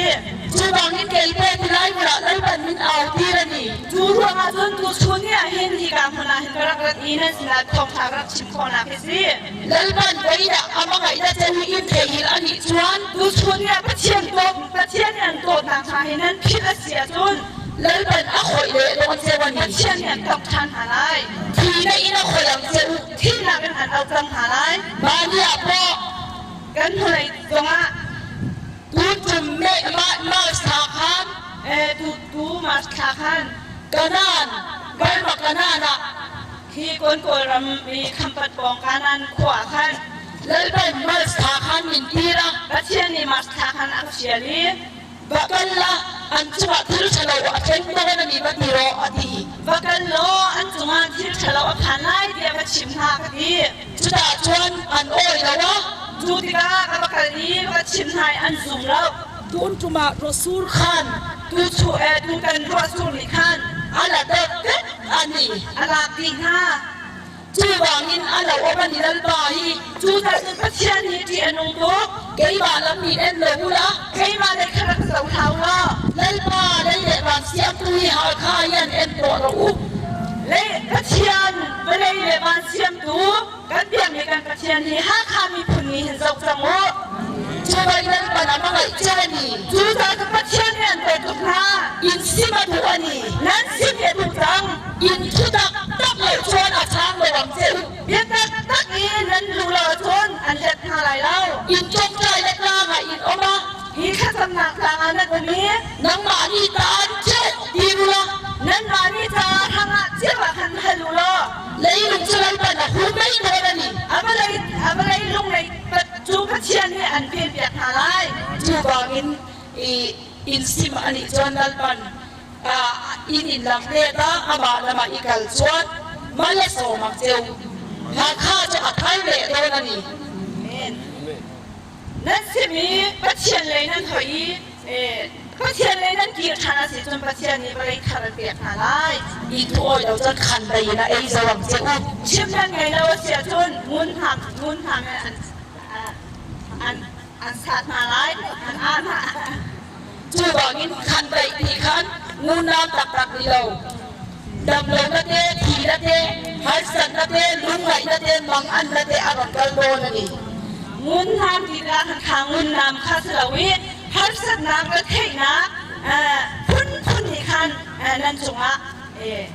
Cu bangin kei te ti lai hmun ah Lalpan min au tir a ni. Cu ruangah cun tuchun ni ah hin hika hmun ah hin ka rak rat i nan sinah thawngṭha ka rak chim khawhnak hi si. Lalpan voidah a hmangaihna che hi in theihnghilh a nih chuan. Tuchun ni ah Pathian dawt Pathian nih an dawtnak hna hi nan philh a si ahcun. Lalpan a khoih leh dawn ceu a ni. Pathian nih an tongh ṭhan hna lai. Thi na in a khoih ang che u. Thihnak in an auh cang hna lai. Mah ni ah pawh kan hnulei zongah tuchun meh Mars thla khan tu tu Mars thla khan Kanaan Burma Kanaan ah khi kawn Kawlram i Khampat pawng Kanaan khua ah khan Lalpan Mars thla khan min tir a. Pathian nih Mars thla khan a ka fial i Va kal la, an cungah thil ṭhalo a thleng dawn a mi va ti rawh, a ti. Va kal law an cungah thil ṭhalo a phan lai tiah va chim hna, ka ti. Cudah cun an awi lo a. Cu tikah ka va kal i va chim hna i an zum lo. Tun ṭum ah ruahsur khan tu tutan ruahsur nih khan a la deuh vek a ni. A lak dih hna. Cuvangin a lo awm a ni Lalpa hi. Cucaah cun Pathian hi ṭih a nung tuk. Keimah lam nih en lo u la. Keimah lei kha rak zoh hlah u law. Lalpa lei le van siamtu hi Halkha hi an en tuah rawh u. Lei Pathian vawlei le van siamtu kan biakmi kan Pathian hi Hakha miphun nih hin zoh cang u. Cubai Lalpan a hmangaih cio a ni. Cucaah cun Pathian nih an dawt tuk hna. In sim a duh a ni. Nan sim hi a duh cang. Inn thu taktak lo cun a chang lo ang che u. Bia taktak i nan luh lo ahcun an let hna lai lo. Inn ṭawngṭai le tlang ah inn um a. Hi thlacamnak tlang ah nan um i. Nangmah nih ta an cheuh ti u law. Nanmah nih ca hrangah cio ah khan hal u law. Leilung cu Lalpan a hum mei nawn a ni. A vawlei a vawlei lung lei cu Pathian nih an venpiak hna lai. Cu bangin inn sim a nih cun Lalpan inn in lam let ah amah lamah i kal chuan mal a sawm ang cheu. Hakha cu a thar leh dawn a ni. Nan sim i Pathian lei nan hoih i Pathian lei nan kir ṭhan a si cun Pathian nih vawlei thar an pek hna lai. I thu awi lo cun khan lei in a ei zo ang che u. Chim nan ngei lo a si ahcun ngun hna ngun hna an an an sat hna lai an ah hna. Cubangin khandaih nih khan ngunam taktak ni lo, damlonak te, thihnak te, harsatnak te, lungngaihnak te, mangannak te a rak kal dawn a ni. Ngunnam ti tikah khan kha ngunnam kha si lo i harsatnak le theihnak phunphun nih khan nan cungah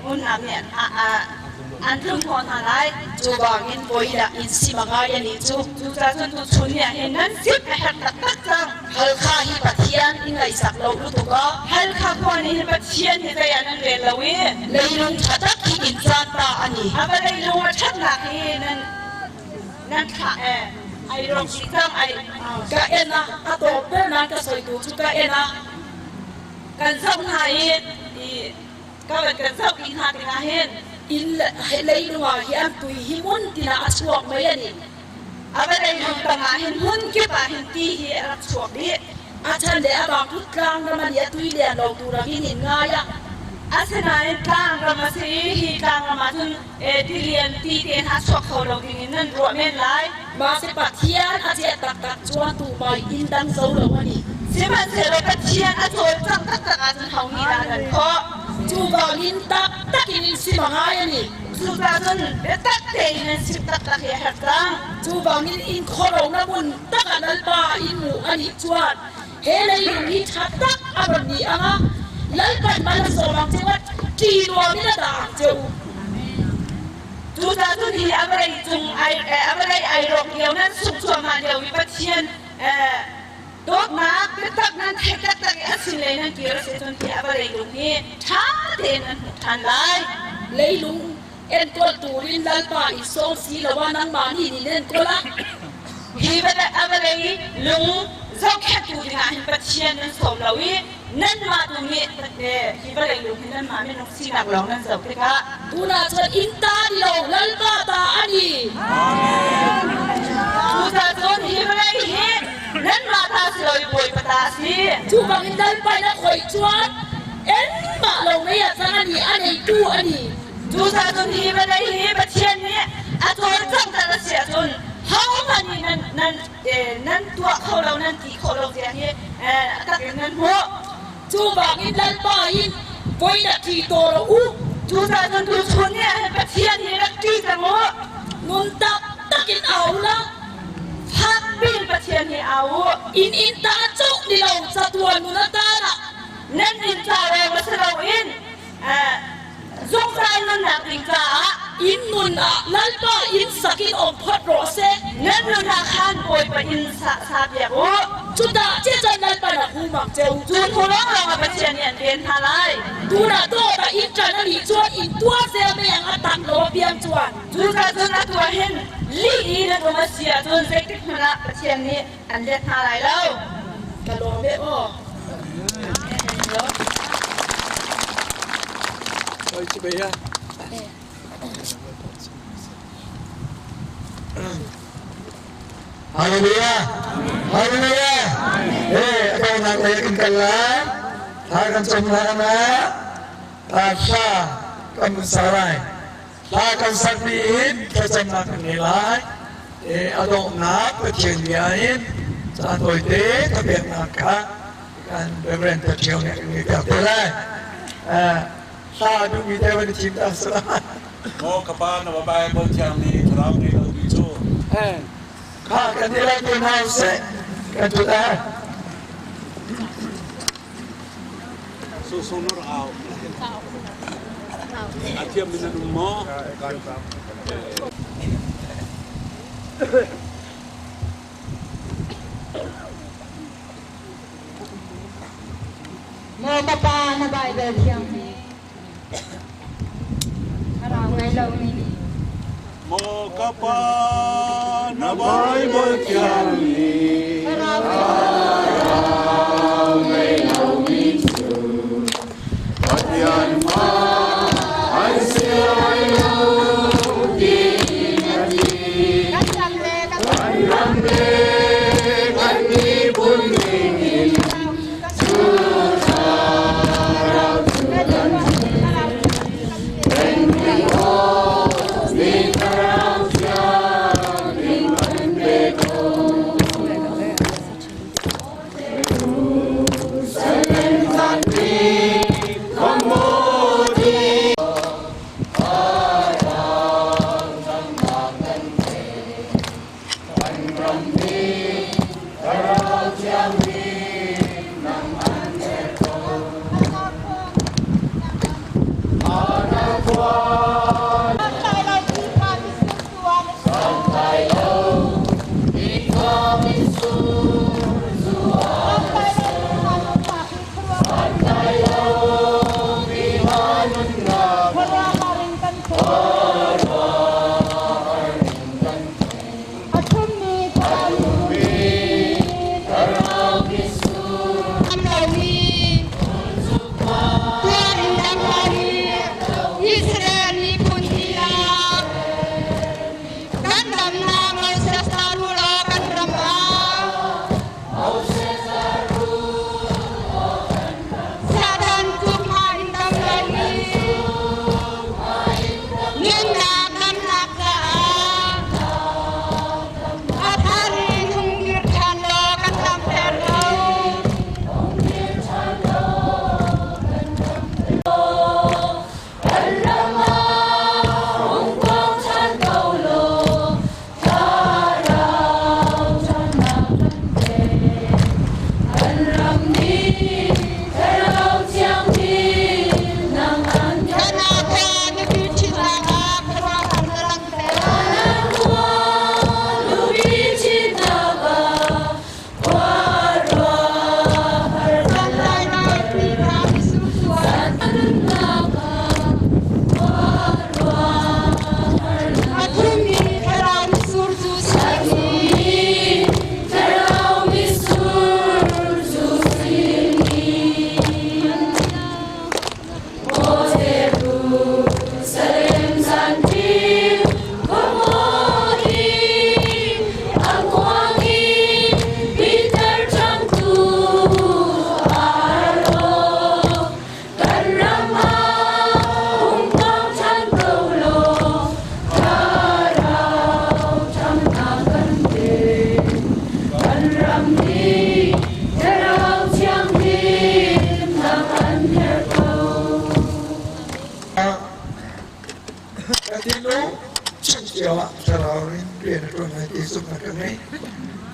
ngunnam nih an tlung hnawh hna lai. Cubangin voidah in sim a ngai a nih cu. Cucaah cun tuchun ni ah hin nan sim a herh taktak cang. Halkha hi Pathian i ngaihsak lo lutuk a. Halkha khua nih hin Pathian hi zei ah nan rel lo i. Leilung ṭha tak hi in caan ta a ni. A va leilung a ṭhatnak hi nan nan thlah ai rawk dih cang ai. Ka en a, a tawp ber nan ka sawitu cu ka en a. Kan zoh hna i ka van kan zoh dih hna tikah hin. Inn leilung ah hi an tui hi mun tinah a chuak mei a ni. A va leilung tangah hin hmun kip ah hin ti hi a rak chuak dih. A chan le a bang phut tlang ram an i a tui lian lo tu rak in in ngai a. Asinain tlang ram a si i hi tlang ram ah cun tilian ti te hna chuak kho lo ding in nan ruah men lai. Mah si Pathian a ciah taktak chuan tu mai inn dang zo lo a ni. Sihmanhsehlaw Pathian a cawlcangh taktak ahcun ho nih dah nan khawh? Cu bangin taktak in in sim a ngai a ni. Cucaah cun biatak tein nan sim taktak hi a herh cang. Cu bangin inn khuaro na mun tak ah Lalpa in mu a nih chuan he leilung hi ṭha tak a ron ni anga Lalpan mal a sawm ang cheu a ṭi nuam in a dah ang cheu. Cucaah cun hi a vawlei cung a vawlei ai rawk lio nan sungh cuahmah lio i Pathian dawtnak biatak nan theih taktak i a sin lei nan kir a si cun hi a vawlei lung hi ṭha tein nan hmuh ṭhan lai. Leilung enkawl turin Lalpa i sawm si lo ah nangmah nih nin enkawl ah. Hi a vawlei lung zohkhenhtu dingah hin Pathian nan sawm lo i nanmah tu nih hi vawlei lung hi nanmah minung sinak lawng nan zoh tikah Tunah cun inn ta ni lo Lalpa ta a ni. Cucaah cun hi vawlei hi nanmah ta si lo i Bawipa ta a si. Cu bangin Lalpa in a khoih chuan engmah lo mei ah cang a ni, a neitu a ni. Cucaah cun hi vawlei hi Pathian nih a cawlcangh tal a si ahcun hohmanh nih nan Nan nan tuah kho lo nan ti khawh lo tiang hi a tak in nan hmuh. Cu bangin Lalpa in voi na ṭi taw lo u. Cucaah cun tuchun ni ah hin Pathian hi rak ṭi cang u. Nun taktak in au la. Fak piin Pathian hi au u. Inn inn ta cawk ni lo catuan nun a tar ah. Nan inn ca lawng si loin zungzal nunnak ding caah inn nun ah Lalpa inn sak in um phot rawh seh. Nan nun ah khan Bawipa inn sa piak u. Cudah cecen Lalpa na humang ceu. Cu hnu lawnglawng ah Pathian nih an ven hna lai. Tunah dawt ah inn ṭan a nih cun inn tuar zel mei ang a tak lo a piang cuan. Cucaah cun atu ah hin lih i nan um a si ahcun zeitik hmanh ah Pathian nih an let hna lai lo. Ka lawm e aw. Hallelujah. Hallelujah. Eh, atawnak lei kan kal lai. Thla kan cam lai na. Thla kan sa lai. Hla kan sakmi in thlacamnak kan ngei lai. A donghnak Pathian bia in caan tawite thapeknak kha kan Reverend Pathian nih kan ngei piak te lai. Hla duhmi te van i thim ta sala. Maw ka pa na Bible thiang nih thlarau ngei lo mi cu. Kha kan ti lai te hna seh kan tut ai. Susung nur au. A thiam min an um maw? Maw ka pa na Bible thiang hi thlarau ngei lo mi nih. Maw ka pa na Bible thiang nih thlarau ngei lo mi cu Pathian fa an si lai lo tiin a ti. Kan ram le kan ram le kan miphun ningin cu thlarau cu kan Kan ram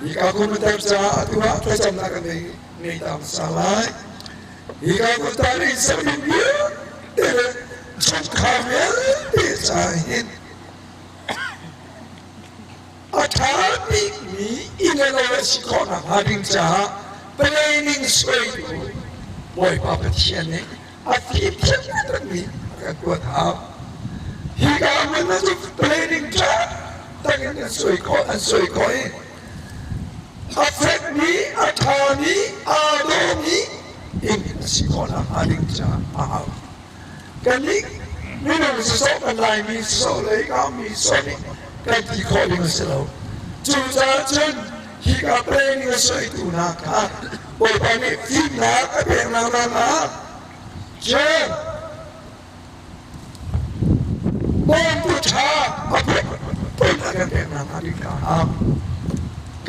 Hika khuamutar caah atu ah thlacamnak kan ngei ta hmasa lai. Hika khuatar in sermi vialte le chungkhar vialte caah hin a ṭha bikmi inn le lo a si khawh nakhnga ding caah planning suaitu Bawipa Pathian nih a fimthiam takmi a kan tuah hau. Hika hmun ah cu planning ṭha takin an suai khawh an suai khawh i a fekmi, a ṭhami, aa dawmi inn a si khawh nakhnga ding caah a hau. Kannih minung sisawh kan Laimi sisawh le hika mi sisawh nih kan ti khawh ding a si lo. Cucaah cun hika planning a suaitu hna kha Bawipa nih fimnak a pek hna nakhnga cun bawmtu ṭha a phunphun a kan pek nakhnga ding kha a hau.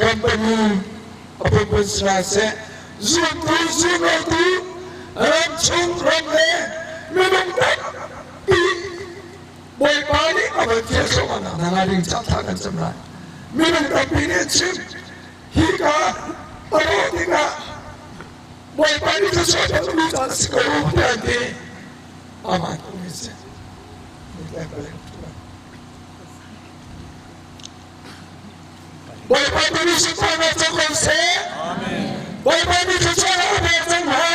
Company a phunphun si hna seh, zumtu zumlotu ramchung ram le minung tampi Bawipa nih a van fial thluahmah hna ding ca tha kan cam lai. Minung tampi nih an chim hika a rawh tikah Bawipa nih thluachuah pek mi caan a si ko tiah an ti. Aman ko mi si. Bawipa tu nih sunparnak co ko seh. Bawipa nih thluachuahnak a pek cang hna.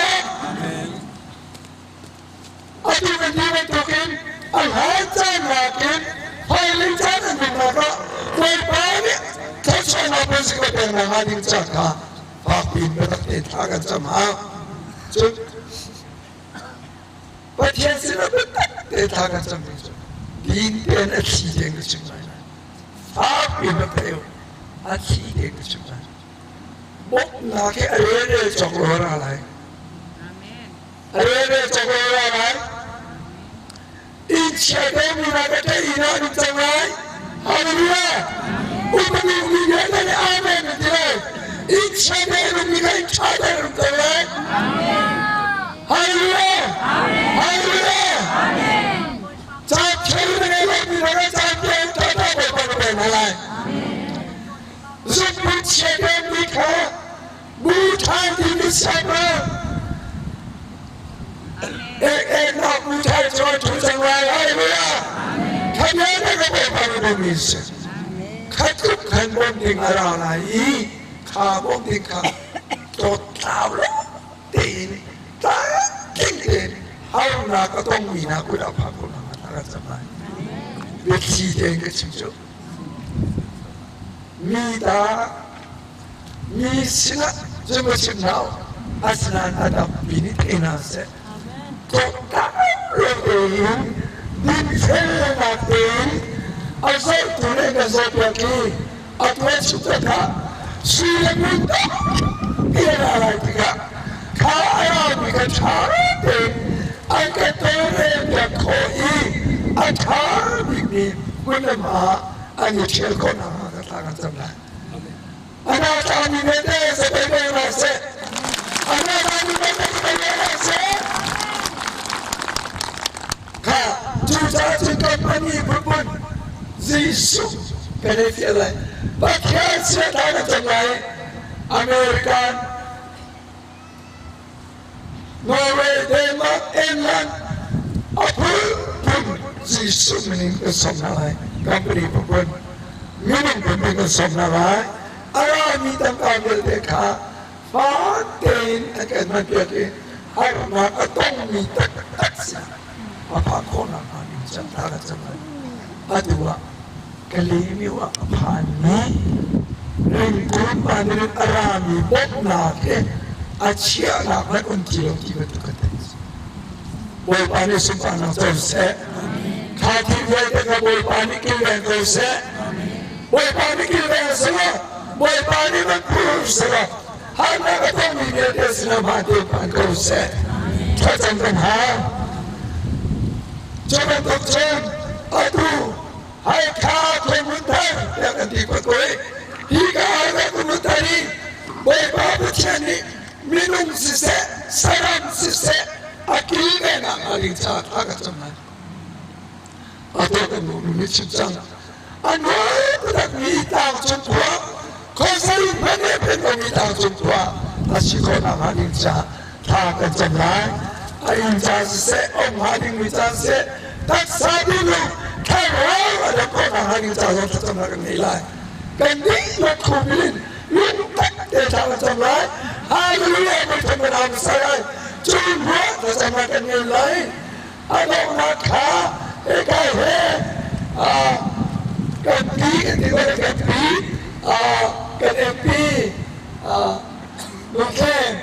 Atu kan ti bantukin a hlan caan nakin hmailei caan an nunnak ah Bawipa nih thluachuahnak pek si ko pek nakhnga ding ca kha fakpi in biatak tein thla kan cam hau. Cun Pathian sinah biatak tein thla kan cam ding cu din tein a thli tein ka chim lai lai. Fakpi in rak thei u. A thli tein ka chim lai. Bawmhnak hi a relrel cawk lo a ra lai. A relrel cawk lo a ra lai. Inn chia deuhmi hna ka theih inn ah an um cang lai. Hallelujah! Upadi mi vialte nih Amen an ti lai. Inn chia deuh an ummi kha inn ṭha deuh an um cang lai. Hallelujah! Hallelujah! Caan ṭha na ngei lomi hna kha caan ṭha ṭha Bawipa na pek hna lai. Zumtu chia deuhmi kha bu ṭhan ti siangpahrang ek-eknak bu ṭhan cu an ṭhu cang lai. Hallelujah! Khamyan na ka Bawipa na bawmmi si. Kha tluk khan bawm ding a ra lai i kha bawm ding kha dawt tlau lo tein tlamtling tein harnak a tongmi hna kut ah phak ko hna ka cam lai. Biathli tein ka chim cu. Mi ta Mi sinah cun va chim hna u, asinain a tampi nih thei hna seh. Tlawmtak lo tein dinfelnak tein a zohtu nih kan zohpiak i a tuan chung kha sui le ngun tampi a ra lai tikah kha a rami kha ṭha tein an kan tawlrelpiak khawh i a ṭha bikmi hmun le hma ah an i ṭhial khawh nakhnga ka thla kan cam lai. Anatami vialte sabei ko hna seh. Anatami vialte sabei ko hna seh. Kha cucaah cun company phunphun Jesuh kan i fial lai. Pathian siata na cang lai. American, Norway, Denmark, England, a phunphun Jesuh min in kan sawm hna lai. Company phunphun, minung phunphun kan sawm hna lai. A rami tangka vialte kha fak tein a kan hmanpiak i harnak a tongmi taktak si a phak khawh nakhnga ding can thla kan cam lai. Atu ah Kalaymyo ah a phanmi Ringkun Mandarin a rami bawmhnak he a chiahnak hmanh um ti lo ti bantuk kan theih. Bawipa nih sunparnak co seh. Kha thil vialte kha Bawipa nih kilveng ko seh. Bawipa nih kilveng selaw, Bawipa nih van phur selaw, harnak a tongmi vialte sinah hmaan tein phan ko seh. Thlacam kan hau. Cu bantuk cun atu Halkha khuamun thar tiah kan ti ko i hika Halkha khuamun thar i Bawipa Pathian nih minung siseh saram siseh a kilvenak hnga ding caah thla ka cam lai. Atu kan nu nih chim cang. A nawl takmi tlangcung khua. Khuazei hmanh nih phen lomi tlangcung khua a si khawh nakhnga ding caah thla kan cam lai. A inn ca siseh, um hnga dingmi ca siseh, taksa dihlak thlarau a dam khawh nakhnga ding ca zong thlacamnak kan ngei lai. Kan dihlak khum in lungtak te thla kan cam lai. Hallelujah kan kan au hmasa lai. Cu hnuah thlacamnak kan ngei lai. A donghnak kha hika he kan pi kan ti kan pi kan MP Lungthleng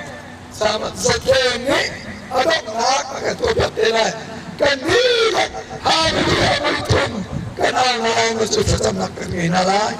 Zathleng nih a donghnak a kan tuahpiak te lai. Kan dihlak hallelujah voi thum kan au hna lai cu thlacamnak kan ngei hna lai.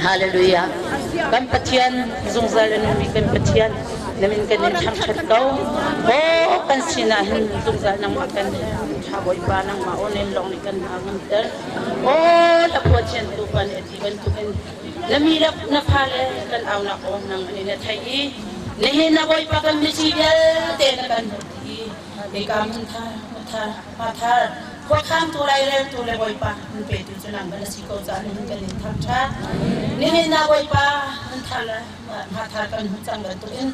Hallelujah. Kan Pathian zungzal in nungmi kan Pathian na min kan in thangṭhat ko. Aw kan sinah hin zungzal nangmah kan ṭha Bawipa nangmah aw nen lawng nih kan hna ngamter. Aw la Pathian tu pa nih a ti bantukin na mi le na fale kan aunak aw nang nih na theih i nihin na Bawipa kan mithi vialte na kan hmuh i hika hmun thar thar hma thar khuakhangtu laireltu le Bawipa nan petu cu nang na si ko caah nihin kan in thangṭhat. Nihin na Bawipa nan thar le hma thar kan hmuh cang bantukin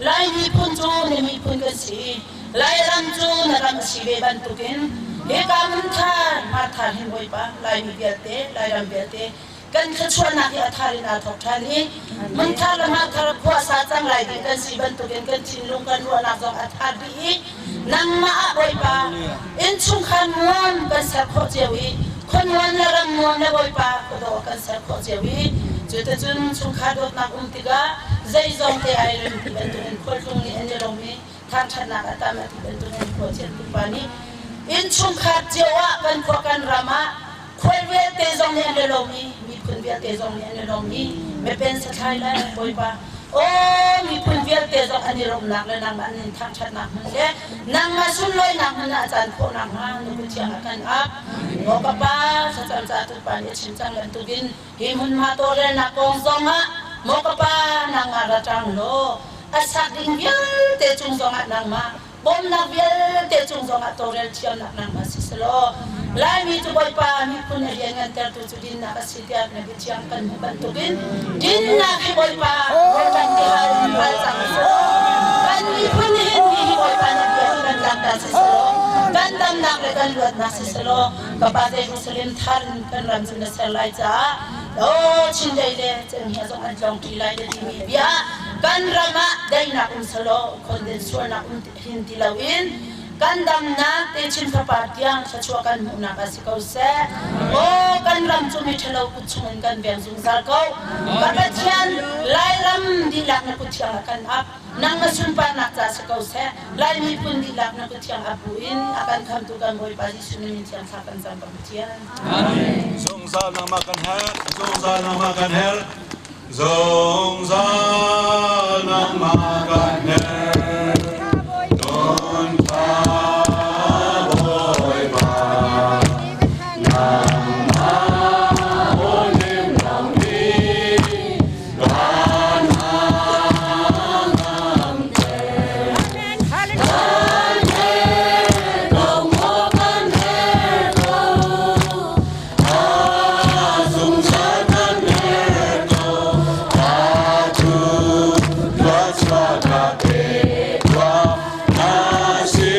Lai miphun cu na miphun kan si i Lairam cu na ram a si ve bantukin hika hmun thar hma thar hin Bawipa Laimi vialte Lairam vialte kan thluachuahnak hi a thar in aa thawk ṭhan i hmunthar le hmathar khuasa cang lai ding kan si bantukin kan thinlung kan ruahnak zong a thar dih i nangmah ah Bawipa innchungkhar nuam kan ser khawh cio i khua nuam le ram nuam le Bawipa khuadawh kan ser khawh cio i cuticun chungkhar dawtnak um tikah zeizong te ai rem ti bantukin khualtlung nih an i lawm i thangṭhatnak a tam a ti bantukin khua thiantu pa nih innchungkhar cio ah kan khua kan ram ah Khual vialte zong nih an i lawm i miphun vialte zong nih an i lawm i mepen sathlai le Bawipa aw miphun vialte zong an i lawmhnak le nangmah an in thangṭhatnak hmun le nangmah sunlawinak hmun ah a caan khawh nakhnga na kut thiang ah kan ap. Maw ka Pa, thlacam ca tupa nih a chim cang bantukin hi hmunhma tawlrelnak kong zongah maw ka Pa, nangmah ra ṭang law. A sak ding vialte cung zongah nangmah, bawmnak vialte cung zongah tawlrel thiamnak nangmah si selaw, Laimi cu Bawipa miphun a rian ngantertu cu dinnak a si tiah na biathiang kan hmuh bantukin dinnak hi Bawipa kan ti hal hal cang selaw, kan miphun hin hi Bawipa na bia hi kan tlak ta si selaw, kan damnak le kan luatnak si selaw, ka Pa Jerusalem thar in kan ram cu na ser lai caah Aw Chindeih le Cenghngia zong an tlawng ṭi lai na timi bia kan ram ah daihnak um selaw khonden sualnak um hin ti loin kan damnak techin fapar tiang thluachuah kan hmuhnak ah si ko seh. Aw kan ram cu miṭhalo kut chungin kan veng zungzal ko. Ka Pathian, Lairam dihlak na kut thiang ah kan ap. Nang na sunparnak ca si ko seh. Lai miphun dihlak na kut thiang ap buin a kan khamtu kan Bawipa Jesuh na min thiang thla kan cam ka Pathian. Zungzal nangmah kan herh, zungzal nangmah kan herh, zungzal nangmah kan herh. Nun tha Bawipa, nangmah unim lawng nih kan hangamter. Kan herh ko maw kan herh ko, zungzal kan herh ko, atu thluachuah ka pe tuah na sin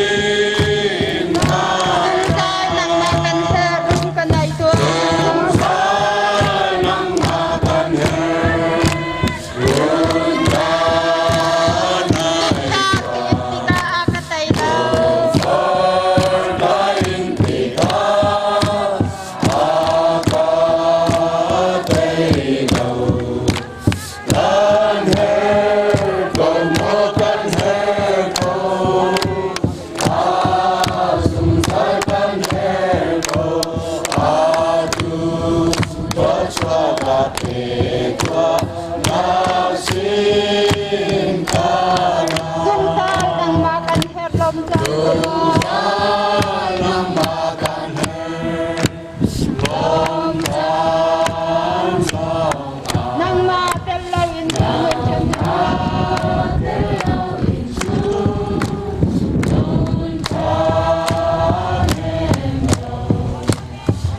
Zungzal nangmah kan herh, rung kan ai tuah. Zungzal nangmah kan herh, rung kan ai Tikah a ka tei lo. Forta in tikah a ka tei lo. Kan herh ko maw kan herh ko, a zungzal kan herh ko, atu thluachuah ka pe tuah na sin kana. Zungzal nangmah kan herh lom cang. Zungzal nangmah kan herh, lawm caan zongah. Nangmah tel loin nun ṭhen Nangmah tel loin cu nun ṭha nem lo.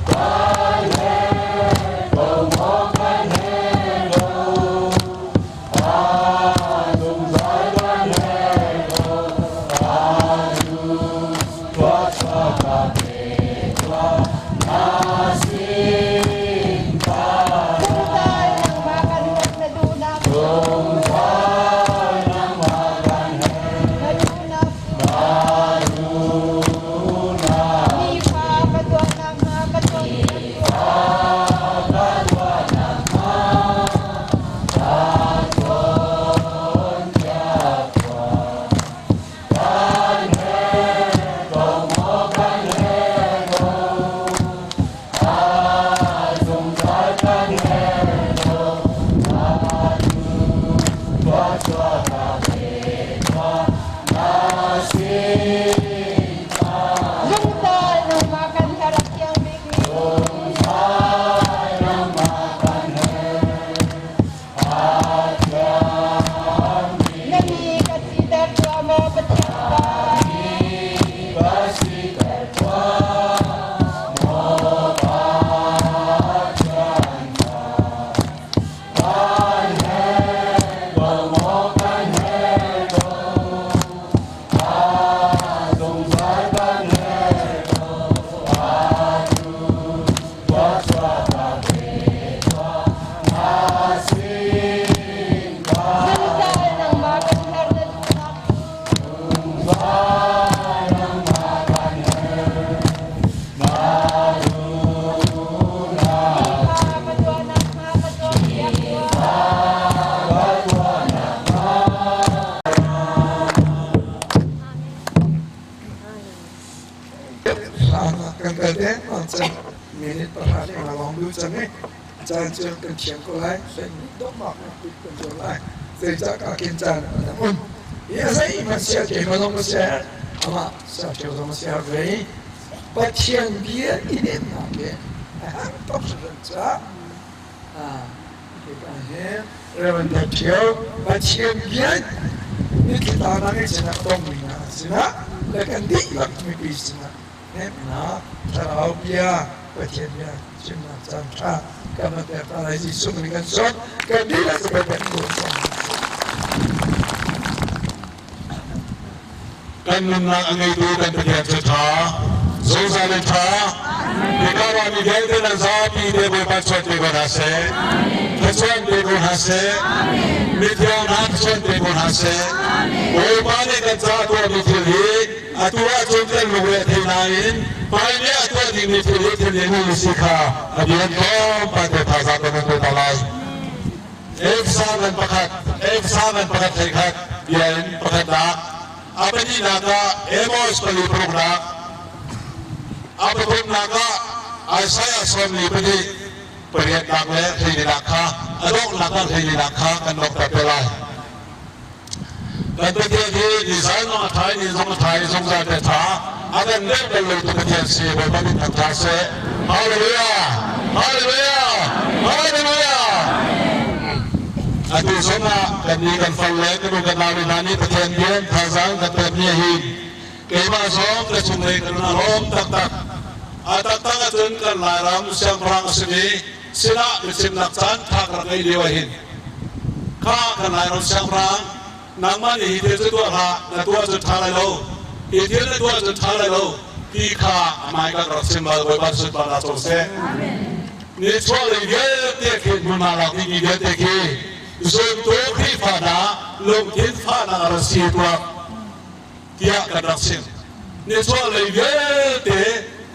Kan herh ko maw kan herh ko, a zungzal kan herh ko, atu thluachuah ka pe tuah na sin kana. Zungzal nangmah kan herh na duhnak. Zungzal nangmah kan herh, Na duhnak na duhnak. Mi kha ka tuah nakhnga ka cawnpiak tuah. Ka tuah nakhnga ka cawnpiak tuah. Kan herh ko maw kan herh ko, a zungzal kan herh ko, atu thluachuah ka pe tuah na sin kana. Zungzal nangmah kan herh a thiang bikmi. Zungzal nangmah kan herh, a thiang Na mi ka siter tuah maw Pathian pa. ka siter tuah maw Pathian pa. Kan herh ko maw kan herh ko, a zungzal kan herh ko, atu thluachuah ka pe tuah na sin kana. Zungzal nangmah kan herh na duhnak. Zungzal nangmah kan herh, na duhnak. Mi kha ka tuah nakhnga ka cawnpiak tuah. Ka tuah nakhnga. Hlan kan kal dengmang cang minute 10 leng lawng du cang i caan cu kan thiam ko lai donghnak kan zuam lai zeicah ka kin caan a dang um hi a zeihmanh sia keimah zong ka sia amah sia ṭheo zong a sia ve i Pathian bia i nemnak hi a herh tuk hringhran caah hika hin Reverend Ṭhio Pathian bia. Mitthli tla ngaihchiatnak a tongmi hna sinah le kan dihlak mipi sinah hnemhnak thlarau bia Pathian bia chimnak caan ṭha kan van pek hna lai. Jesuh min kan sawm. Kan dihlak cu Pathian nawl sawm. Kan nunnak a ngeitu kan Pathian cu ṭha, zungzal in ṭha. Hika ah mi vialte nan zapi te Bawipa chuan te ko hna seh. Thluachuan pe ko hna seh. Mithiang hna thluachuan pe ko hna seh. Bawipa nih kan caah tuahmi thil hi atu ahcun kan lungre a thei nain hmailei ah tuah dingmi thil hi thil ninu si kha a bian tlawmpal te thazaang kan pe ta lai. Efsa ngan pakhat, Efsa ngan pakhat hlei khat bia in pakhatnak, a pahnihnak ah Amos pali paruknak, a pathumnak ah Isaiah 42 pariatnak le hleilinak kha a donghnak ah hleilinak kha kan donghter te lai. Kan Pathian hi nizan zong a ṭha i ni zong a ṭha i zungzal te ṭha a kan deuh bal lo tu Pathian si Bawipa min thangṭha seh. Hallelujah! Hallelujah! Hallelujah! Atu zong ah kan ni kan fal le kan u kan nau le hna nih Pathian bian thazaang kan pekmi hin keimah zong ka chunglei ka nun a lawm taktak. A taktak ahcun kan Lairam siangpahrang a simi sinah biachimnak caan ṭha ka rak ngeih lio ah hin Kha kan Lairam siangpahrang, nangmah nih hi thil cu tuah hlah, na tuah cun ṭha lai lo, hi thil na tuah cun ṭha lai lo, ti kha a hmaika ka rak chim bal, Bawipa sunparnak co seh. Nichuahlei vialte khi hmunhma lak dingmi vialte khi zumtu Khrihfa hna lungthin fahnak a rak si tuak tiah kan rak chim. Nichuahlei vialte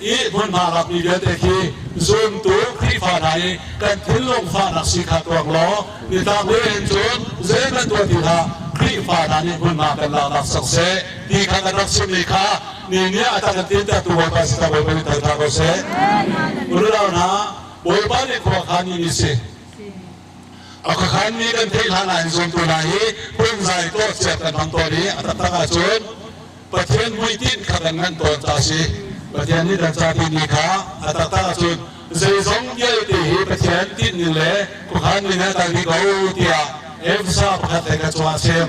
i hmunhma lakmi vialte khi zumtu Khrihfa hna i kan thinlung fahnak si kha tuak law nitlaklei in cun zei kan tuah ti hlah Khrihfa hna nih hmunhma kan laknak sak seh ti kha kan rak chimmi kha ni nih a tak kan tintertu Bawipa si ta Bawipa nih thangṭha ko seh. Unau hna, Bawipa nih khua khan ni si. A khuakhanmi kan theih hlan ah hin zumtu hna hi phunzai tuahciat kan hmang tawn i a taktak ahcun Pathian hmuitinh kha kan nganh tawn ca si. Pathian nih kan ca timi kha a taktak ahcun zeizong vialte hi Pathian tinhning le khuakhanmi nih a kal dih ko tiah Efesa pakhat le ka cungah a chim.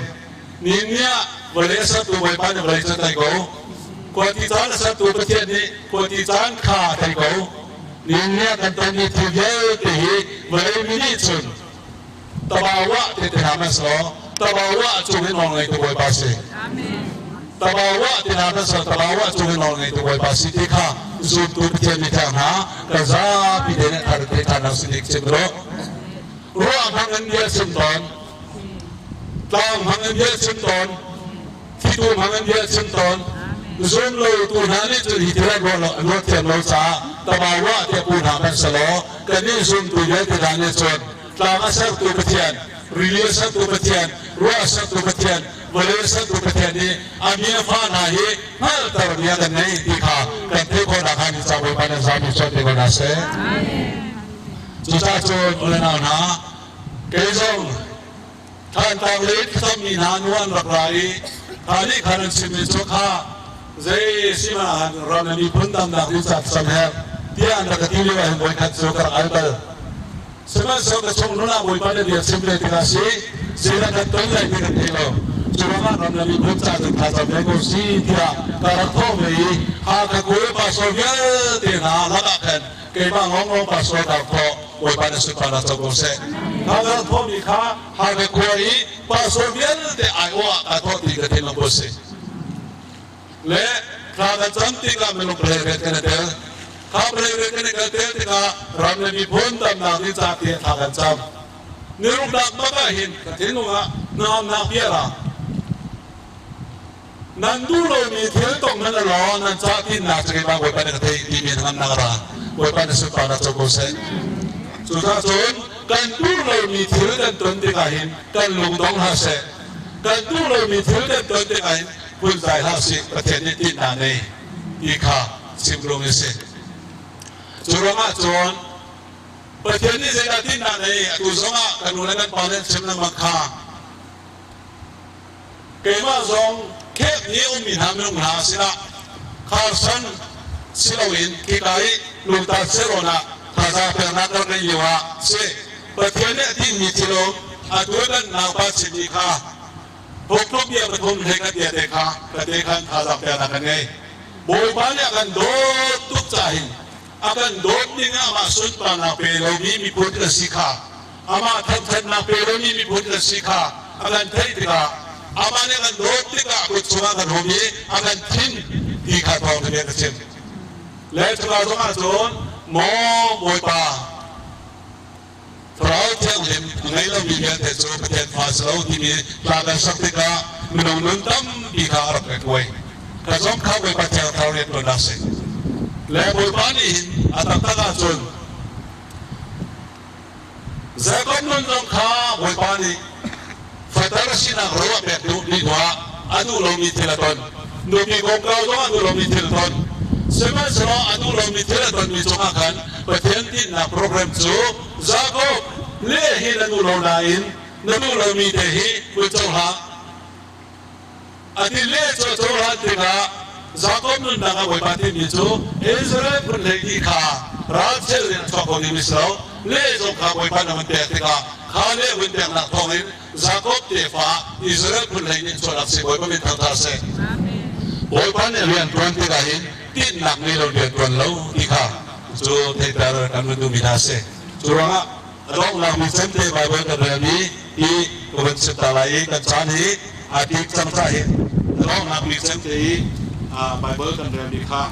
Ni ah vawlei a sertu Bawipa nih vawlei cu a tei ko. Khuati caan a sertu Pathian nih khuati caan kha a tei ko. Nihin ah kan tonmi thil vialte hi vawlei mi nih cun tabawa te te hna hmanhsehlaw tabawa cung i nawlngeitu Bawipa si. Tabawa te hna hmanhsehlaw tabawa cung i nawlngeitu Bawipa si ti kha zumtu Pathian mithiang hna kan zapi te nih thar te ṭhan si dik chim rawh. Ruah hmang in bia chim tawn, tlang hmang in bia chim tawn, Thitu hmang in bia chim tawn. Zum lo tu hna nih cun hi thil an ruah lo, an ruat thiam lo caah tabawa tiah pu hna hmanh selaw kannih zumtu vialte hna nih cun tlang a sertu Pathian, rili a sertu Pathian, ruah a sertu Pathian, vawlei a sertu Pathian nih a mi a fa hna hi hngalhter mi a kan ngei ti kha kan theih khawh nakhnga ni ca Bawipa nan zapi chuah te ko hna seh. Cucaah cun u le nau hna, kei zong Thantlang lei thlacammi hna nu an rak ra i kha nih khan an chimmi cu kha zei si hmanh ah ram le miphun damnak ding ca thlacam herh tiah an rak ka ti lio ah hin voikhat cu ka rak al bal. Sihmanhsehlaw ka chung nun ah Bawipa nih bia chim ve tikah si zeidah kan ton lai ti kan thei lo. Cu ruangah ram le miphun ca cun thlacam ve ko si tiah ka rak thawh ve i Hakha kawi pastor vialte hna lakah khan keimah lawnglawng pastor kaa thawh Bawipa na sunparnak co ko seh. Hakha thawhmi kha Hakha khua i pastor vialte aiawh ah kaa thawh ti ka thinlung put si. Le thla kan cam tikah minung pahleiriat riat kan i tel. Kha pahleiriat kan i kal tel tikah ram le miphun damnak ding ca tiah thla kan cam. Niruknak bak ah hin ka thinlung ah hnangamnak bia ra. Nan duh lomi thil tong hmanh law nan ca tinnak cu keimah Bawipa nih ka theih timi hnangamnak a ra. Bawipa nih sunparnak co ko seh. Cucaah cun kan duh lomi thil kan ton tikah hin kan lung dong hlah seh. Kan duh lomi thil kan ton tikah hin phunzai hlah usih Pathian nih tinhnak nei ti kha chim duhmi a si. Cu ruangah cun Pathian nih zeidah tinhnak nei atu zongah kan nu le kan pa nih an chim lengmang kha Keimah zong khek ni ummi hna minung hna sinah kharsan si loin khika i lungtar serawn ah thazaang peknak ka rak ngeih lio ah si Pathian nih a tinhmi thil um atu kan naupa chimmi kha. Phungtluk bia pathum hlei khat bia te kha ka te khan thazaang peknak kan ngei. Bawipa nih a kan dawt tuk ca hin a kan dawt ning ah amah sunparnak pe lomi miphun kan si kha amah thangṭhatnak pe lomi miphun kan si kha a kan theih tikah amah nih a kan dawt tikah a kut chungah kan um i a kan thin ti kha thawngṭha bia ka chim. Le cuka zong ah cun maw Bawipa Thlarau Thianghlim a ngei lomi vialte cu Pathian fa si lo timi hla kan sak tikah minung nun tampi kha a rak rekuai. Kha zong kha Bawipa Thiang Thlarau rianṭuannak a si. Le Bawipa nih hin a taktak ahcun Jakob nun zong kha Bawipa nih fater sinak ro a pek duh dih hnuah a duh lomi thil a ton. Nupi kongkau zong a duh lomi thil a ton. Sihmanhsehlaw a duh lomi thil a tonmi cungah khan Pathian tinhnak program cu Jakob le hi na duh lo nain na duh lomi te hi vun co hlah. A ti le cu a cohlan tikah Jakob nunnak ah Bawipa timi cu Israel phun 12 kha ralchel in a chuak ko dingmi si lo. Le zong kha Bawipa na hun pek tikah kha le hun peknak thawngin Jakob tefa Israel phun 12 chuahnak si Bawipa min thangṭhat seh. Bawipa nih rian ṭuan tikah hin tinhnak ngei lo rian ṭuan lo ti kha cu theiter kan hun duhmi hna a si. Cu ruangah a donghnak mi cemte Baibal kan relmi hi ka van chim ta lai i kan caan hi aa tik cang caah hin a donghnak mi cemte i Baibal kan relmi kha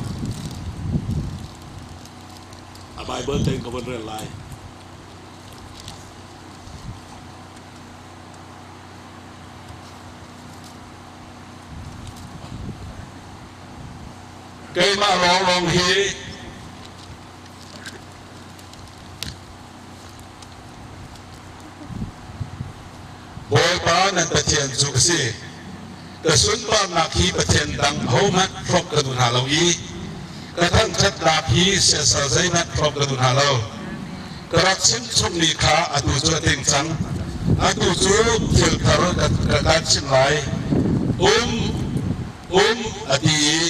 a Baibal tein ka van rel lai. Keimah lawnglawng hi Bawipa nan Pathian cu ka si. Ka sunparnak hi Pathian dang hohmanh hrawmh ka duh hna lo i ka thangṭhatnak hi siasal zeihmanh hrawmh ka duh hna lo. Ka rak chim chungmi kha atu cu a tling cang. Atu cu thil thar ka kan chimh lai. Um, um a ti i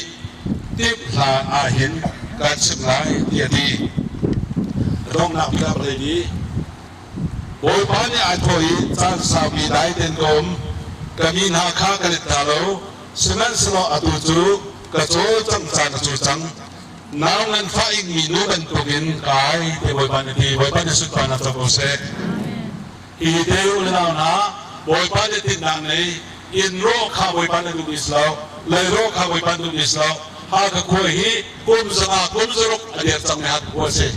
timh hlan ah hin kan chimh lai ti a ti. A donghnak bik ah vawlei nih Bawipa nih ai thawh i caan saupi dai tein ka um, ka mi hna kha ka let hna lo, sihmanhsehlaw atu cu ka cawlcangh caan a cu cang. Nau nganfah ingmi nu bantukin ka ai, tiah Bawipa nih a ti. Bawipa nih sunparnak co ko seh. Hi te u le nau hna, Bawipa nih tinhnak nei, inn rawh kha Bawipa na duh is lo, lei rawh kha Bawipa na duh is lo. Hakha khua hi kum 500 kum 600 a dir cangmi Hakha khua a si.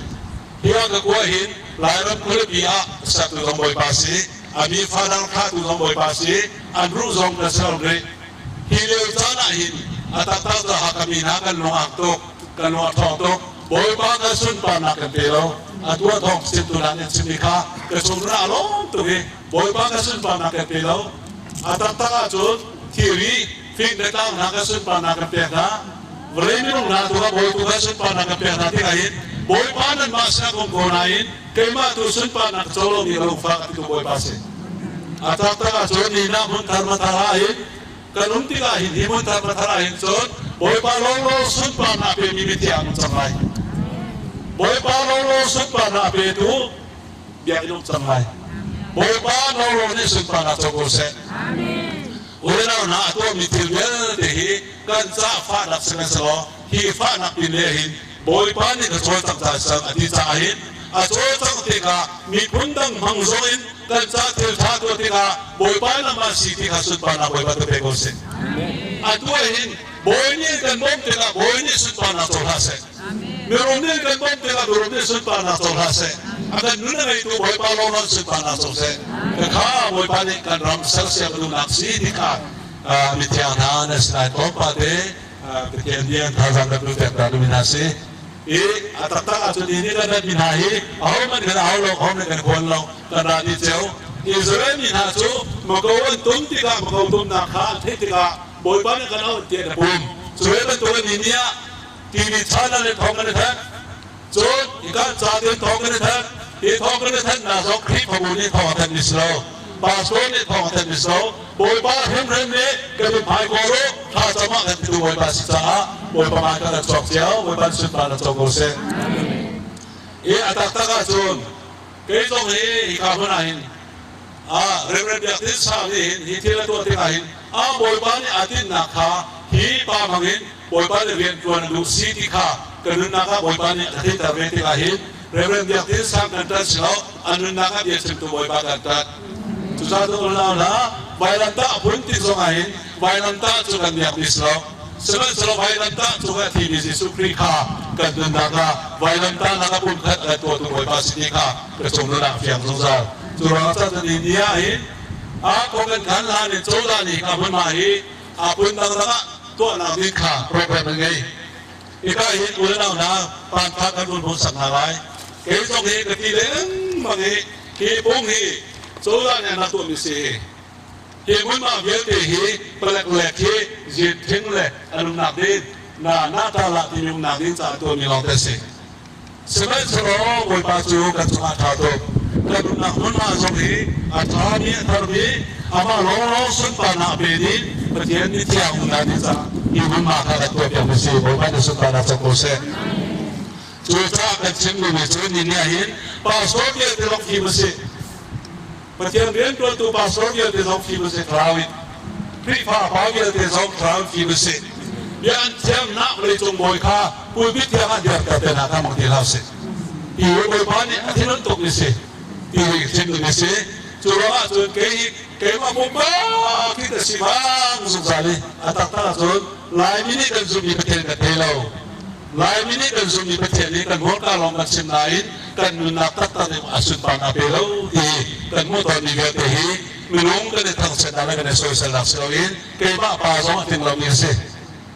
Hi Hakha khua hin Lairam khualipi ah sertu zong Bawipa si, a mi fadang thlahtu zong Bawipa si, an ruh zong kan si lo rih. Hi lio caan ah hin a taktak cu Hakha mi hna kan lung ak tuk, kan lung a ṭhawng tuk. Bawipa kan sunparnak kan pe lo. A tuah thawng chimtu hna nih an chimmi kha ka chung a lawm tuk i Bawipa kan sunparnak kan pe lo. A taktak ahcun thiri, fing le tlang hna kan sunparnak kan pek hna. Vawlei minung hna tu ah Bawitu kan sunparnak kan pek hna tikah hin Bawipa nanmah sinah ka um ko nain keimah tu sunparnak ka co lomi ka lungfak a titu Bawipa a si. A taktak ahcun ni nak hmun thar mathar ah hin kan um tikah hin hi hmun thar mathar ah hin cun Bawipa lawnglawng sunparnak a pemi mithiang an um cang lai. Bawipa lawnglawng sunparnak a petu biakinn um cang lai. Bawipa lawnglawng nih sunparnak co ko seh. Unau hna a tuahmi thil vialte hi kan caah fahnak sihmanhsehlaw hi fahnak pin le hin Bawipa nih ka cawlcangh ca cang a ti caah hin a cawlcangh tikah miphun dang hmang zong in kan ca thil ṭha tuah tikah Bawipa nangmah si ti kha sunparnak Bawipa tu pe ko seh. Atu ah hin Bawi nih kan bawmh tikah Bawi nih sunparnak co hlah seh. Mirum nih kan bawmh tikah mirum nih sunparnak co hlah seh. A kan nun a ngeitu Bawipa lawnglawng sunparnak co seh. Khakha Bawipa nih kan ram sersiam a duhnak si ti kha mithiang hna nan sinai tlawmpal te Pathian nih an thazaang kan pek ta duhmi hna si. I a taktak ahcun hi nih kan ratmi hna hi ahohmanh kan au lo, ahohmanh kan khuan lo, kan ra dih cio. Israel mi hna cu mako an tum tikah mako tumnak kha an theih tikah Bawipa nih kan auh tiah an pum. Cu ve bantuk an ni ah TV channel in thawng kan i thanh. Cun hika ca tein thawng kan i thanh. Hi thawng kan i thanhnak zong Khrihfabu nih thawng a thanhmi si lo. Pastor nih thawng a thanhmi si lo. Bawipa hrimhrim nih kan in hmai kawl u, thlacam ah kan titu Bawipa si caah Bawipa hmai kan cawk cio, Bawipa sunparnak co ko seh. I a taktak ahcun kei zong hi hika hmun ah hin A Reverend Biak Tin Sang nih hin hi thil a tuah tikah hin a Bawipa nih aa tinhnak kha hi pa hmangin Bawipa nih rian ṭuan a duh si ti kha ka nunnak ah Bawipa nih a ka theihter ve tikah hin Reverend Biak Tin Sang kan ṭanh si lo, a nunnak ah bia chimtu Bawipa kan ṭanh. Cucaah cun unau hna, vailamtah a phun tik zongah hin vailamtah cu kan miakmi si lo. Sihmanhsehlaw vailamtah cung i a thimi Jesuh Khrih kha kan nunnak ah vailamtahnak a pumkhat a kan tuahtu Bawipa si ti kha ka cung nun ah a fiang zungzal. Cu ruangah cun ni ni ah hin a kong kan khan hlan in cozah nih ka hmunhma hi aa phun dangdang ah tuahnak ding kha program an ngei. Hika hin u le nau hna pantha kan vun hmuhsak hna lai. Kei zong hi ka ti lengmang i hi pung hi cozah nih an rak tuahmi si. Hi hmunhma vialte hi palek lek hi zit thing le an umnak ding na na ta lah timi umnak ding caah tuahmi lawngte a si. Sihmanhsehlaw Bawipa cu kan cungah a ṭha tuk. Kan umnak hmunhma zong hi a ṭhami a tharmi amah lawnglawng sunparnak a pe ding Pathian mithiang umnak ding caah hi hmunhma kha kan tuahpiak mi si. Bawipa nih sunparnak cang ko seh. Cucaah kan chim duhmi cu ni ni ah hin pastor vialte zong fim a si. Pathian rianṭuantu pastor vialte zong fim a si thlarau in. Khrihfa pa vialte zong thlarau in fim a si. Bia an thiamnak vawleicung bawi kha pulpit tiang ah dirter te hna kha mang ti hlah usih. Ti hi Bawipa nih a thinhun tuk mi si. Ti hi chim ding a si. Cu ruangah cun kei hi keimah pumpak hi ka si bang zungzal i a taktak ahcun Laimi nih kan zumhmi Pathian kan thei lo. Laimi nih kan zumhmi Pathian nih kan hmurka lawng kan chim nain kan nunnak taktak nih a sunparnak pe lo ti kan hmuh tawnmi vialte hi minung kan i thangchiatnak le kan i soiselnak si loin keimah pa zong a tling lomi a si.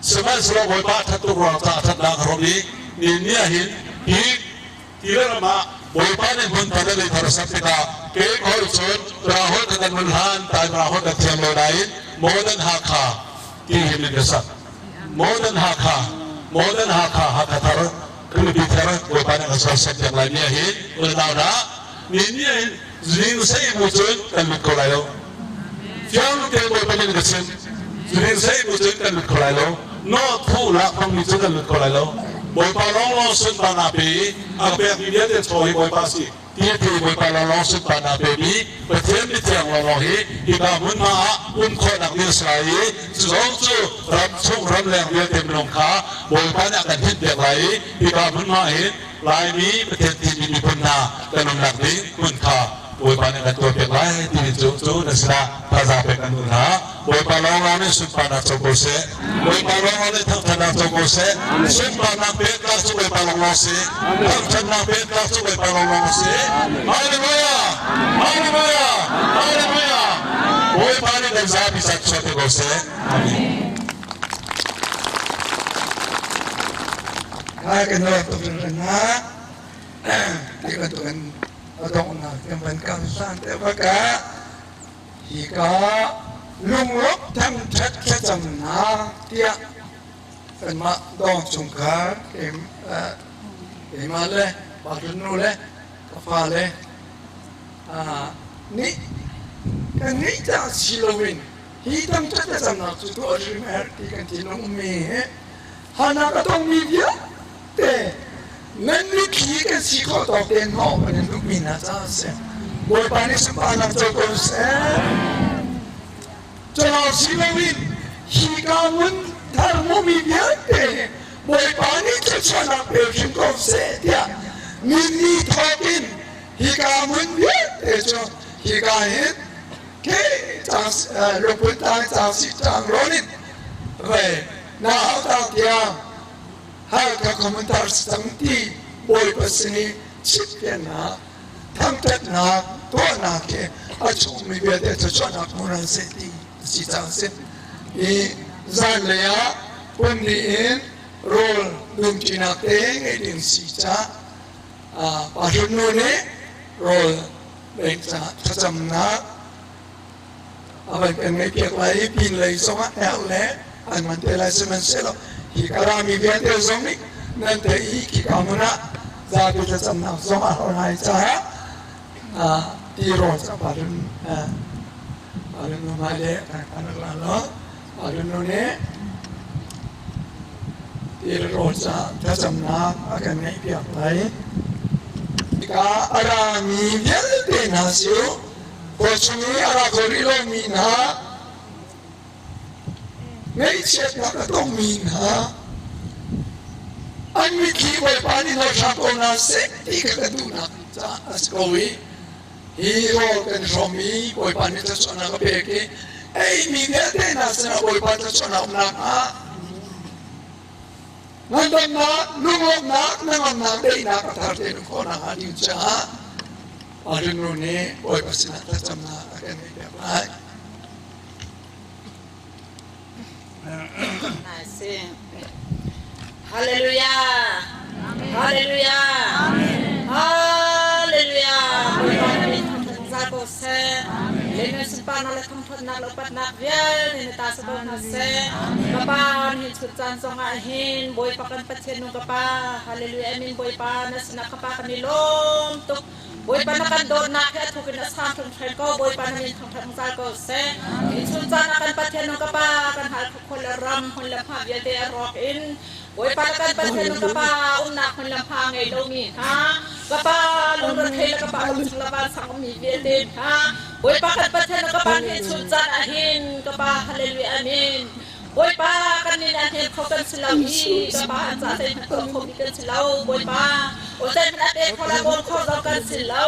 Sihmanhsehlaw Bawipa a ṭhat tuk ruang caah a ṭhatnak a rum i ni ni ah hin hi ti le ram ah Bawipa nih hmun thar le lei thar a ser tikah kei holh cun Rahol ka kan hun hlan tai Rahol kan thiam lo nain Modern Hakha ti hi min ka sak. Modern Hakha, Modern Hakha, Hakha thar, Khualipi thar, Bawipa nih kan sersiam piak lai mi ah hin unau hna, ni ni ah hin zing sei bu cun kan lut kho lai lo. Fiang tein Bawipa nih ka chim. Zing sei bu cun kan lut kho lai lo. Nawh thuh lak hmangmi cu kan lut kho lai lo. Bawipa lawnglawng sunparnak pe i a ka pekmi vialte chaw hi Bawipa si. Ti Bawipa lawnglawng sunparnak pemi Pathian mithiang lawnglawng hi hika hmunhma ah um khawhnak ding a si lai i cu zong cu ram chung ramleng vialte minung kha Bawipa nih a kan hinhpiak lai i hika hmunhma hin Laimi Pathian thimmi miphun hna kan umnak ding hmun kha Bawipa nih kan tuahpiak lai timi cu cu na sinah thazaang pek kan duh hna. Bawipa lawnglawng nih sunparnak co ko seh. Bawipa lawnglawng nih thangṭhatnak co ko seh. Sunparnak peknak cu Bawipa lawnglawng si. Thangṭhatnak peknak cu Bawipa lawnglawng a si. Hallelujah! Hallelujah! Hallelujah! Bawipa nih kan zapi zat chuah te ko seh. Amen. Hai kan lawm tuk na ti bantukin a donghnak kan van kal san te baka Hika lungrawk thangṭhat thlacamnak tiah kanmah dawng chungkhar keimah le pa nu le ka fale nih kan ngeih caah si loin hi thangṭhat thlacamnak cu tuah hrim a herh ti kan thinlung ummi hi harnak a tongmi vialte nan mitthli kan si khawh tawk tein hnawh kan in duhmi hna caah a si. Bawipa nih sunparnak co ko seh. Culawng si loin hi ka ngun thar hmumi vialte hi Bawipa nih thluachuahnak pe hrim ko seh tiah minni thawk in hika hmun vialte cu hika hin ke cang lungput tang cang si tang rawn in vei na hau tang tiang Halkha Commander cang ti Bawipa sin i chimpiannak thangṭhatnak tuahnak hi a chungmi vialte thluachuahnak hmun an si ti a si caah a si. I zanlei ah pumni in rawl dumṭinak te ngeih ding si caah pa nu nih rawl pek caah thlacamnak a van kan ngaihpiak lai i pinlei zongah herh le an man te lai. Sihmanhsehlaw hi ka rami vialte zong nih nan theih i khika hmun ah zapi thlacamnak zong a har ngai caah tirawl cu parun parun nu hmai le kan rak la lo. Parun nu nih tirawl caah thlacamnak a kan ngaihpiak lai. Hika a rami vialte hna cu. Khua chung i a ra kho rih lomi hna, ngaihchiatnak a tongmi hna, an mitthli Bawipa nih lo hram ko hna seh ti kha kan duhnak caah a si ko i hi rawl kan hrawmmi Bawipa nih thluachuahnak a pek i eimi vialte hna sinah Bawipa thluachuahnak umnak hnga ngandamnak, lunglawmhnak, hnangamnak, daihnak a thar tein um khawh nakhnga ding caah Rinnu nih Bawipa sinah thlacamnak a kan ngeihpiak lai. Hallelujah. Hallelujah. Hallelujah. Bawipa na min thangṭhat zungzal ko seh. Leinu sunparnak le thangṭhatnak le upatnak vialte na ta si ko hna seh. Ka Pa, nihin chun caan zongah hin Bawipa kan Pathian nung ka Pa, Hallelujah, Amen Bawipa na sinah ka Pa kan i lawm tuk. Bawipa na kan dawtnak hi a thuk in a sang hringhran ko. Bawipa na min thangṭhat zungzal ko seh. Hi chun caan ah kan Pathian nung ka Pa, kan hal khua le ram hmun le hma vialte a rawk in Bawipa na kan Pathian nung ka Pa, umnak hmun le hma ngei lomi hna, ka Pa lungrethei le ka Pa lungchung le vansang ummi vialte hna, Bawipa kan Pathian nung ka Pa hi chun caan ah hin ka Pa hallelujah amen. Bawipa kan nih an hnem kho kan si lo i ka pa an ca zeihmanh tuah khomi kan si lo Bawipa o zeihmanh a pe kho la bawm kho zong kan si lo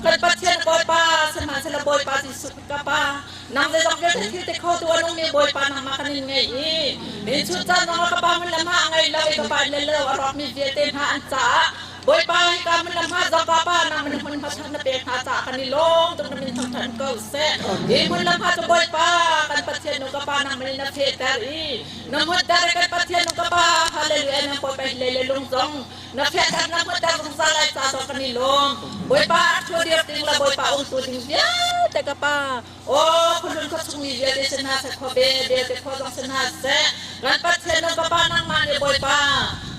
kan Pathian Bawipa sihmanhsehlaw Bawipa Jesuh ka pa nang zeizong vialte thil ti kho tu a nungmi Bawipa nangmah kan in ngei i hi chun caan zongah ka pa hmun le hma a ngei lo i ka pa le lo a rawkmi vialte hna an caah Bawipa hika hmun le hma zong ka pa nang min hmun hma na pek hna caah kan i lawm tuk na min thangṭhat ko seh. Hi hmun le hma cu Bawipa kan Pathian nu ka pa nang min na fehter i na hmunter i kan Pathian nu ka pa hallelujah na Bawipa hi lei le lung zong na fehter na hmunter zungzal lai ca zong kan i lawm. Bawipa a ṭhu dir ding le Bawipa umtu ding vialte ka pa Aw khuahlun khuachung mi vialte si hna seh khuabe vialte khua zong si hna seh kan Pathian nan Fapa nangmah nih Bawipa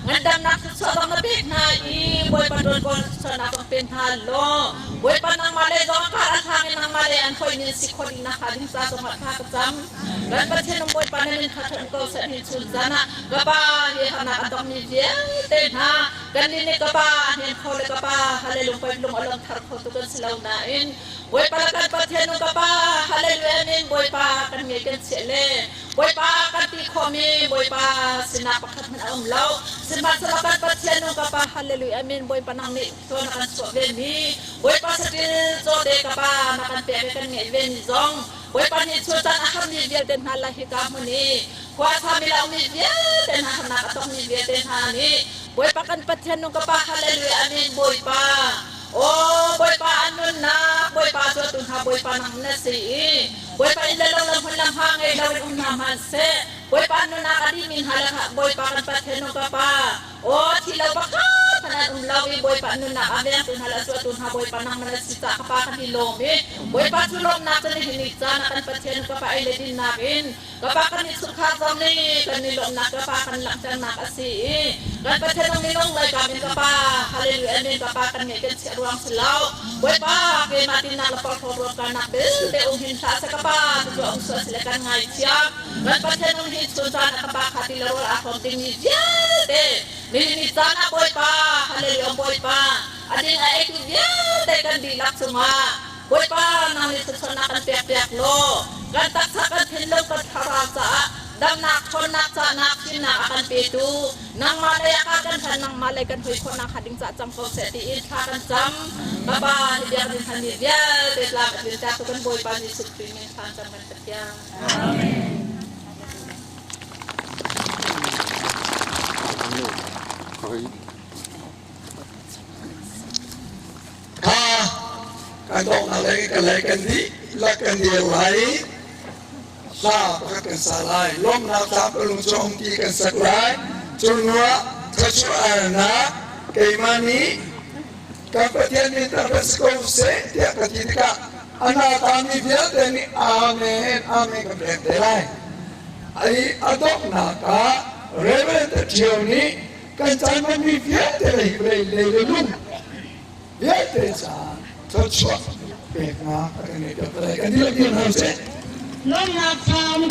ngandamnak thluachuah zong na pek hna i Bawipa ṭuanvo thluachuahnak zong pe hna law Bawipa nangmah le zong a kar a hlang i nangmah le an hoi nin si khawh ding nakhnga ding ca zongah thla ka cam kan Pathian nung Bawipa na min kha ṭhan ko seh hin chun zan ah ka Pa hi harnak a tongmi vialte hna kan nih nih ka Pa a hnen kho le ka Pa hallelujah lung lung a lawm thar kho tu kan si lo nain Bawipa kan Pathian nu ka Pa, Hallelujah amen Bawipa kan ngei kan chiah le Bawipa kan ti khawhmi Bawipa sinak pakhat hmanh a um lo. Sihmanhsehlaw kan Pathian nu ka Pa, Hallelujah amen Bawipa nang nih tuan na kan chuah ve mi Bawipa saṭil cawte ka Pa na kan pek i kan ngeih ve mi zong Bawipa nih chun caan a harmi vialte hna la hika hmun i khua sami le ummi vialte hna harnak a tongmi vialte hna nih Bawipa kan Pathian nu ka Pa, Hallelujah amen Bawipa Aw Bawipa an nunnak Bawipa cu atu hna Bawipa nang na si i Bawipa inn le lo le hmun le hma ngei loin um hna hmanhseh Bawipa an nunnak a dihmi hna lakah Bawipa kan Pathian nu ka Pa aw thi lo pakhat hmanh an um lo i Bawipa an nunnak a vengtu hna le a zuahtu hna Bawipa nang na si caah ka Pa kan i lawm i Bawipa cu lawmhnak cu nihin ni caan ah kan Pathian nu ka Pa ei le dinnak in Ka Pa kan i chungkhar zong nih kan i lawmhnak ka Pa kan langhternak a si i kan Pathian zong minung lei kam in ka Pa hallelujah amen ka Pa kan ngeih kan chiah ruang si lo Bawipa keimah tinak le porhlaw ruamkarnak belte um hin hlah seh ka Pa cucu a um sual si le kan ngaithiam kan Pathian nung hi chun caan ah ka Pa kha ti le rawl aa hrawm dingmi vialte nihin ni caan ah Bawipa hallelujah Bawipa a ding a eitu vialte kan dihlak cungah Bawipa nang nih thluachuahnak kan pekpiak law kan taksa kan thinlung kan thlarau caah damnak ṭhawnnak cahnak fimnak a kan petu nangmah lei ah kan hlan nangmah lei kan hoi khawhnak hnga ding cah cang ko seh tiin thla kan cam ka Pa hi biakinn hlanmi vialte tlam a tlinter tu kan Bawipa Jesuh Khrih min thla cam kan Pathian. Amen. Kha kan donghnak lei kan lei kan dih lak kan dir lai hla pakhat kan sa lai lawmhnak hla palung cu um ti kan sak lai cu hnuah thluachuahnak keimah nih kan Pathian min thangṭhat si ko seh tiah ka ti tikah a tami vialte nih amen amen kan pek te lai ai a donghnak ah Reverend Ṭhio nih kan caan hmanmi vialte le hi vawlei lei le lung vialte caah thluachuah peknak a kan ngeihpiak te lai kan dihlak dir hna usih. Lawmnak thlam.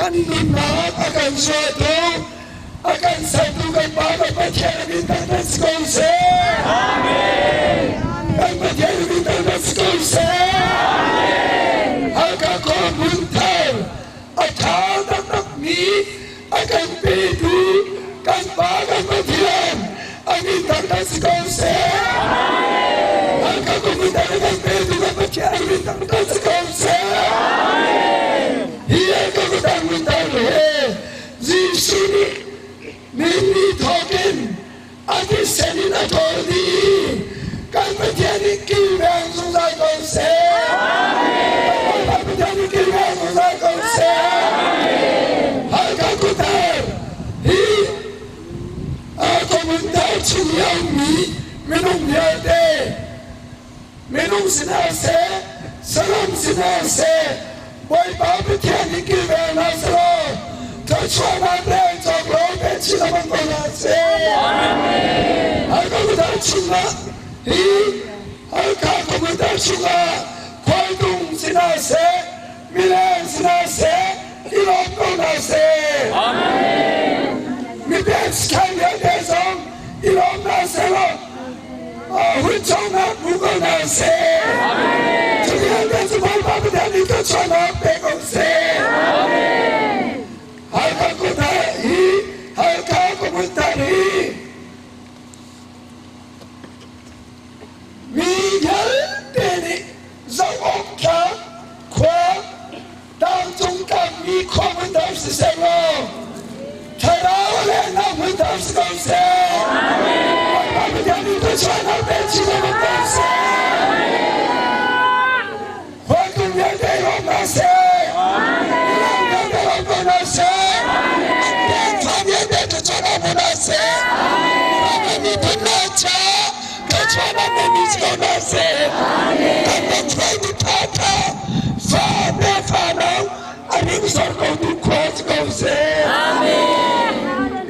Kan nunnak a kan zuahtu, a kan sertu kan Pa kan Pathian a min thangṭhat si ko seh. Amen. Kan Pathian a min thangṭhat si ko seh. Amen. Halkha khua hmun thar a ṭha taktakmi a kan petu kan Pa kan Pathian a min thangṭhat si ko seh. Amen. Halkha khua hmun thar a kan petu kan Pathian a min thangṭhat si ko seh. Amen. Hi ka dang dang he Jesuh nih minni thawkin a thisen in a ṭawl dih i kan Pathian nih kilveng zungzal ko seh. Kan Pathian nih kilveng zungzal ko seh. Halkha kutar hi komuntar chung i a ummi minung vialte minung si hna seh, saram si hna seh, Bawipa Pathian nih kilveng hna sehlaw thluachuahnak le cawk lo pe chin lengmang ko hna seh. Halkha Khuathar chungah hi Halkha Khuathar chungah khualtung si hna seh, mileng si hna seh, i lawm ko hna seh. Mipek sakhan vialte zong i lawm hna sehlaw hunchonak hmu ko hna seh. Cu vialte cu Bawipa Pathian nih thluachuahnak pe ko seh. Halkha khuathar hi Halkha khuathar hi mi vialte nih zoh awk tlak khua tlangcung tlangmi khua hmunthar siseh law thlarau le na hmunthar si ko seh. Bawipa Pathian nih thluachuahnak pe chin lengmang ko seh. Khualtung vialte lawm hna seh. Milang vialte lawm ko hna seh. An tefa vialte thluachuahnak hmu hna seh. Ram le miphun hna caah thluachuahnak ngeimi si ko hna seh. Kan ram hruaitu ṭhaṭha fa le fanau a hringsor ko tu khua si ko seh.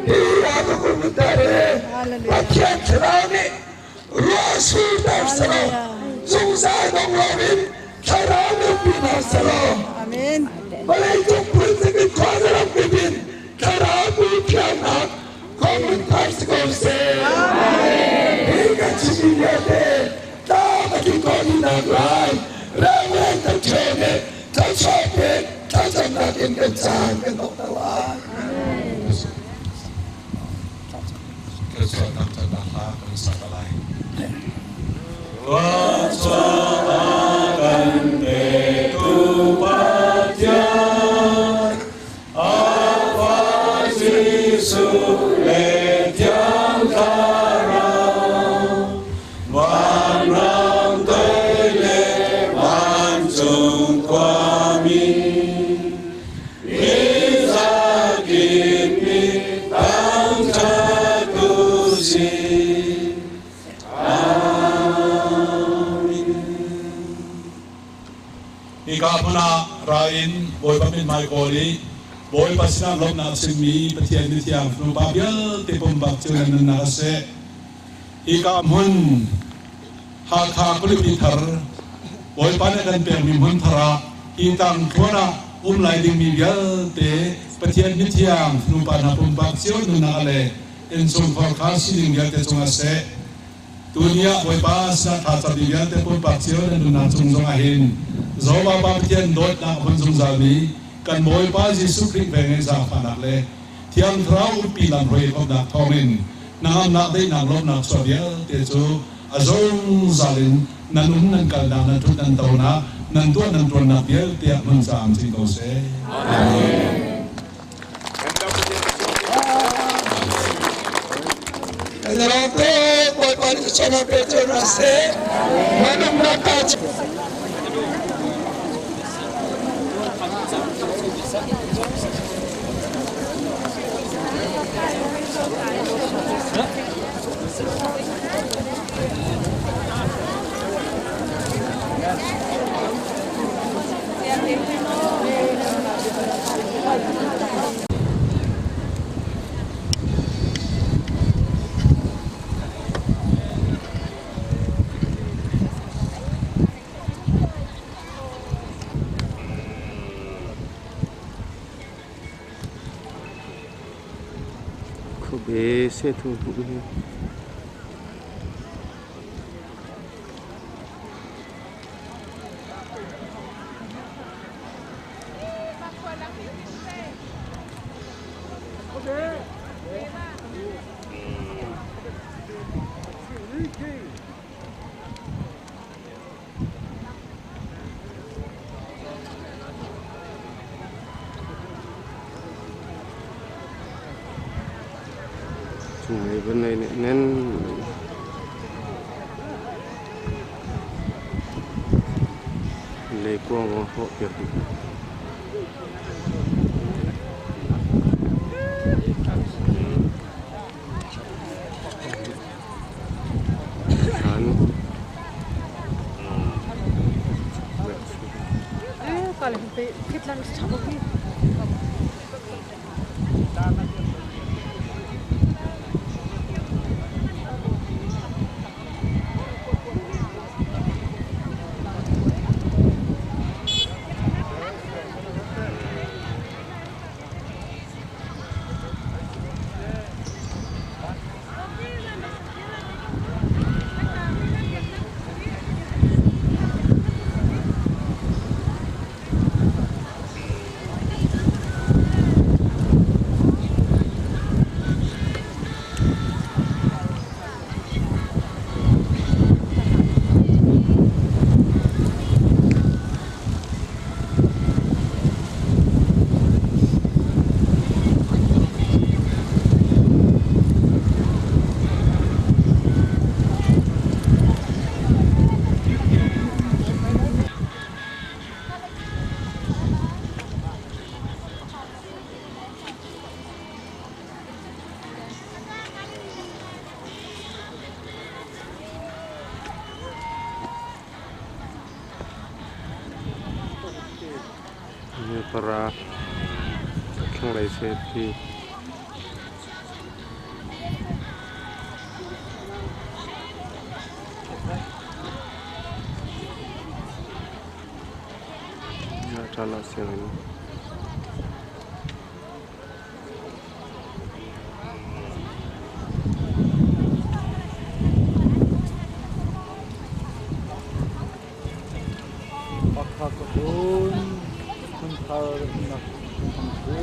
Hi a ka kum he Pathian Thlarau nih ruah surter selaw zungzal dong loin Thlarau nunpi hna selaw vawleicung phunzik in khua zaram kip in Thlarau bu thiangnak kong thar si ko seh. Hi kan chimmi vialte tlam a tling khawh dihnak lai Reverend Thacheu nih thluachuah pek thlacamnak in kan caan kan donghter lai. Thluachuahnak canak hla kan sak lai. Thluachuah a kan petu Pathian, a Fa Jesuh le Thiang Thlarau, vanram toi le vancung khuami, Mizakip nih thangṭhat u sih. Amen. Hika hmun ah ra in Bawipa mithmai kawl i Bawipa sinah lawmhnak chimmi Pathian mithiang nupa vialte pumpak cio nan nunnak a si. Hika hmun Hakha khualipi thar Bawipa nih a kan pekmi hmun thar ah hi tlangthluan ah um lai dingmi vialte Pathian mithiang nupa hna pumpak cio nunnak le innchungkhar kha sining vialte cungah seh tuni ah Bawipa sinah thlacammi vialte pumpak cio nan nunnak cung zongah hin Jehovah Pa Pathian dawtnak a hmun zungzalmi kan Bawipa Jesuh Khrih veng in zaangfahnak le Thiang Thlarau umpi lamhruai khawmnak thawngin hnangamnak daihnak lawmhnak chuah vialte cu a zungzal in nan um nan kalnak nan ṭhut nan tonak nan tuah nan ṭuannak vialte ah hmun caam cing ko seh. Amen. Bawipa nih chana pe cu ra seh. Manumnak ka Khuabe sehthung hmuh hi. Cunglei vawlei nih nen leikuang a hawhpiak dih. Para thlanglei sehpi. Chala sianginn. Hakha khuahlun hmunthar remnak an si.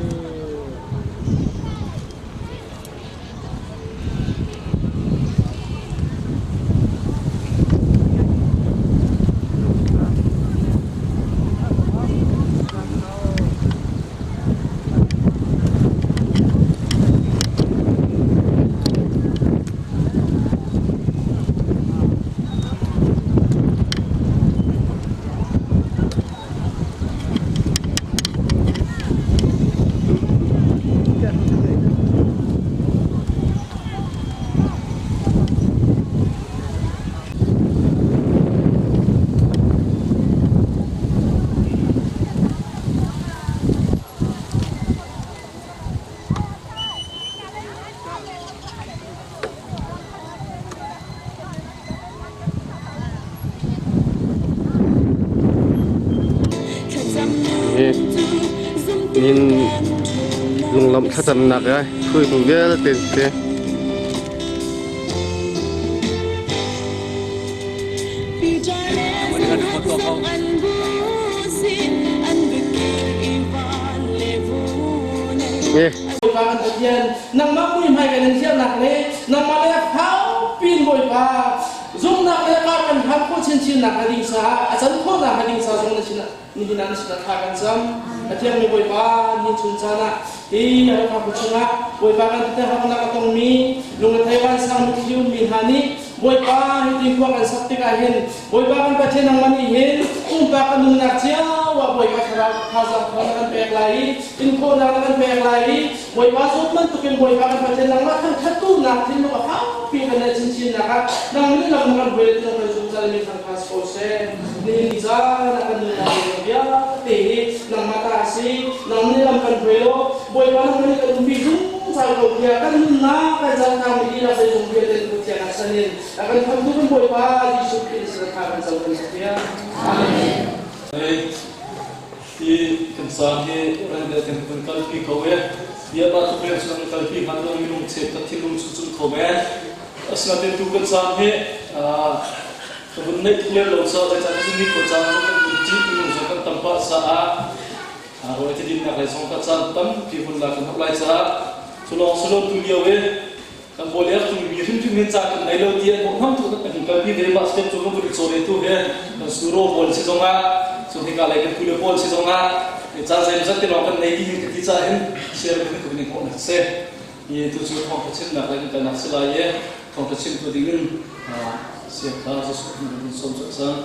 Nin lunglawmh thlacamnak ai hruaitu vialte si. Bawipa kan Pathian, nangmah muihmai kan in thiannak le nangmah le hau pin Bawipa zumnak le kar kan hlam khawh chinchin nak hnga ding caah a can khawh nak hnga ding ca zong na sinah nihin ah na sinah thla kan cam. Pathian mi Bawipa ni chun caan ah hi Halkha khua chungah Bawipa kan tete harnak a tongmi lungrethei vansang mitthli ummi hna nih Bawipa hi khua kan sak tikah hin Bawipa kan Pathian nangmah nih hin pumpak kan nunnak cio ah Bawipa thlarau thazaang thawng na kan pek lai i inkhawhnak na kan pek lai i Bawipa zawt bantukin Bawipa kan Pathian nangmah thangṭhattunak thinlung a fakpi kan neih chinchinnak ah nang nih lam na kan hruai le tinung kan zungzal mi thangṭha si ko seh. Nihin ni caan ah kan nunnak zeizong vialte hi nangmah ta a si. Nang nih lam kan hruai law Bawipa nangmah nih kan umpi zungzal ko tiah kan nunnak kan cantangmi dihlak zeizong vialte na kut thiang ah chan in a kan khamtu kan Bawipa Jesuh Khrih sin tha kan co kan sak Amen. Hi kan caan hi kan kan kalpi ko e. Bia ba tuk leng cu kalpi hnga dong minung cheukhat thinlung cu cung kho men. Asinain tu kan caan hi ka vun neih tuk lem lo caah zeicah ti ni ko caan zong kan vun ṭih minung zong kan tam pah caah rawl ti dinnak lei zong ka caan tampi hun la kan hok lai caah cu lawng si lo tu lio i kan bawliak tu mi hrimhrim hin ca kan nei lo ti an hmuh tu kan hun kalpi ve mah step cu kan vun i cawn tu he kan suro pawl si zongah cu hika lei kan kule pawl si zongah ca zeimawzat te lawng kan nei ti hin ka ti caah hin share kan kan in hmuh nak si i tu cu thawngtha chimnak le kan kalnak si lai i thawngtha chim tu ding in siangkha Jesuh kan vun sawm cang.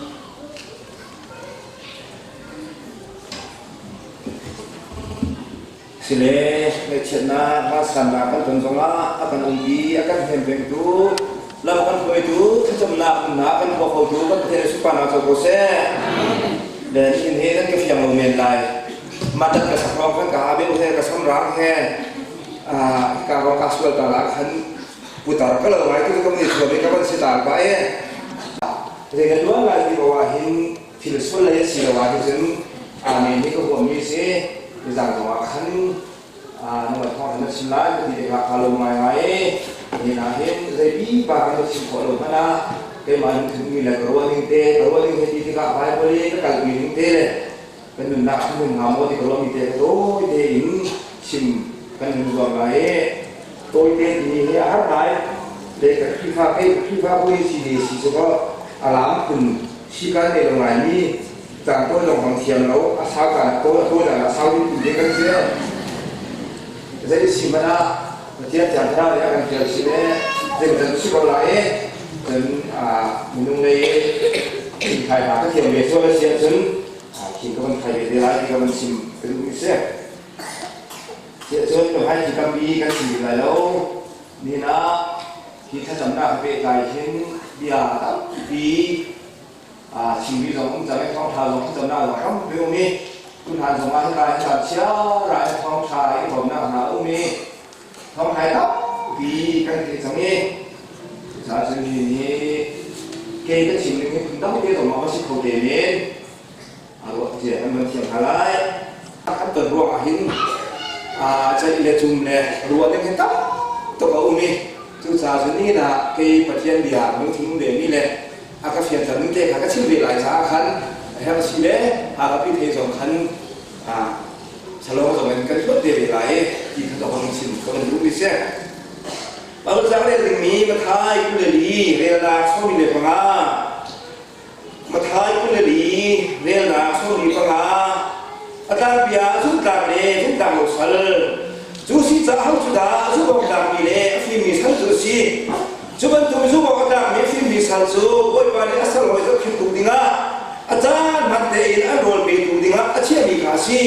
Sile ngaihchiatnak ralsannak kan ton zongah a kan umpi, a kan hnem pengtu, lam kan hruaitu, thlacamnak nunnak kan tuah khotu kan Pathian sunparnak co ko seh. Le nihin hi nan ka fiang lo men lai. Mah dat ka sak rong kan ka ha beu he ka sam rang he ka rong ka sual ta la khan putar ka lo ngai tu ka ni thuam ka ban si ta ba e. Zei kan luan lai ti ko ah hin thil sual lei a si lo ah hin cun amen hi ka huammi si nizan zongah khan nangmah thawng na chim lai ka ti tikah kaa lawm ngaingai i nihin ah hin zeipi pa kan chim khawh lo hmanh ah keimah lungthin le ka ruah ning te ka ruah ning he ti tikah Bible i ka kalpi ning te le kan nunnak kan nun hnga maw ti ka ruahmi te ka tawi tein chim kan nun zuam lai i tawi te timi hi a har ngai le ka Khrihfa kei Khrihfa hawi si ne si cu kaw a lam phun si kan nei lo ngaimi caan tawi lawng hmang thiam lo a sau caan tawi a tawi caan a sau ding te kan si zei si hmanh ah Pathian thiang thlarau nih a kan fial si le zei si ko lai i cun minung lei i thai hna ka thiam ve sual a si ahcun khi ka van thai ve te lai ti ka van chim ka duh si si ahcun hai thi tampi kan chim lai lo nihin ah hi thlacamnak he pehtlai hin bia tampi chimmi zong um cang i thawngṭha zong thlacamnak zong tampi um i tuhlan zong ah hika hin caan chia ra in thawngṭha i bawmnak hna a um i thawngṭha tampi kan theih cang i cucaah cun hi ni kei ka chim ning hi phun dang te zong a si kho te men a ruah cia kan van thiam hna lai kan ton ruang ah hin ceih le cum le ruah ding hi tam tuk a um i cucaah cun nihin ah kei Pathian bia lungthin ve mi le a ka fianter ning te kha ka chim ve lai caah khan a herh si le a ka pi thei zong khan salong zong in kan hluat te ve lai i ti kha ka hong chim ka van duh mi si. Bible cang rel dingmi Mathai 22 relnak 15 Mathai 22 relnak 15 a tlangpi ah zumtlak le zumtlak lo sal cu si caah ho cu dah zumh awk tlakmi le a fimmi sal cu a si Cu bantuk zumh awk a tlakmi fimmi sal cu Bawipa nih a sal hawi zohkhenhtu dingah a caan hman tein an rawl petu dingah a chiahmi kha a si.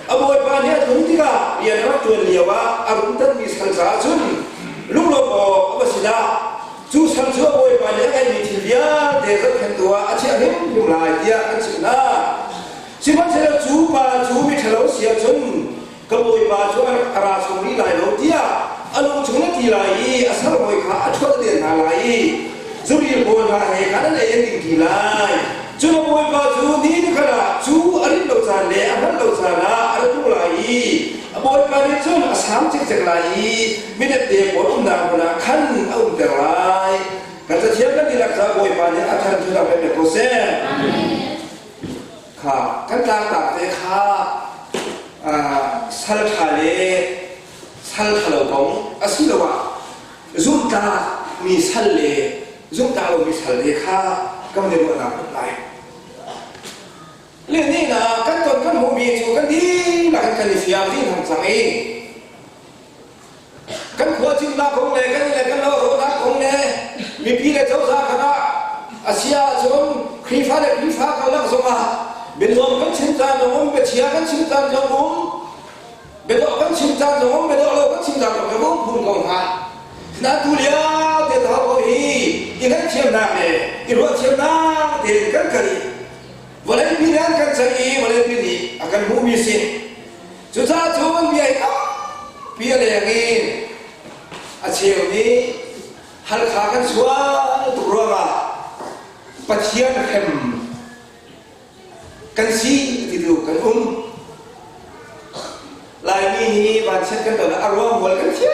A bawipa nih a tlun tikah rian a rak ṭuan lioah a rumtermi sal caah cun lunglawmh awk a va si dah! Cu sal cu a bawipa nih a ngeihmi thil vialte zohkhenhtu ah a chiah hrimhrim lai tiah kan chimh hna. Sihmanhsehlaw cu pa cu miṭhalo si ahcun ka bawipa cu a ra chung rih lai lo tiah a lung chung na ti lai i a sal hawi kha a ṭhuat len hna lai i zuril pawl hna he khan an ei an ding ṭi lai. Cun a bawipa cu ni nikhat ah cu a rin lo caan le a hngalh lo caan ah a ra tlung lai i a bawipa nih cun a saam cikcek lai i minepte pawl umnak hmun ah khan a umter lai. Kan cathiang kan dihlak caah Bawipa nih a thar cu dang pek ko seh. Kha kan tlangtlak te kha sal ṭha le sal ṭha lo kong asiloah zumhtlak mi sal le zumhtlak lomi sal te kha kan i ruahnak hmuh lai. Le ni na kan ton kan hmuhmi cu kan dihlak in kan i fiang dih hang cang i kan khua cimnak kong le kan le kan lo rawhnak kong le mipi le cozah kha a si ahcun Khrihfa le Khrihfa karlak zongah bianuam kan chim caan zong um biachia kan chim caan zong um biadawh kan chim caan zong um biadawh lo kan chim caan zong um phun ko hnga na tu lio te ta ko hi i ngaihthiamnak le i ruahthiamnak te kan kal i vawlei pi nih an kan cang i vawlei pi nih a kan hmuhmi si Cucaah cun bia hi tampi a leng i a cheu nih Halkha kan sual tuk ruangah Pathian hrem kan si ti tu kan um. Laimi hi vanchiat Vanchiat kan ton ah a ruang hual kan thiam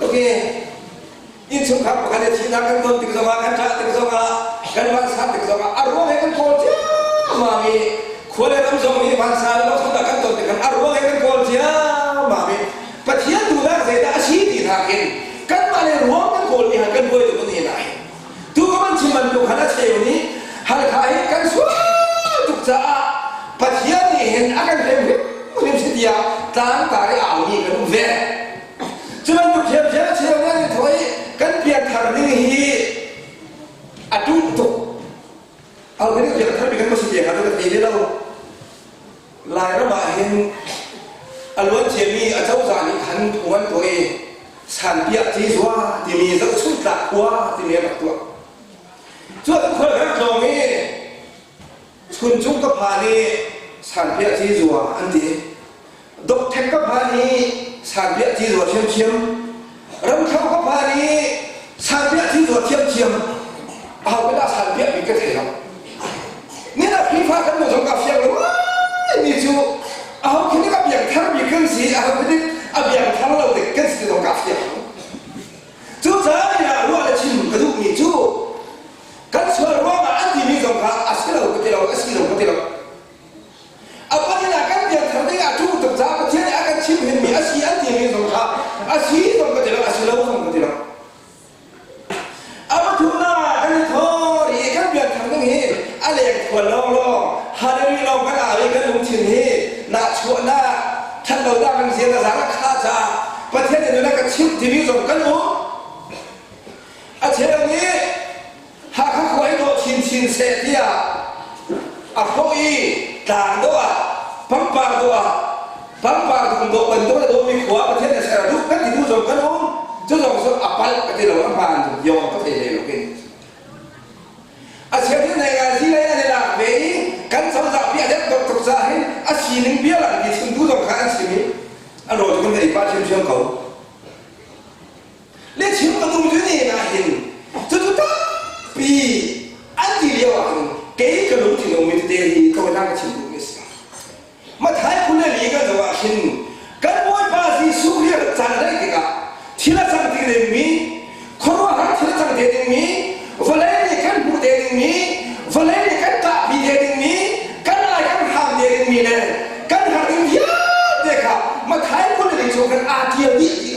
tuk i innchungkhar pakhat i thihnak kan ton tik zongah kan ṭah tik zongah kan vansan tik zongah a ruang he kan kawl ciammam i khua le ram zong nih vansan le lawksunak kan ton tik a ruang he kan kawl ciammam i Pathian duhnak zeidah a si ti hna khin kanmah le ruang kan kawl mi han kan buai tuk ni lai. Tu ka man chim bantuk han a cheu nih Halkha hi kan sual tuk caah Pathian nih hin a kan hrem hrimhrim si tiah tlangtar i au mi kan um ve. Cu bantuk thiamthiam a cheu nih an i thawh i kan pianthar ning hi a ṭum tuk. Au kan pianthar mi kan ma si te kha kan thei ve lo. Lairam ah hin a luan ciami acozah nih khan phung an tuah i sanpiah cizua timi zohchunhtlak khua timi an rak tuah. Cu an khual kan tlawng i Chuncung ka phan i sanpiah cizua an ti. Dokthek ka phan i sanpiah cizua thiamthiam. Ramthlo ka phan i sanpiah cizua thiamthiam. Aho dah sanpiah mi ka thei lo. Nina Khrihfa kan nu zong ka fiang lo mi cu aho khi a biak thar mi kan si aho khi a biak thar lo dik kan si zong ka fiang lo. Cucaah ni ah ruah le chim ka duh mi cu kan sual ruangah an timi zong kha a si lo ka ti lo a si lo ka ti lo. A panin ah kan biak thar ding ah ṭu tuk caah Pathian nih a kan chimh hinmi a si an timi zong kha a si zong ka ti lo a si lo zong ka ti lo. A pathumnak ah kan i thawr i kan biak thar ding hi a leng khual lawnglawng hallelujah lawng kan au i kan lungthin hi nahchuahnak ṭhatlonak kan zian a zang a khah caah Pathian nih nun a ka chimh timi zong kan um. A cheu nih Hakha khua i dawh chinchin seh tiah a hrawh i tlang dawh ah pangpar dawh ah pangpar dum dawh bantuk a dawhmi khua Pathian nih ser a duh kan ti tu zong kan um. Cu zong cu a palh ka ti lo a hmaan yong ka thei hlei lo kin. A cheu hi nei ngai si lei an i lak ve i kan cozah pi a deuh tuk tuk caah hin a sining bia lang ti chimtu zong kha an chim i a rawl cu kan ei pah ṭhiamṭhiam ko. Le chim ka tum cu ne na hin cucu tampi an ti lio ah hin kei ka lungthin ummi tete hi tawinak ka chim duhmi a si. Mathai 24 kan zoh ah khin kan Bawipa Jesuh hi a caan a tikah thil a cang ti dingmi khuaruahhar thil a cang te dingmi vawlei nih kan hmuh te dingmi vawlei nih kan ṭahpi te dingmi kan ai kan hram te dingmi le kan har ding vialte kha Mathai 24 chung khan aa ṭial dih ti.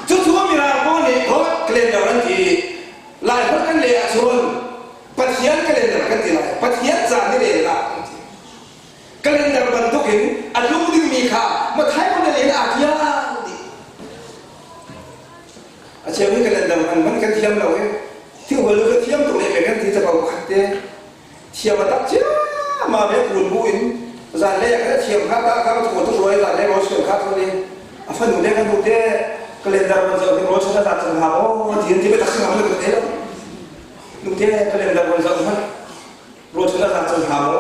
Cucu Mirang pawl nih God calendar an ti. Laiholh kan leh ahcun Pathian calendar kan ti lai. Pathian caan ni rel ah kan ti. Calendar bantuk in a lung dingmi kha Mathai kun le aa tial dih. A cheu hi calendar hman hman kan thiam lo i thil ka thiam tuk le kan ti capo pakhat te thiam a tak cia ma ve kun bu in zan le ka thiam kha ta ka thu tu roi zan le ro chen kha thu ni a fanu le kan nu te calendar man zo ro chen ta chan ha o ti ti be tak sing am le te lo nu te calendar man zo man ro chen ta chan ha o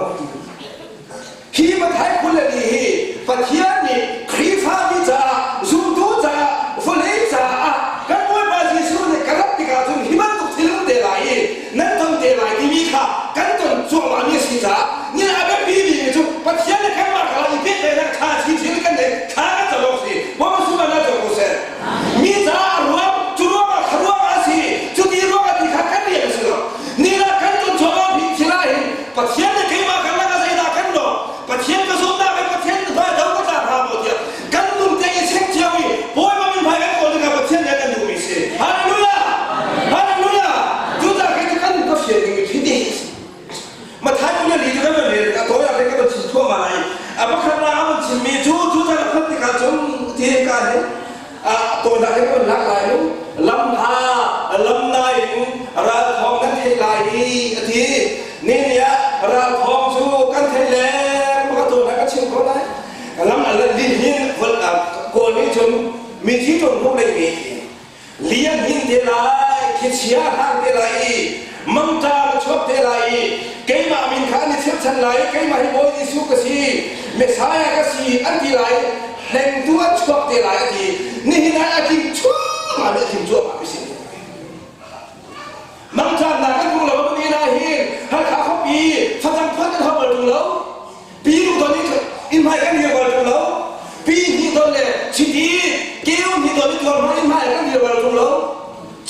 hi Mathai 22 hi Pathian nih Khrihfa mi caah zumtu caah vawlei caah kan Bawipa Jesuh nih ka rat tikah cun hi bantuk thil um te lai i nan ton te lai timi kha kan ton cuahmahmi a si caah ni a biapi bikmi cu Pathian le kanmah kha i pehtlaihnak ṭha chinchin kan nei thla kan cam awk si. Bawipa sungah na cawk ko seh. Mi caah a ruang cu ruangah kha ruangah a si cuti ruangah ti kha kan rian a si lo. Ni ah kan ton cuahmah mi thil ah hin Pathian le keimah karlak ah zeidah kan lawh? Pathian ka zumhnak in Pathian hmai do ka tla hna maw tiah kan nun te i chek cio i Bawipa min hmai kan kawl dingah Pathian nih a kan duhmi si. Hallelujah! Hallelujah! Cucaah kei cu kan ka fian dingmi khi te hi a si. Mathai kul le li cu kan van rel a tawi ah kan van chim thluahmah lai. A pakhatnak a van chimmi cu cu caan a phanh tikah cun ti ka hi a tawinak he kan van lak lai mu. Lam hna lam nai in ral thawng nan theih lai i a ti. Ni ni ah ral thawng cu kan theih le pakhat tawinak ka chim ko lai. Lam a lin hin kawl nih cun mithi ṭawn hmuh lei mi lian hin te lai thlichia hang te lai i mangṭa na chuak te lai i keimah min kha an i chirchan lai i keimah hi Bawi Jesuh ka si Messiah ka si an ti lai hlengtu an chuak te lai a ti nihin ah a tling chuahmah mi a tling cuahmah mi si mangṭannak kan hmu lo ni na hin Hakha khuapi facang phot kan hau bal ṭung lo pi nu ton in hmai kan hir bal ṭung lo pi tuar hmai in hmai kan dir bal tung lo.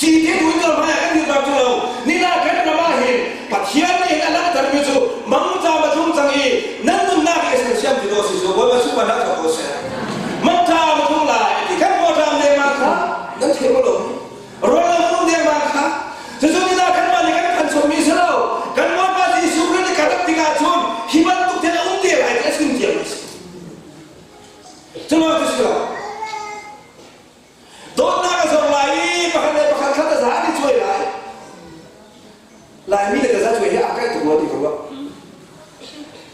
Cite bu in tuar hmai kan dir bal tung lo. Nina kan ram ah hin Pathian nih hin a langhtermi cu mangṭam a tlung cang i nan nunnak hi a siam ti dawh si cu Bawipa sunparnak thawk ko seh. Mangṭam a tlung lai a ti. Kan pawṭam lengmang kha nan thei maw lo? Rawl a tlung lengmang kha. Cucu nina kanmah nih kan phan chommi si lo. Kan Bawipa Jesuh Khrih nih ka rat tikah cun hi bantuk thil a um te lai ti a chim tiang a si. Culo cu si lo. Dawtnak a zor lai i pakhat le pakhat kha taza an i cuai lai. Laimi le taza cuai hi aa kaih tuk rua ti ka ruah.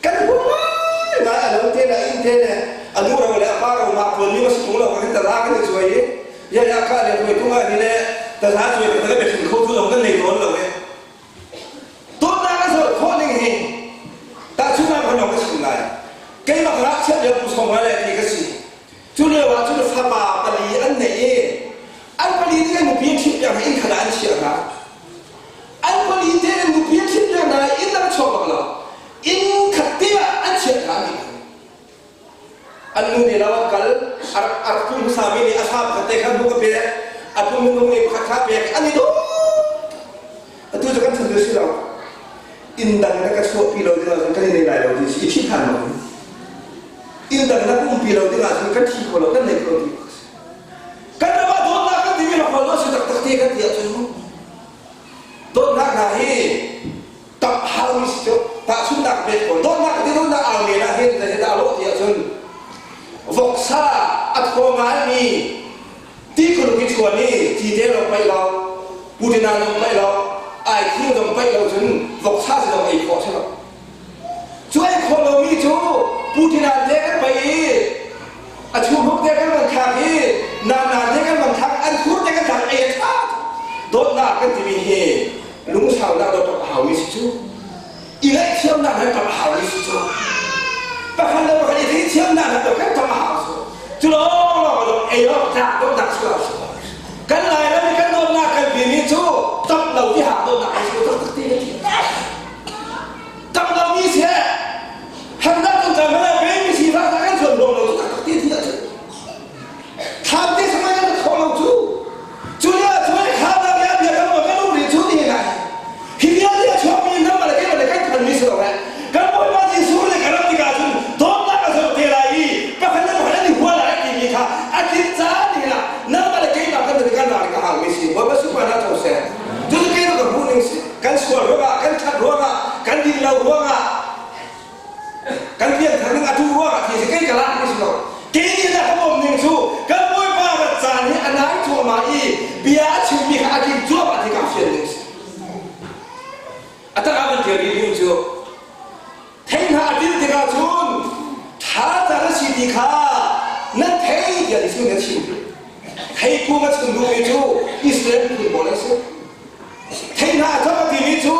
Kan huam ngai ngai a lo te le a inn te le a nu ro le a pa ro ma tuan mi ma si tung lo kan taza kan i cuai i ya ya ka le kuai tung ah ni le taza cuai ka taza biachim kho tu zong kan nei tawn lo e. Dawtnak a zor khawh ning hi tahchunhnak kan ka chim lai. Keimah ngakchia lio kum sawm le ti ka si. Cu lio ah cun fapa pali an nei i an pali te nupi an ṭhit piak hna inn khat ah an chiah hna. An pali te nupi an ṭhit piak hna i inn an chuak bak lo. Inn khat te ah an chiah hna an An nu nih lo an kal a rak tlung hmasami nih a fa pakhat te kha hnu ka pek a tlung minung nih pakhat kha pek an i dawt atu cu kan chan si lo inn dang na ka chuahpi lo ding ahcun kan i nei lai lo ti si i ṭhi ṭhan lo inn dang na ka umpi lo ding ahcun kan ṭhi kho lo kan nei kho lo ti kan ram ah dawtnak kan timi rak lo si taktak te kan ti ahcun mu dawtnak hna hi tap haumi si cu tahchunhnak pek ko dawtnak ti dawtnak au men ah hin zei dah lawh ti ahcun voksa a thaw ngaimi ti kuluk i chuan i cite lawng paih lo putina zong paih lo ai thing zong paih lo cun voksa si zong ei khawh si lo cu ei khawh lomi cu putina te kan paih i a chumhuk te kan van thlak i nana te kan van thlak an thur te kan thlak ei a ṭha dawtnak kan timi hi lungsaunak dawt a haumi si cu i ngaihthiamnak he ṭap a haumi si cu pakhat le pakhat i theithiamnak he kan ṭap a hau cu cu lawng lawng ah ei awk tlak dawtnak si lo kan Lairam i kan dawtnak kan timi cu ṭap lo ti hak dawtnak si cu taktak ti ṭap lo mi si hamnak kan ṭam hmanh ah mi sifak hna kan chuan ruang lo cu taktak ti ti ahcun Thlam te samai kan kho lo cu. Cu lio ah cun thlam ah bia bia kan kan um rih cu ti na. Hi vialte a chuakmi nam le keimah le kan thanmi si lo he. Kan Bawipa Jesuh le kan ram tikah cun dawtnak a zoh te lai i pakhat le pakhat an i hua lai timi kha a tlin caan ni ah nangmah le keimah kan kan ral ka haumi si. Bawipa sunparnak co seh. Cu keimah ka hmuh ning si. Kan sual ruangah, kan ṭhat ruangah, kan din lo ruangah kan pianthar ning a tu ruangah thi si kei ka lak mi si lo kei nih na ka bawm ning cu kan bawipa rat caan hi a nai cuahmah i bia a chimmi kha a tling cuahmah ti ka fian ning si a tak ah kan tial rih cu thei hna a til tikah cun tha caan a si ti kha nan thei tiah Jesuh nih a chim thei kung a chim duhmi cu Israel miphun pawl an si Thei hna a thawk a timi cu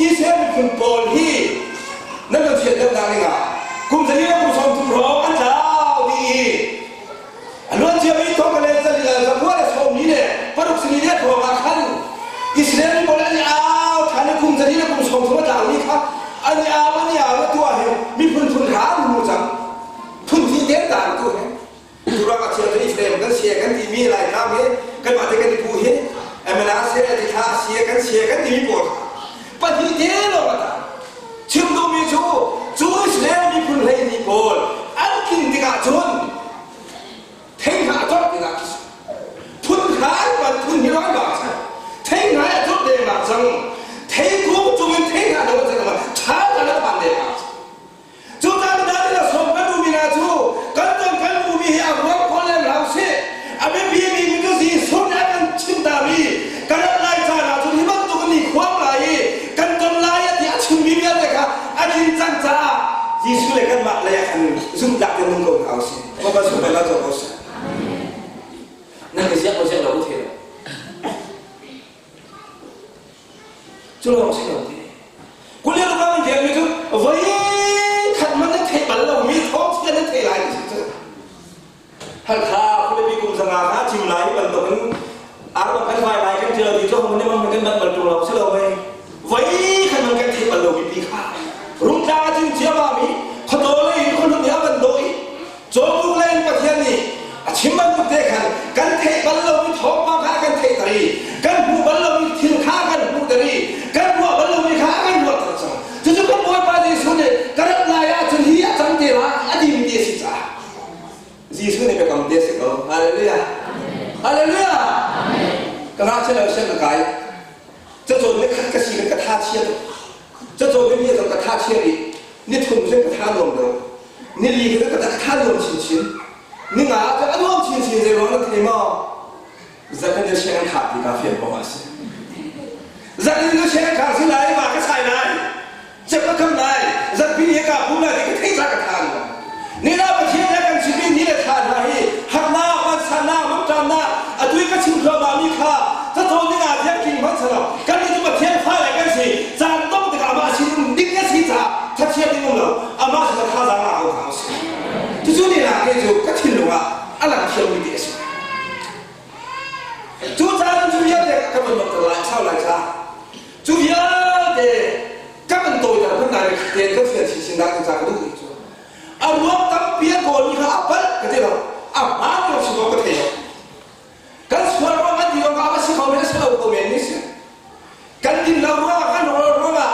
Israel miphun pawl hi nan kan fian deuhnak dingah kum zali le kum 30 hrawng an tlau dih i a luan ciami thong le zakua le sawmli le paruk sili le hrawng ah khan Israel mi pawl an i au ṭhan i kum zali le kum 30 a tlaumi kha an i au an i au a tuah hi miphun phun hra an hmu cang phun hnih te an tu he Turak a chia cu Ephraim kan sia kan timi Laitlang hi kanmah te kan i pu hi MNA sia Tithla sia kan sia kan timi pawl kha pahnih te lawng a tang. Chim duhmi cu cu Israel miphun hleihnih pawl an tlin tikah cun thei hna a corh tikah phun hna an pan phun hi lawng an bak cang. Thei hna a corh dengmang cang. Theikung cungin thei hna lo an cang ṭha an phan dengmang cang. Cucaah Daniel a sawm kan duhmi hna cu kan ton kan duhmi hi a ruang kho lem hlah usih. A biapi mi cu Jesuh nih a kan chimtami kan rat lai caan ah cun hi bantuk in khuam lai i kan ton lai a ti a chimmi vialte kha a tlin cang caah Jesuh le kanmah lei ah khan zumhtlak tein nung ko hna usih. Bawipa sunparnak co ko seh. Nan ka ziak lo ziak lo ka thei lo. Cu lawng si lo te. Kulian upa an tialmi cu voi khat man na theih bal lomi thawngchia na theih lai ti cu. Halkha khualipi kum 500 kha cim lai bantukin arwang kan vai lai kan tial ti cu hong ne man kan bat bal tung lo si lo mei. Voi khat man kan theih bal lomi pi kha. Rungtlang a cin ciama mi khuataw lei in khuahlun ya ban do i Cawbuk lei in Pathian nih a chim bantuk te khan kan theih bal lo. Hallelujah! Ka ngakchia lo siang ka kai. Cacawn ni khat ka si kan ka tha chia tuk. Cacawn ni ni zong ka tha chia rih. Ni thum cun ka tha nuam lo. Ni li ka ka tha nuam chinchin. Ni nga cu a nuam chinchin zei ruang na ti maw? Zakan na siang kha ti ka fian kong a si. Zakan na siang kha si lai ma ka sai lai. Cep ka kam lai. Zatpi ni ka pu lai ti ka thei ca ka tha nuam. Ni la Pathian he kan chimmi ni le thla hna hi harnak, vansannak, mangṭamnak, atu i ka chim thluahmah mi kha cacawn ding ah tiang king hmanh selaw kan nih cu Pathian fale kan si. Caan dong tikah amah sin ding a si caah thachiat ding um lo. Amah sin ah thazaang lak ko hna usih. Cucu ni la kei cu ka thinlung ah a lang thiammi te a si. Cucaah cu vialte ka van nokter lai, sau lai ca. Cu vialte ka van tawiter hmanh lai tein ka fian chinchin dah ca ka duh ni cu. A ruang tampi a kawlmi kha a palh ka ti lo. A hmaan ko si ko ka thei lo. Kan sual ruang kan ti lo ka va si kho men a si lo ko men ni si. Kan din lo ruangah kan rawl ruangah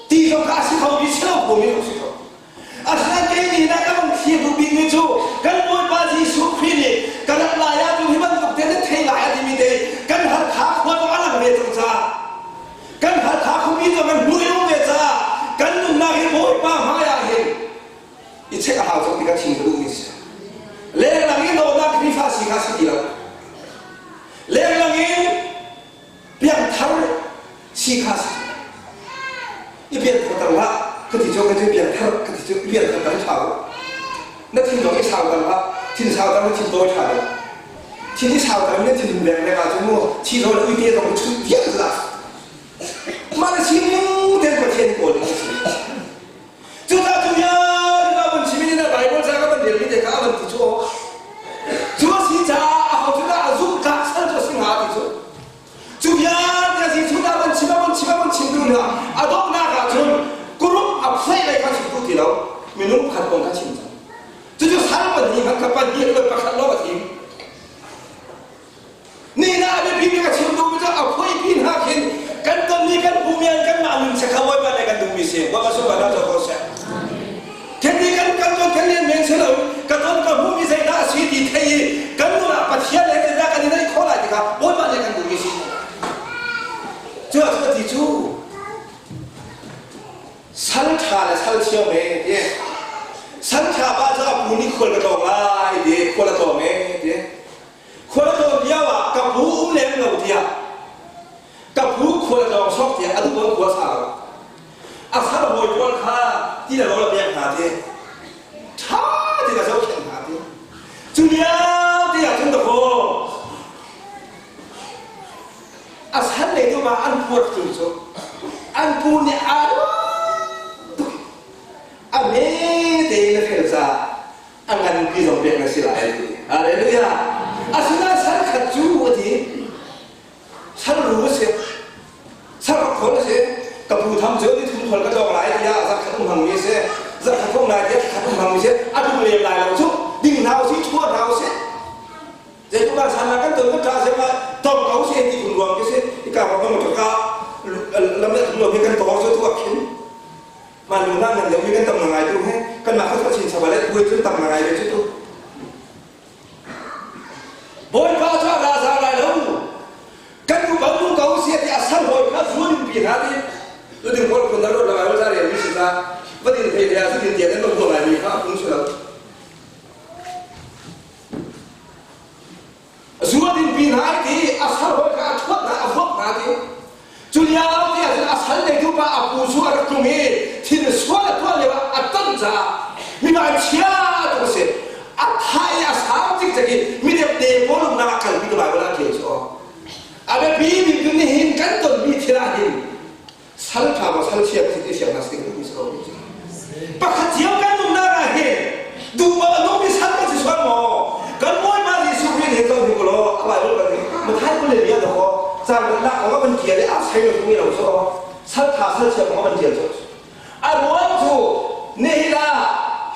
ti zong kha a si kho mi si lo ko men si ko. Asinain kei nih na ka van thlir duh bikmi cu kan Bawipa Jesuh Khrih nih ka rat lai ah tu hi bantuk te na thei lai a timi te kan Halkha khua zong a lang ve cang caah kan Halkha khuapi zong kan hmuh i um ve caah kan nunnak hi Bawipa hmai ah hin i check a hau cang ti ka chim ka duhmi si. Lenglang in dawtnak Khrihfa si kha si ti lo. Lenglang in piangthar si kha si i piangthar hlah ka ti cu ka ti piangthar ka ti cu i piangthar kan ṭha lo na thin dong i sau ter hlah thin sau ter na thin tawi ṭha lo thin i sau ter na thin leng leng ah cun mu thi zawn uite zong chuh vial la mah na sining ten Pathian kawl ding si Cucaah cu vialte ka van chim in na Bible ca ka van relmi te kha a van ti cu aw. Cu a si caah aho cu dah a zumh tlak sal cu a si hnga ti cu. Cu vialte a si cu dah van chim a van chim a van chim tu hna a donghnak ah cun kurup a phuai lei kha chim tu ti lo minung pakhat kong kha chim cang. Cucu sal pahnih hmanh kha pahnih le pakhat lawng a thim. Nihna a biapi bik a chim duhmi cu a phuaipi hna khin kan tonmi kan pumi an kanmah nun se kha Bawipa nih kan duhmi si. Bawipa sungah hna co ko seh. Thil kan kan ton kan lian men si lo ka ton ka hmuhmi zeidah a si ti thei i kan nun ah Pathian he zeidah kan i neih khawh lai ti kha Bawipa nih kan duhmi si. Cu ah cu ti cu sal ṭha le sal chia me ti sal ṭha pa cu a pu nih khual ka tlawng lai ti khual a tlawng e ti Khual a tlawn lio ah ka pu um lem lo tiah ka pu khual a tlawng sawk tiah a duh bang khua sa lo. A sal hawi pawl kha ti le rawl a pek hna ti. Ṭha tein a zohkhenh hna ti. Cu lio te ah cun dakaw a sal lei tu ma an puar cu cu an pu nih a tuk a me tein a fel caah a nganpi zong pek na si lai a ti. Hallelujah. Asinain sal khat cu a ti. Sal ru a si. Sal rak khawl a si. Ka pu tham cu ni thum khawl ka tlawng lai tiah zarh khat um hmangmi a si. Zarh khat um lai tiah khat um hmangmi si. A dum lem lai lo cu. Ding hna usih, thua hna usih. Zeitluk ah san kan ton kan ṭa se ma tong ko si ti kun ruang ki si. Ika ka bang ka lam le thum lo hi kan tawng cu tu khin. Mah lung na ngan deuhmi kan tam ngai tu he kanmah kha chin chawale puai cun tam ngai ve cu tu. Bawipa cu a ra za lai lo. Kan nu bang nu ko si ti a sal hawi kha zuan in pi hna ti. Tu ding kol kun ro la wa za re mi si sa. Va din thei dia su din tian nan bang lai mi kha phung su lo. Zuan in pi hna ti a sal hawi kha a thuat hna a vuak hna ti. Cu lio te ah cun a sal neitu pa a pu cu a rak tlung i thil sual a tuah lio ah a ton caah mi vanchia tuk a si. A tha i a sau cikcek i midepde pawl umnak ah kalpi tu Baibal ah ṭial cu aw. A biapi bik cu nihin kan tonmi thil ah hin sal ṭha maw sal chia thil i siang hna sing duhmi si ko. Pakhat cio kan nunnak ah hin duh maw a nungmi sal kan si sual maw? Kan Bawipa Jesuh Khrih he zoh hnik law a Bible kan nih Matthai kul le lia dawh caan lak kong a van tial i a sei lo mi lo cu sal tha sal chia kong a van tial cu a ruang cu nihin ah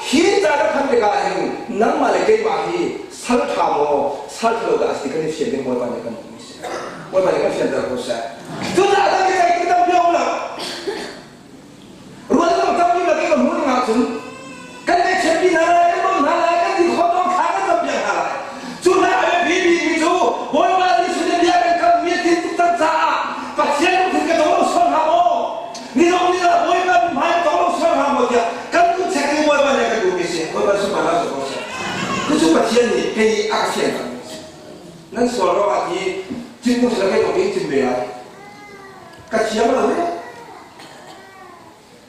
hi ca ka phan tikah hin nangmah le keimah hi sal tha maw sal tha lo dah a si kan i fian ding Bawipa nih kan duhmi si Bawipa nih kan fianter ko seh cucaah kan kai tam pio lo Rual dang tampi lak i ka hmuh ning ahcun kan ngaihchiatpi hna lai, kan bawmh hna lai, kan ti khawh tawk thla kan campiak hna lai. Cu hna a biapi bikmi cu An sual ruangah ti cin tu sila kei tong cin ve ai. Ka thiam lo he.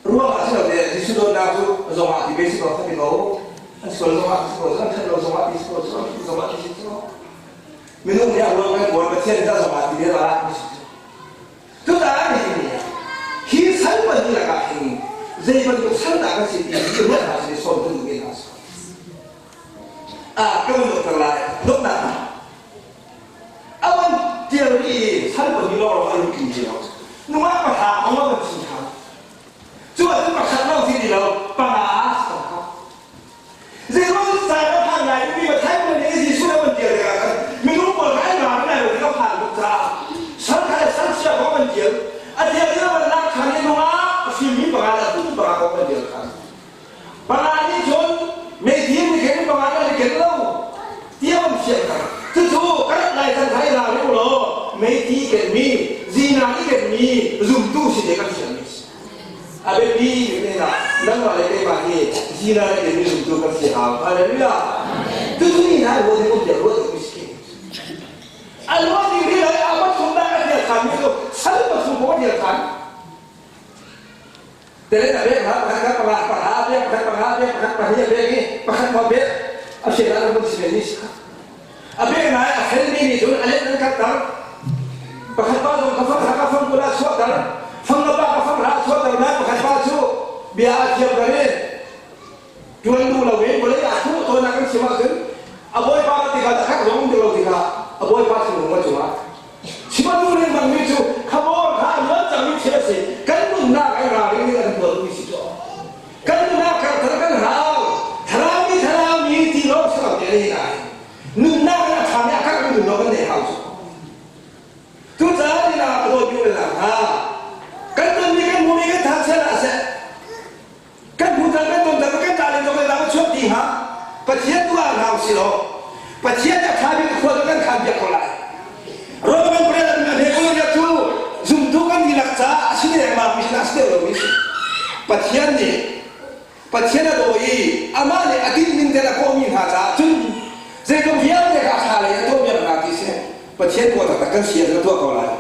Ruangah si lo te Jesuh dawtnak cu zongah ti ve si ko kha ti ko. An sual zongah ti si ko, an that lo zongah ti si ko, zongah ti si ko. Minung nih a ruang kan kawl Pathian nih zongah ti ve la ti si. Cucaah nihin ni ah hi sal pahnih lakah hin zei bantuk sal dah kan si ti hi ruah hna sih sawm kan duh ve hna sih. Ah, ka van dokter lai dawtnak hna. Avan tial i sal pahnih lawng an tling ti lo. Nungak pahra kong a van chim ṭhan. Cu ahcun pakhat lawng si ti lo, panga a si cang kha. Zeiruang caan a phan lai mi Matthai pawl nih Jesuh a van tial tikah khan minung pawl kha an ral lai lo ti a phan tuk caah sal kha le sal chia kong an tial. A tial i a van lak ṭhan i nungak a fimmi panga le a tum panga kong an tial ṭhan. Panga nih cun meiti in ken panga nih an i ken lo ti a van fianter. Cucu kan lai chan kha i ral u law meiti kenmi, zinan i kenmi zumtu si te kan fianmi a si. A biapi mi ah nangmah le keimah hi zinan i kenmi zumtu kan si hau. Hallelujah. Cucu ni hna ruat in um tiah ruat mi si. A ruat ding hi lai a pathumnak a tial khan mi cu sal pathum ko a tial khan. Telen a bek ha pakhat kha panga pahra a bek pakhat panga a bek pakhat pahnih a bek i pakhat ma bek a hrial ah ram si mi si a bek nai a fel mi nih cun a let an khat pakhat pa zong ka fang ra ka fang kula chuahter fang ka pa ka fang ra chuahter na pakhat pa cu bia a thiam kan i tuan duh lo in vawlei ah thu tawn kan chim ahcun a bawipa ka tikah a khat zong ti lo tikah a bawipa thinlung a cungah chim a duh lengmang mi cu khabor kha a luan cangmi thil a si kan nunnak ai ralring in an tuan mi si cu kan nunnak kan thar kan hau tharami tharami ti lawng si lo te le hi nunnak in a ṭhami a karh mi nunnak kan nei hau cu Cucaah nih a dawt mi le hna kan tonmi kan hmuhmi kan thangchiat ah seh kan hmu cang kan ton cang kan ṭah len zong le dang chuak ti hnga Pathian tu ah hna usih law Pathian a ṭha bik khua kan khan piak ko lai Roman president na he ko cu zumtu kan dihlak caah a si lengmang mi sin a si deuh lo mi si Pathian nih Pathian a daw i amah nih a tinh ning te a kawhmi hna caah cun zeizong vialte kha a ṭha lei a tuahmi hna ti si Pathian tuah taktak kan si ah tuah ko lai.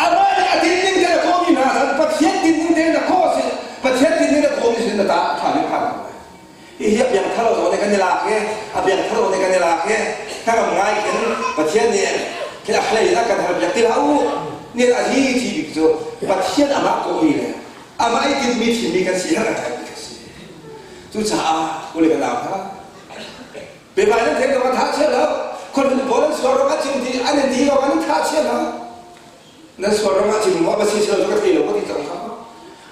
Amah nih a tinh ning te a kawhmi hna caah Pathian tinh ning te na kawh si Pathian tinh ning na kawhmi sin na ta a ṭha bik phan ko lai. Hihi a piangthar lo zong nih kan i lak i a piangthar lo nih kan i lak i hnangam ngai khin Pathian nih khi a hlei in a kan hal piak ti hlah u. Ni a hi thi bik cu Pathian amah kawhmi le amah i tinhmi thimmi kan si har a ṭhat bik a si. Cucaah u le ka nau hna, biabai nan theih zong a tha chia lo. Khualhun pawl an sual ruangah chim ti an in ti lo an tha chia lo. Nan sual ruangah chim maw va si silo cu ka thei lo ka ti cang kha.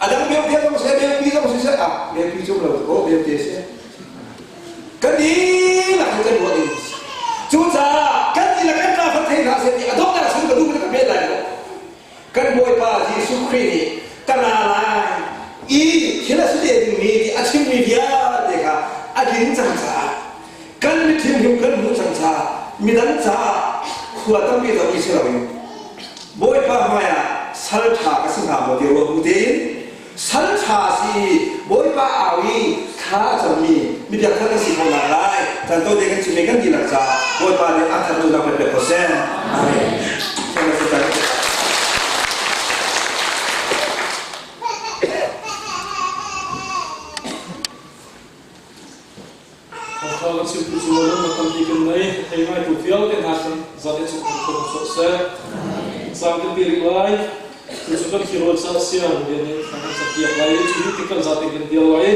A dang beu te zong seh, beu pi zong si seh, ah beu pi cum lo ko beu te seh. Kan dihlak in kan ruah ding a si. Cucaah kan dihlak kan ṭa kha thei hna seh ti a donghnak chung ka duh ka pet lai lo. Kan Bawipa Jesuh Khrih nih ka ra lai i thil a si te dingmi ti a chimmi vialte kha a tlin cang caah kan mithiamhim kan hmuh cang caah midang caah khua tampi zohmi si loin Bawipa hmaiah sal ṭha ka si hnga maw ti ruah bu tein sal ṭha si i Bawipa au i thla a cammi mibiak thar kan si khawh lai caan tawite kan chim i kan dihlak caah Bawipa nih a thar cu pe ko seh. Amen. Thawngṭha kan chimtu cu lungnak tampi kan ngei. Thei ngaitu vialte hna kan zate chung kan khua sawh seh. Caan kan ti rih lai. Cu kan hero ca siang rian nih thla kan capiak lai i cu tik kan zate kan dir lai.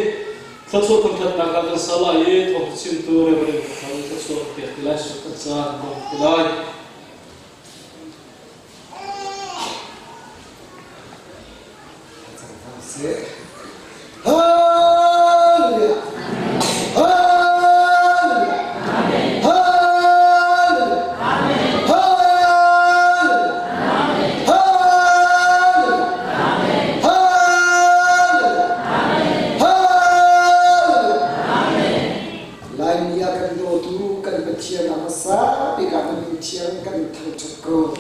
Thluachuah thangṭhatnak ah kan sa lai i thawngṭha chimtu Reverend Thang thluachuah pek ti lai suk kan caan bawm ti lai. Hallelujah. Hallelujah. Hallelujah. Hallelujah. Hallelujah. Hallelujah. Hallelujah. Laimi a kan dawtu kan Pathian a hmasa bik ah na min thiang kan thangṭhat ko.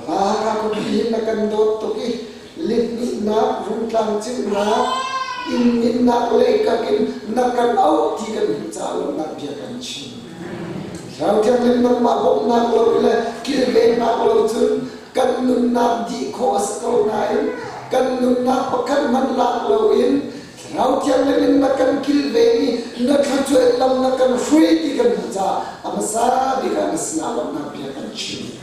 Ralkap hin na kan dawt tuk i litnihnak, rungtlang ceunak, inn minnak leikak in na kan auh ti kan hmuh caah lawmhnak bia kan chim. Thlarau Thianghlim nangmah bawmhnak lo le kilvennak lo cun kan nunnak dih khawh a si ko nain kan nunnak pakhat hmanh lak loin Thlarau Thianghlim in na kan kilven i na thluachuah lam na kan hruai ti kan hmuh caah a hmasa bik ah na sinah lawmhnak bia kan chim.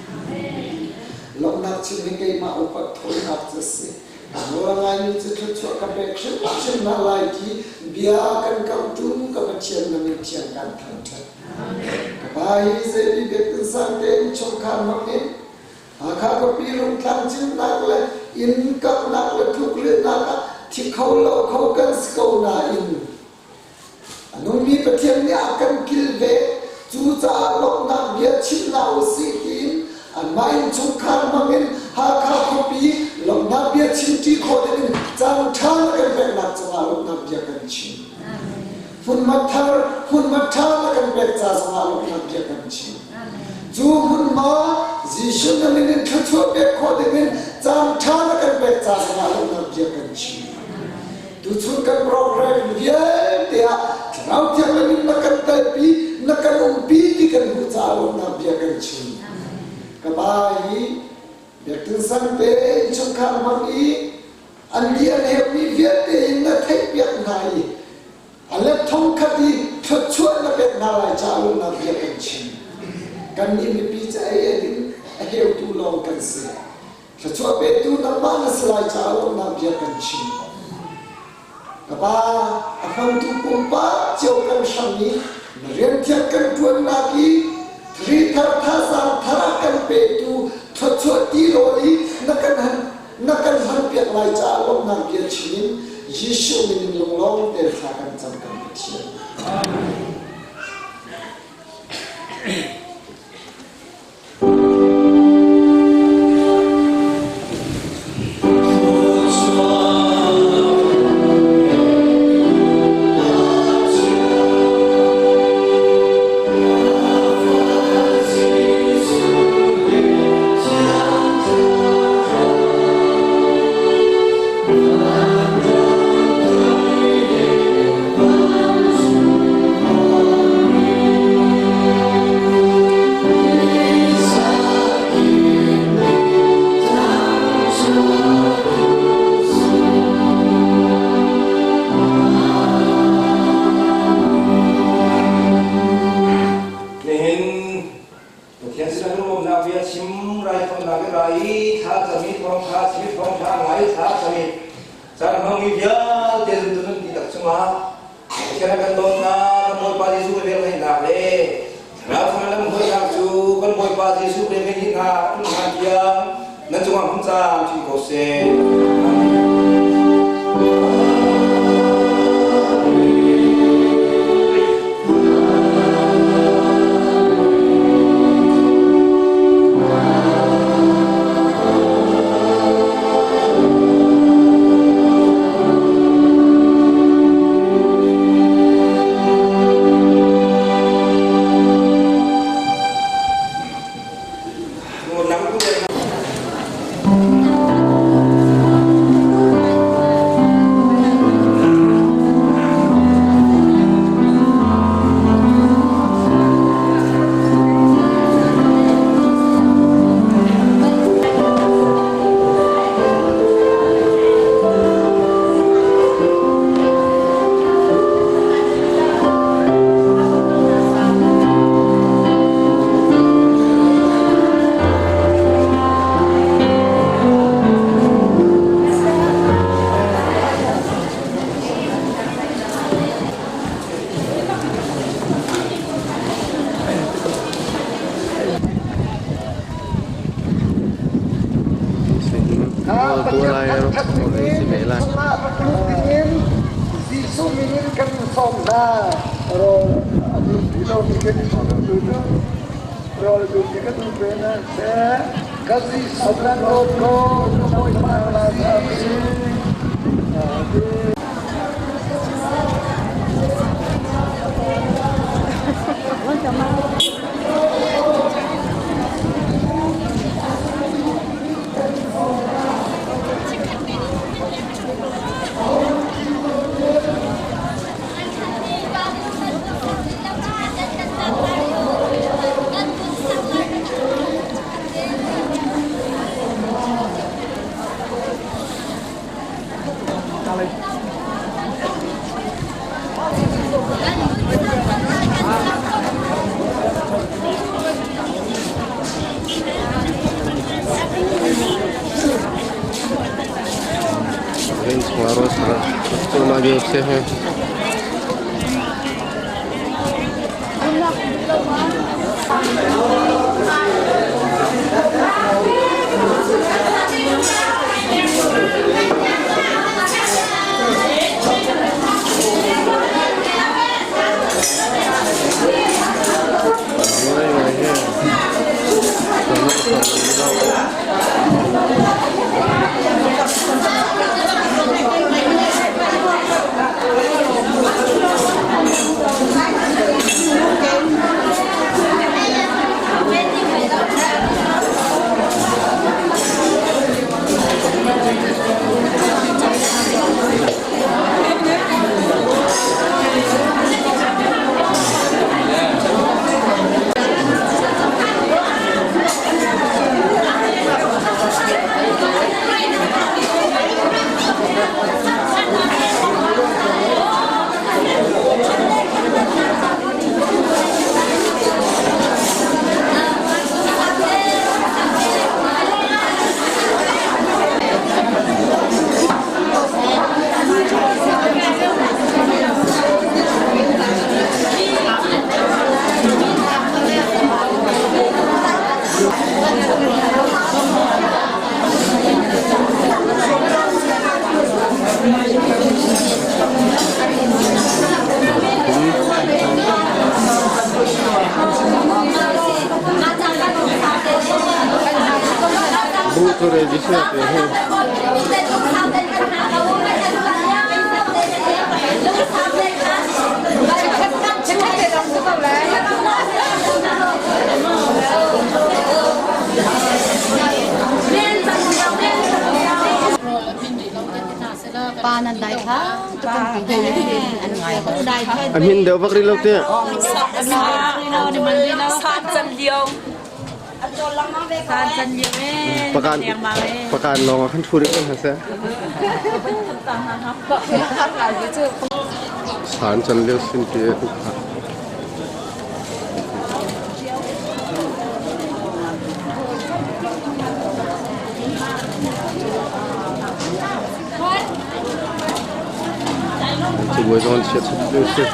Lawmhnak chim hi keimah upat thawinak cu a si. Nawl a ngaimi cu thluachuah ka pek hrimhrim hna lai ti bia kan kamhtu ka Pathian na min thiang kan thangṭhat. Ka Pa hi zeipi biakinn sang tein chungkhar hmang in Hakha khuapi Rungtlang cinnak le inn kamhnak le tlukrilhnak ah thi kho lo kho kan si ko nain a nungmi Pathian nih a kan kilven. Cucaah lawmhnak bia chim hna u sih tiin anmah innchungkhar hmangin Hakha khuapi lawmhnak bia chimṭi khawh dingin caan ṭha na kan peknak cungah lawmhnak bia kan chim. Hmunhma thar, hmunhma ṭha na kan pek ca zongah lawmhnak bia kan chim. Cu hmunhma Jesuh na min in thluachuah pek khawh dingin caan ṭha na kan pek ca zongah lawmhnak bia kan chim. Tuchun kan program vialte ah Thlarau Thianghlim in na kan telpi, na kan umpi ti kan hmuh caah lawmhnak bia kan chim. Ka pa hi biakinn sang te innchungkhar hmang i an li an herhmi vialte in na theihpiak hna i a let thongkhat i thluachuah na pek hna lai caah lawmhnak bia kan chim. Kannih mipi ca ei a ding a heutu lawng kan si. Thluachuah petu nangmah na si lai caah lawmhnak bia kan chim. Ka Pa, a hmangtu pumpak cio kan hram i na rian thiang kan ṭuannak i thri thar thazaang thar a kan petu thluachuah tirawl i na kan na kan hmanpiak lai caah lawmhnak bia chim in Jesuh min in lunglawm tein thla kan cam kan Pathian. Amen. Nihin Pathian sinah lungawmnak bia chim raithawinak i ra i thla cam i thawngṭha chim i thawngṭha ngai i thla cam i caan hmangmi vialte zumtu nan dihlak cungah Pathian a kan dawtnak kan Bawipa Jesuh ka velngeihnak le Thlarau chungah lamhruainak cu kan Bawipa Jesuh velngeih hna tlun hlan tiang nan cungah hmun caan chin ko seh. Jesuh min in kan sawm hna. Rawl a dum ti lomi kan i tu cu rawl dum ti kan um ve na seh. Ka Jesuh kan dawt ko, Bawipa la si. Cuahmah lio si hi. Bu cu ready si te hi. Pa nan dai kha A hmin deuh bak rih lo te. Pakan pakan lawng ah khan thu rih ko hna seh. San can lio sin ti kha. Cabuai zong an chiat chap lio si.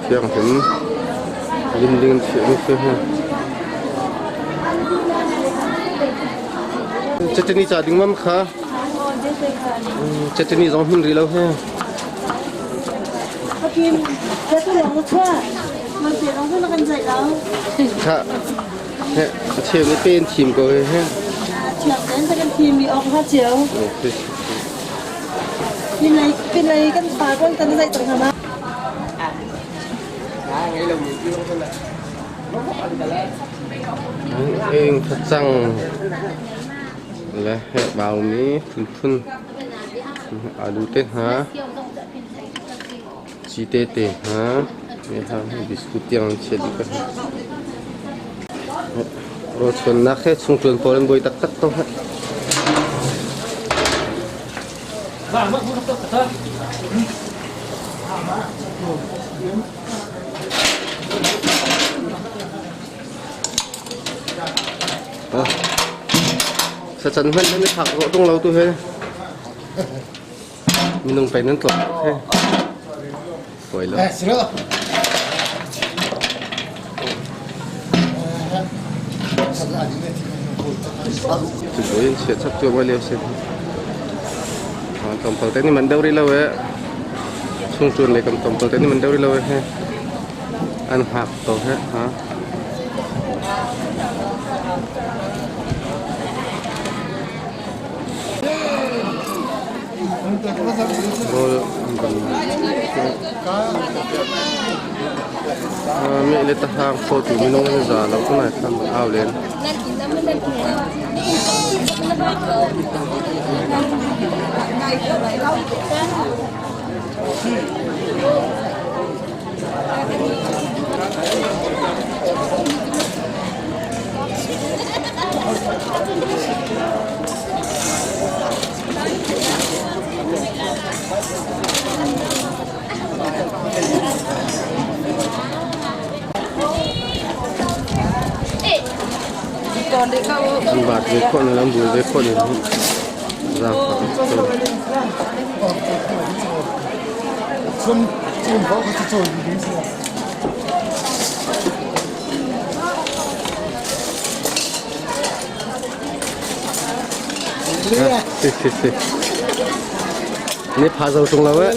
Thianghlim lim ding an chiah mi si hi. Chatani ca ding mam kha. Chatani zong hmun rih lo hi. Kha he a cheu nih pe in thim ko he he. Thiam ten ta kan thim mi ok ha chiao. Pinlei pinlei kan pa kon tan zai tang hama. Eng facang le he bau mi phunphun alu te hna cite te hna me hna biscuit tiang an chiah dih ko hna. Rawlchuannak he chungṭuan pawl an buai taktak ko hna. Sacan hmanh nan i phak rawh tung lo tu he. Minung pei nan tlawm he. Fawi lo. Cubuin chia chap cuahmah lio si. Tlawmpal te nih man deuh rih lo ee. Chungṭuan lei kam tlawmpal te nih man deuh rih lo ee. An hngak ko he. Ha. Rawl an van Meh le tahang fawtu minung an za lo tunai khan au len. An baat ve khawh na an bul ve khawh na zaangfah Si si si. Ni pha zo tung lo eh.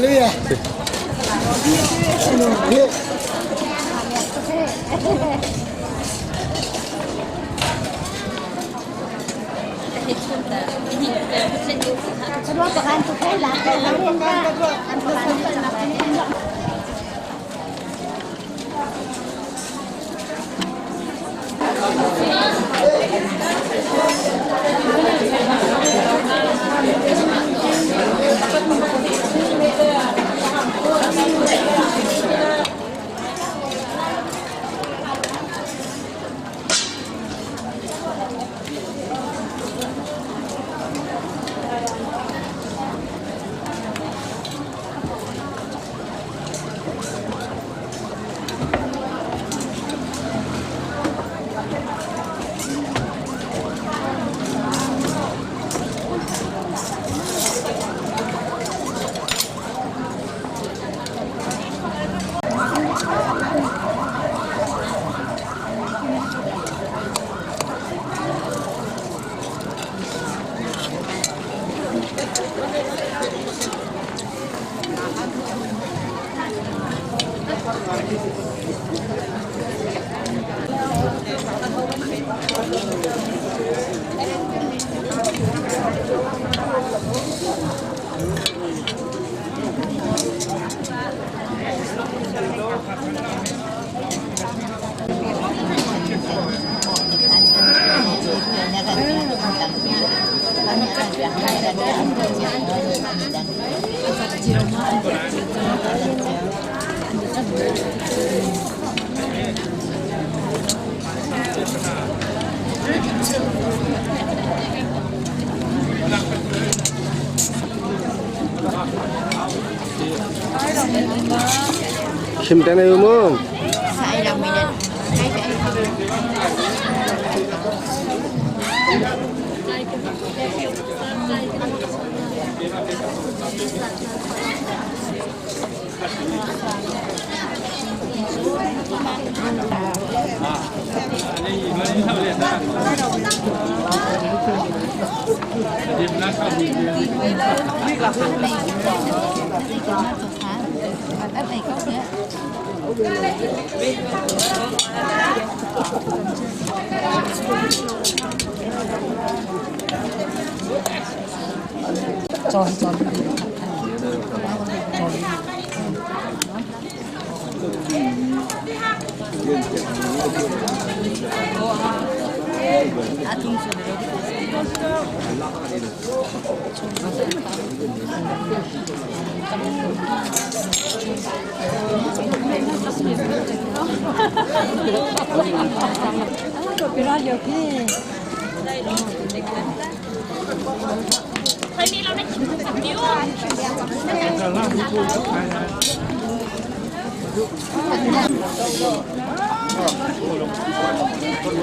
Chim te này mu.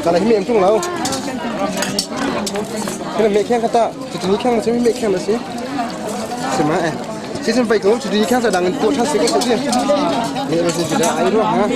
Kalau ini em tung lau. Kena mek khang kata, cuti ni khang macam ni mek khang masih. Sema eh. Season 5 ko cuti ni khang sedang tu thas sikit saja. Ni masih sudah air ha.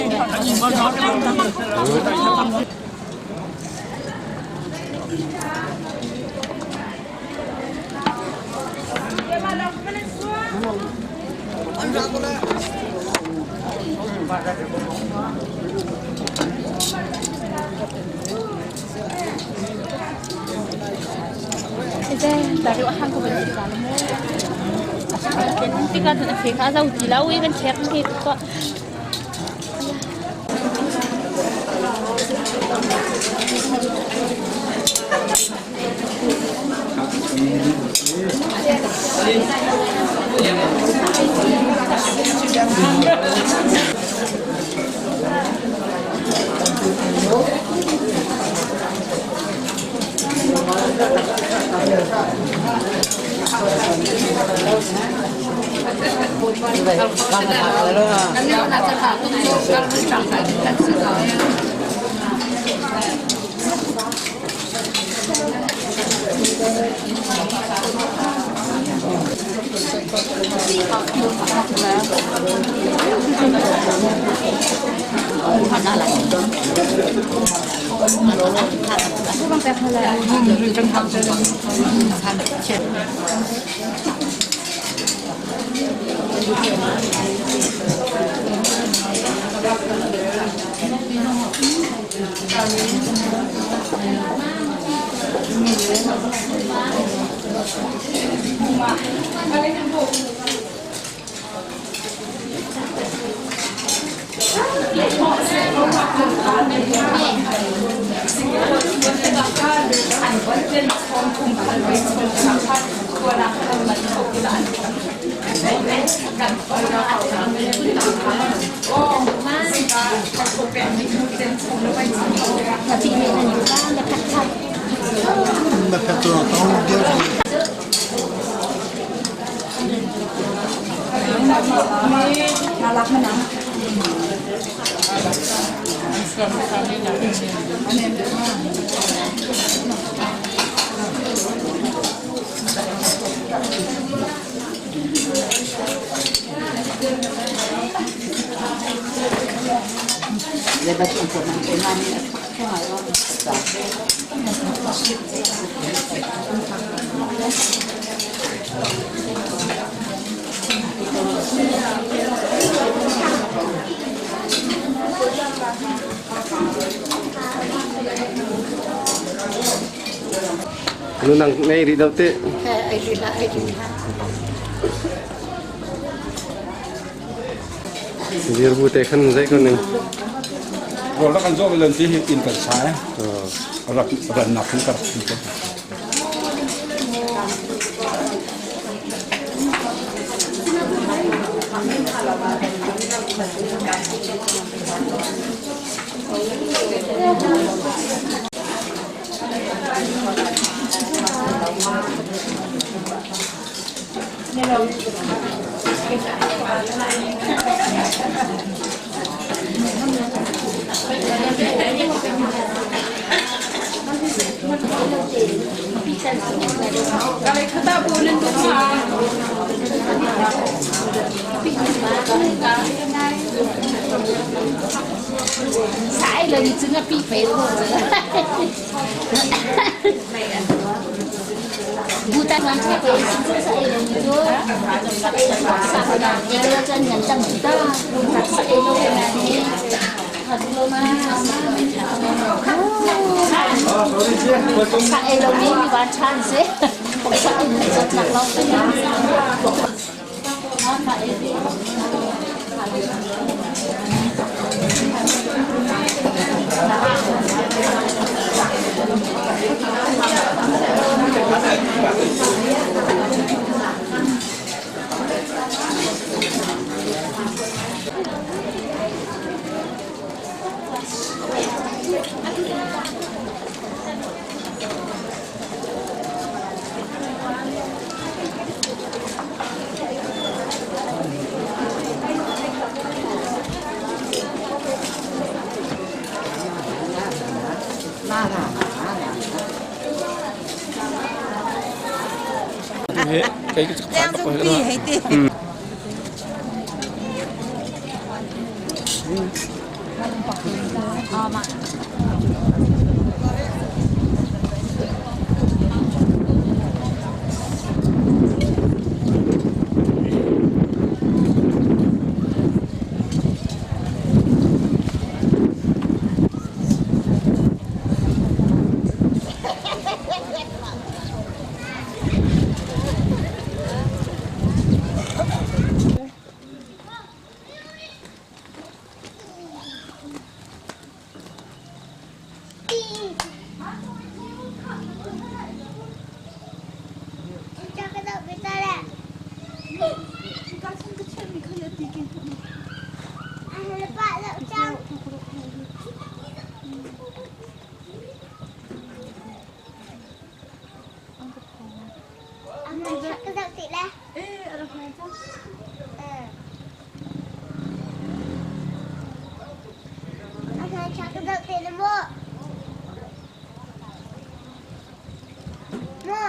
Nu nang nei rih lo te. Ai rih la ai rih la. Dir bu te khan zai ko ning. Rol kan zo len ti hi in kan sai. Rak ran nak kan kar ko. Sai là你真的必备的。Buta ngan che pe sa e lo ni do sa e sa na ye lo chan ngan tam ta sa e lo na ni ha du lo ma sa e lo ni mi ban chan se sa e ni zat nak lo ta ya sa e Ka zoh ti le. Eh, a rak ngai cang. Eh. A hmai tha ka zoh te le mu. Mu.